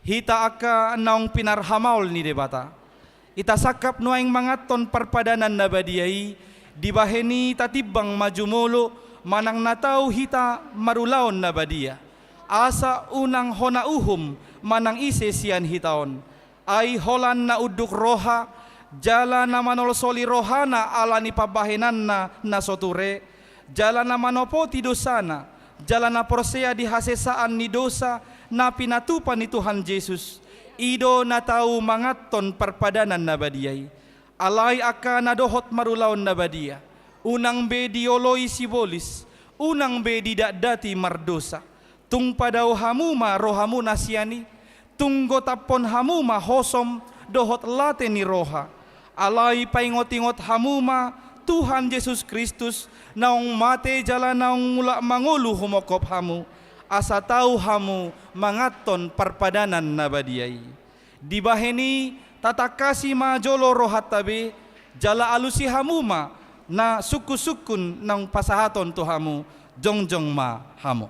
Hita angka naung pinarhamaol ni Debata, hita sangkap nuaeng manganhon parpadanan na badia i. Dibahen i tatimbang ma jumolo manang na tau hita marulaon na badia, asa unang hona uhum manang ise sian hita on. Ai holan na unduk roha, jala na manolsoli rohana ala ni pambahenanna na so ture, jala na manopoti dosana, jala na porsea di hasesaan ni dosa na pinatupa ni Tuhan Jesus, i do na tau manganhon parpadanan na badia i. Alai angka na dohot marulaon na badia, unang be dioloi sibolis, unang be didatdati mardosa. Tung padao hamu ma rohamuna sian i, tung gotaphon hamu ma hosom dohot late ni roha. Alai paingotingot hamu ma Tuhan Jesus Kristus, naung mate jala naung mulak mangolu humophop hamu, asa tau hamu manganhon parpadanan na badia i. Dibahen i tatangkasi ma jolo rohanta be, jala alusi hamu ma na sungkunsungkun naung pasahaton tu hamu. Jongjong ma hamu.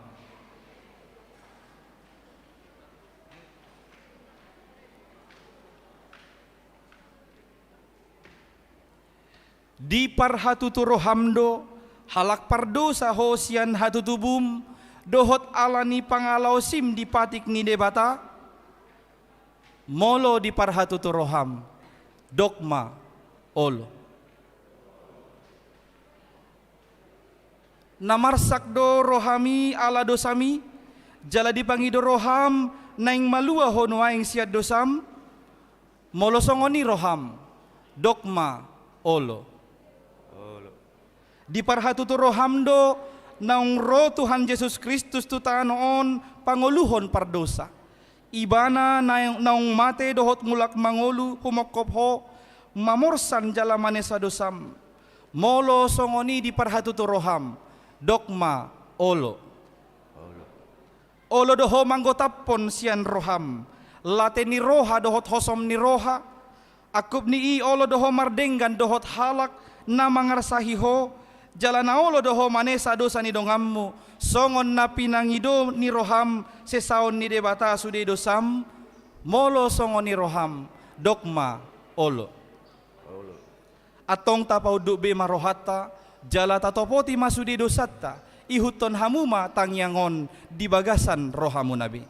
Diparhatutu roham do, halak pardosa ho sian hatutubum, dohot ala ni pangalaosim di patik ni Debata? Molo diparhatutu roham, dok ma olo. Na marsak do rohami ala dosami, jala dipangido roham naeng malua ho nuaeng sian dosam? Molo songon i roham, dok ma olo. Olo. Diparhatutu roham do naung ro Tuhan Jesus Kristus tu tano on pangoluhon pardosa. Ibana na-, naung mate dohot mulak mangolu humophop ho, mamorsan jala manesa dosam. Molo songon i diparhatutu roham, dok ma olo. Olo. Olo do ho manggotaphon sian roham late ni roha dohot hosom ni roha. Angkup ni i olo do ho mardenggan dohot halak na mangarsahi ho, jala na olo do ho manesa dosa ni donganmu, songon na pinangido ni roham sesaon ni Debata sude dosam? Molo songon i roham, dok ma olo. Olo. Antong tapaunduk be ma rohanta, jala tatopoti ma sude dosanta, ihuthon hamu ma tangiang on di bagasan rohamuna be.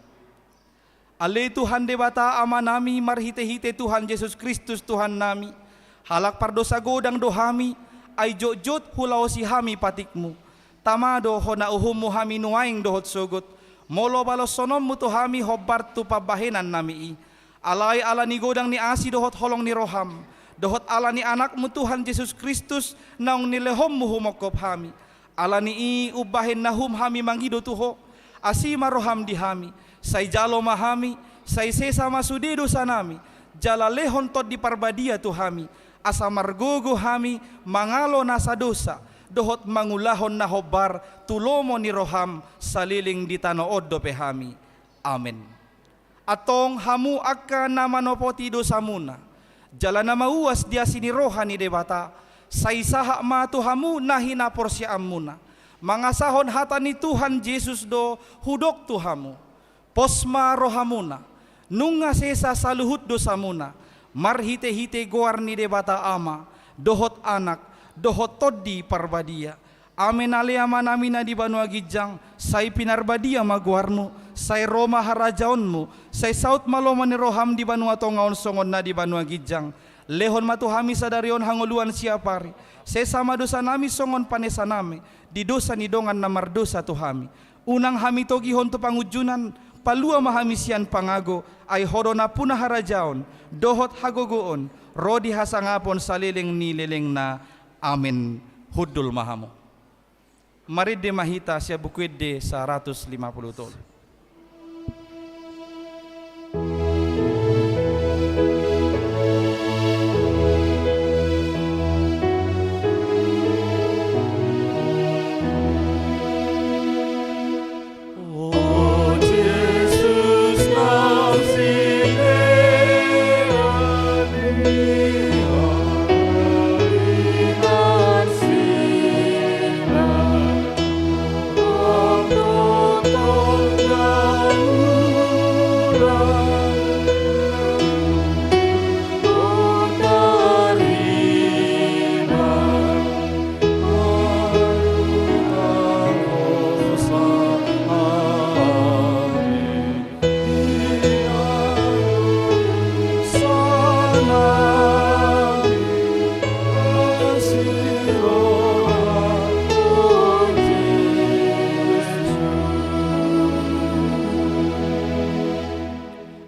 Ale Tuhan Debata Amanami, marhitehite Tuhan Jesus Kristus Tuhannami, halak pardosa godang do hami, ai jotjot hulaosi hami patikmu. Tama do hona uhummu hami nuaeng dohot sogot, molo baloshononmu tu hami hombar tu pambahenannami i. Alai ala ni godang ni asi dohot holong ni roham, dohot ala ni Anakmu Tuhan Jesus Kristus naung nilehonmu humophop hami, ala ni i umbahen na uhum hami mangido tu ho, asi ma roham di hami, sai jalo ma hami, sai sesa ma sude dosanami, jala lehon Tondi Parbadia tu hami, asa margogo hami mangalo nasa dosa, dohot mangulahon na hombar tu lomo ni roham saleleng di tano on dope hami. Amen. Antong hamu angka na manopoti dosamuna, jala na mauas di asi ni roha ni Debata, sai sahat ma tu hamu na hinaporseaonmuna. Mangasahon hata ni Tuhan Jesus do hudok tu hamu. Pos ma rohamuna, nunga sesa saluhut dosamuna, marhitehite goar ni Debata Ama, dohot Anak, dohot Tondi Parbadia. Amen. Ale Amanami na di banua ginjang, sai pinarbadia ma goarmu, sai ro ma harajaonmu, sai saut ma lomo ni roham di banua tonga on songon na di banua ginjang. Lehon ma tu hami sadari on hangoluan siapari. Sesa ma dosanami songon panesanami di dosa ni dongan na mardosa tu hami. Unang hami togihon tu pangunjunan, palua ma hami sian pangago, ai Ho do nampuna harajaon, dohot hagogoon, ro di hasangapon saleleng ni lelengna. Amen. Hundul ma hamu. Marende ma hita sian Buku Ende saratus lima pulu tolu.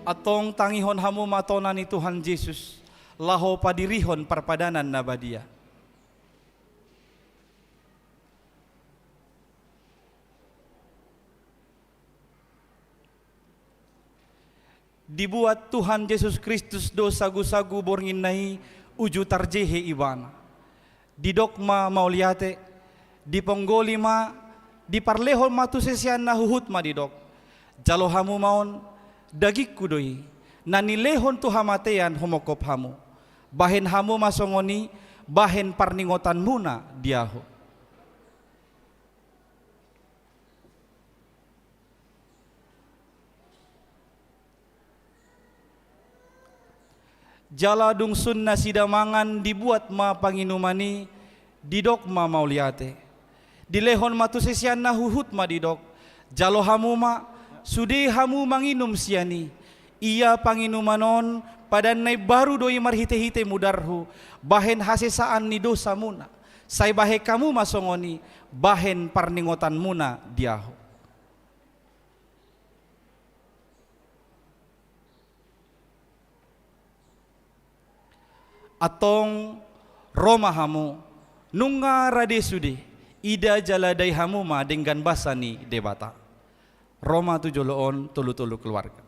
Antong tangihon hamu ma tona ni Tuhan Jesus, laho padirihon parpadanan na badia. Dibuat Tuhan Jesus Kristus do sagusagu bornginna i uju tarjehe Ibana. Didok ma mauliate, diponggoli ma, diparlehon ma tu siseanna huhut ma didok: Jalo hamu ma on, dagingku do i, na nilehon tu hamatean humongkop hamu. Bahen hamu ma songon i, bahen parningotanmuna di ahu. Jala dung sun nasida mangan, dibuat ma panginuman i, didok ma mauliate. Dilehon ma tu siseanna huhut ma didok: Jalo hamu ma, sude hamu manginum sian i. Ia panginuman on padan na imbaru do i marhitehite mudarhu, bahen hasesaan ni dosamuna. Sai bahen hamu ma songon i, bahen parningotanmuna di ahu. Antong, ro ma hamu, nunga rade sude, ida jala dai hamu ma denggan basa ni Debata. Ro ma tu jolo on tolu-tolu keluarga.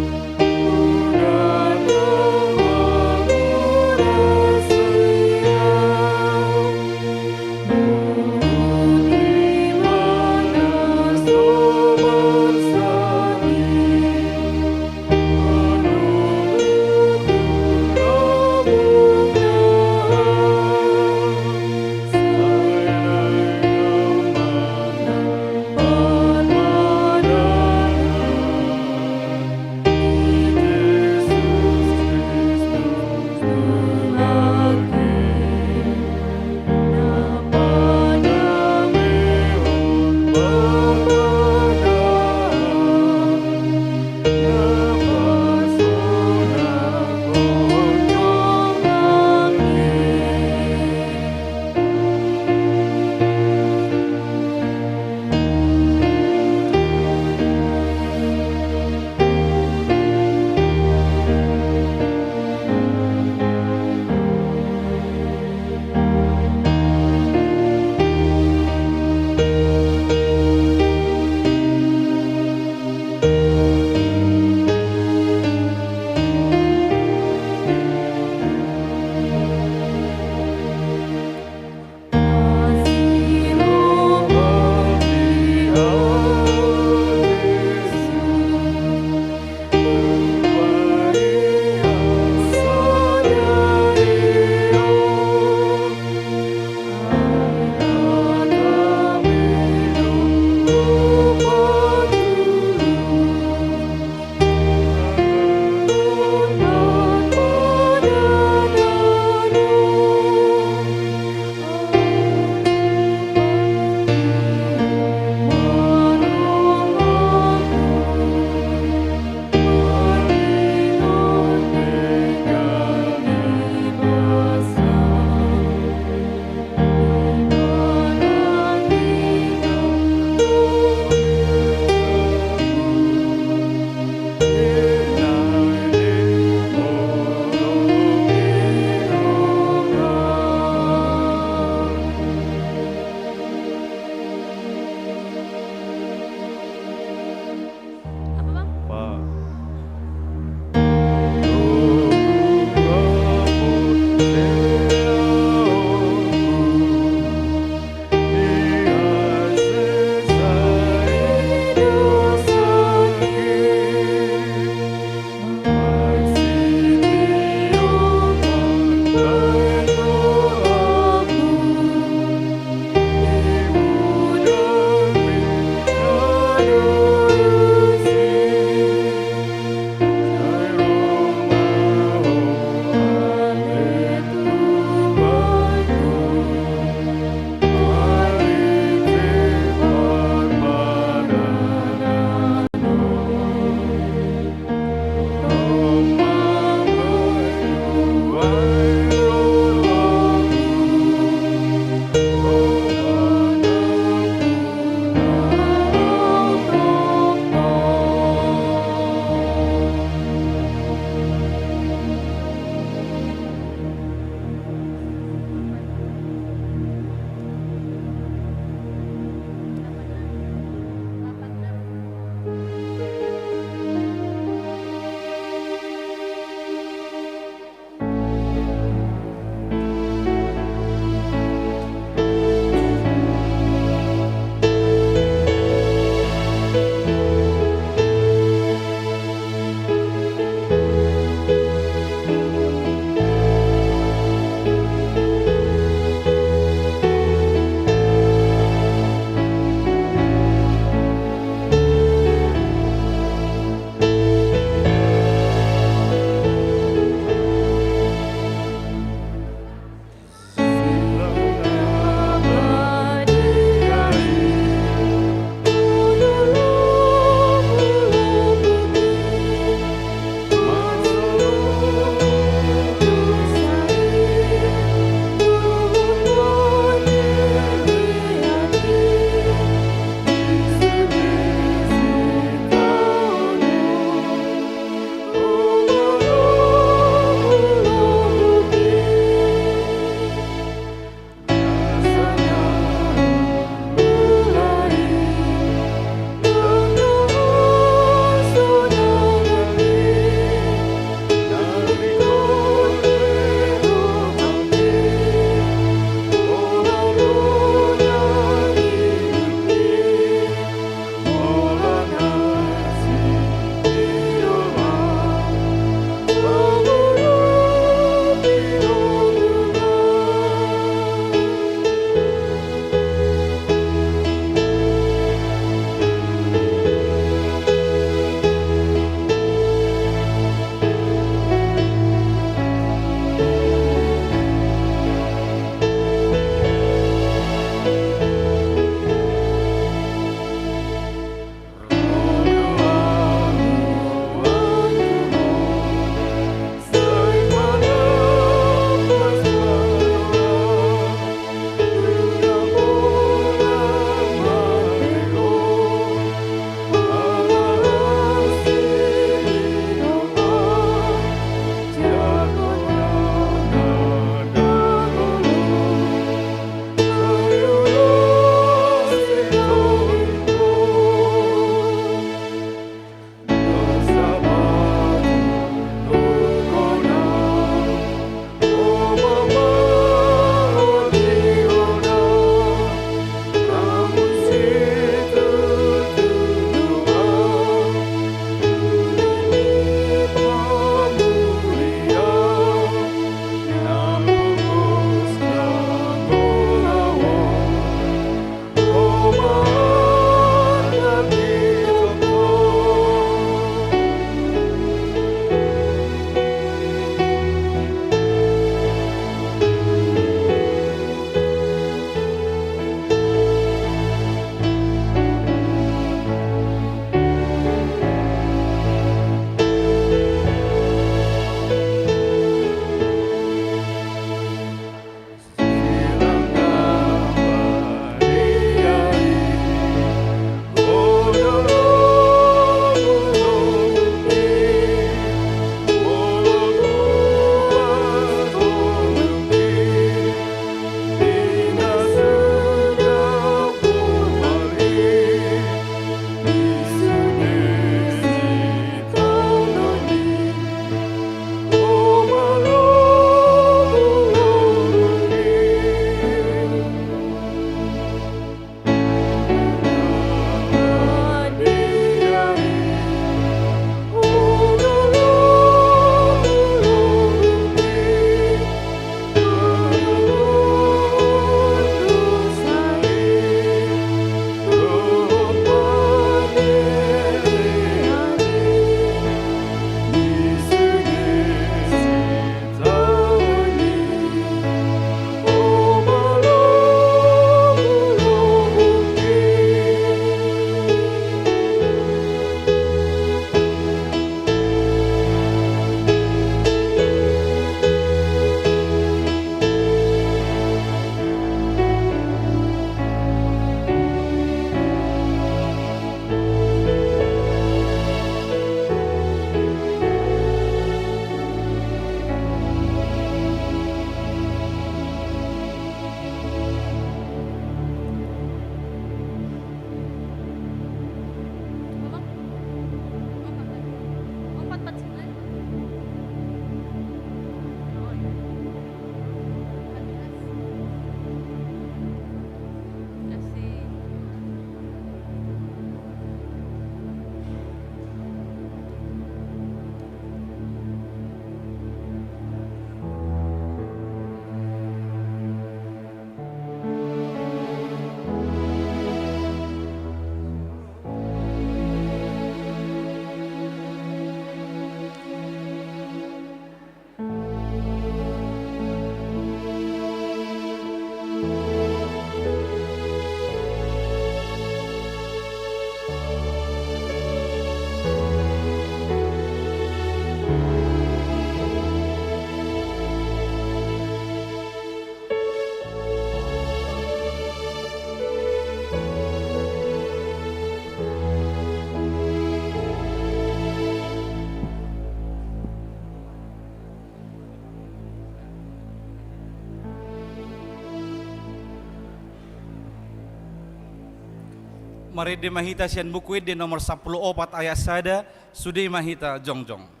Marende ma hita sian Buku Ende nomor sampulu opat ayat sada, sude ma hita jongjong.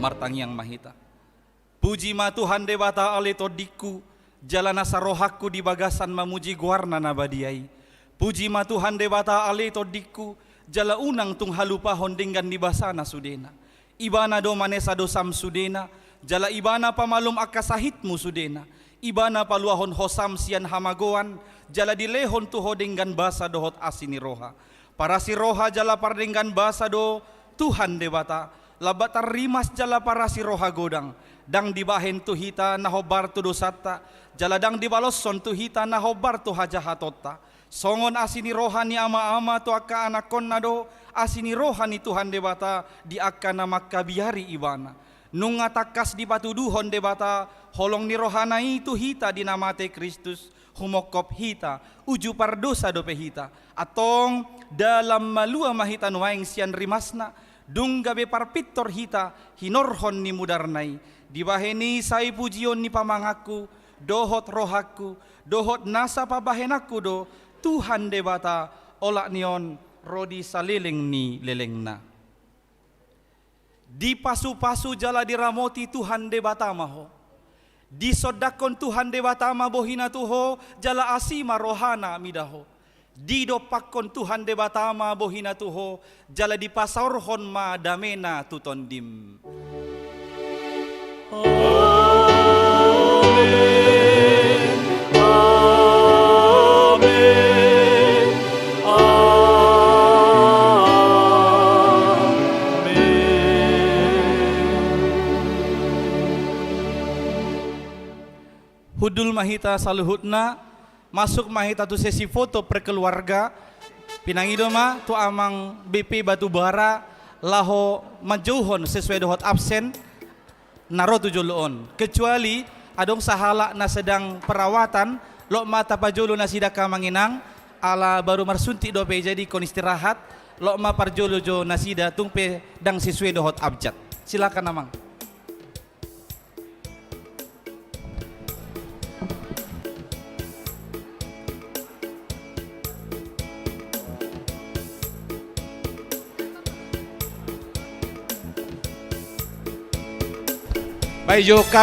Martangiang ma hita. Puji ma Tuhan Debata ale tondingku, jala nasa rohangku di bagasan mamuji goarna na badia i. Puji ma Tuhan Debata ale tondingku, jala unang tung halupahon denggan ni basana sudena. Ibana do manesa dosam sudena, jala Ibana pamalum angka sahitmu sudena. Ibana paluahon hosam sian hamagoan, jala dilehon tu ho denggan basa dohot asi ni roha. Parasi roha jala pardenggan basa do Tuhan Debata, lambat tarrimas jala parasi roha godang, ndang dibahen tu hita na hombar tu dosanta, jala ndang dibaloshon tu hita na hombar tu hajahatonta. Songon asi ni roha ni ama-ama tu angka anakkonna do asi ni roha ni Tuhan Debata di angka na mangkabiari Ibana. Nunga tangkas dipatuduhon Debata holong ni rohana i tu hita di na mate Kristus, humongkop hita, uju pardosa dope hita. Antong, dalan malua ma hita nuaeng sian rimasna, dung gabe parpintor hita hinorhon ni mudarna i. Dibahen i sai pujion ni pamanganku, dohot rohangku, dohot nasa pambahenanku do Tuhan Debata, olat ni on ro di saleleng ni lelengna. Dipasupasu jala diramoti Tuhan Debata ma ho. Disondangkon Tuhan Debata ma bohina tu ho, jala asi ma rohana mida ho. Didompakkon Tuhan Debata ma bohina tu ho, jala dipasaorhon ma damena tu tondim. Amen. Amen. Amen. Hundul ma hita saluhutna, masuk ma hita tu sesi foto perkeluarga. Pinangido ma tu Amang B P Batubara laho manjouhon sesuai dohot absen na ro tu jolo on. Kecuali adong sahalak na sedang perawatan, lot ma tapajolo nasida angka amang inang, ala baru marsuntik dope, jadi ingkon istirahat, lot ma parjolo jo nasida tung pe ndang sesuai dohot abjad. Silakan, Amang. Baik, jo kami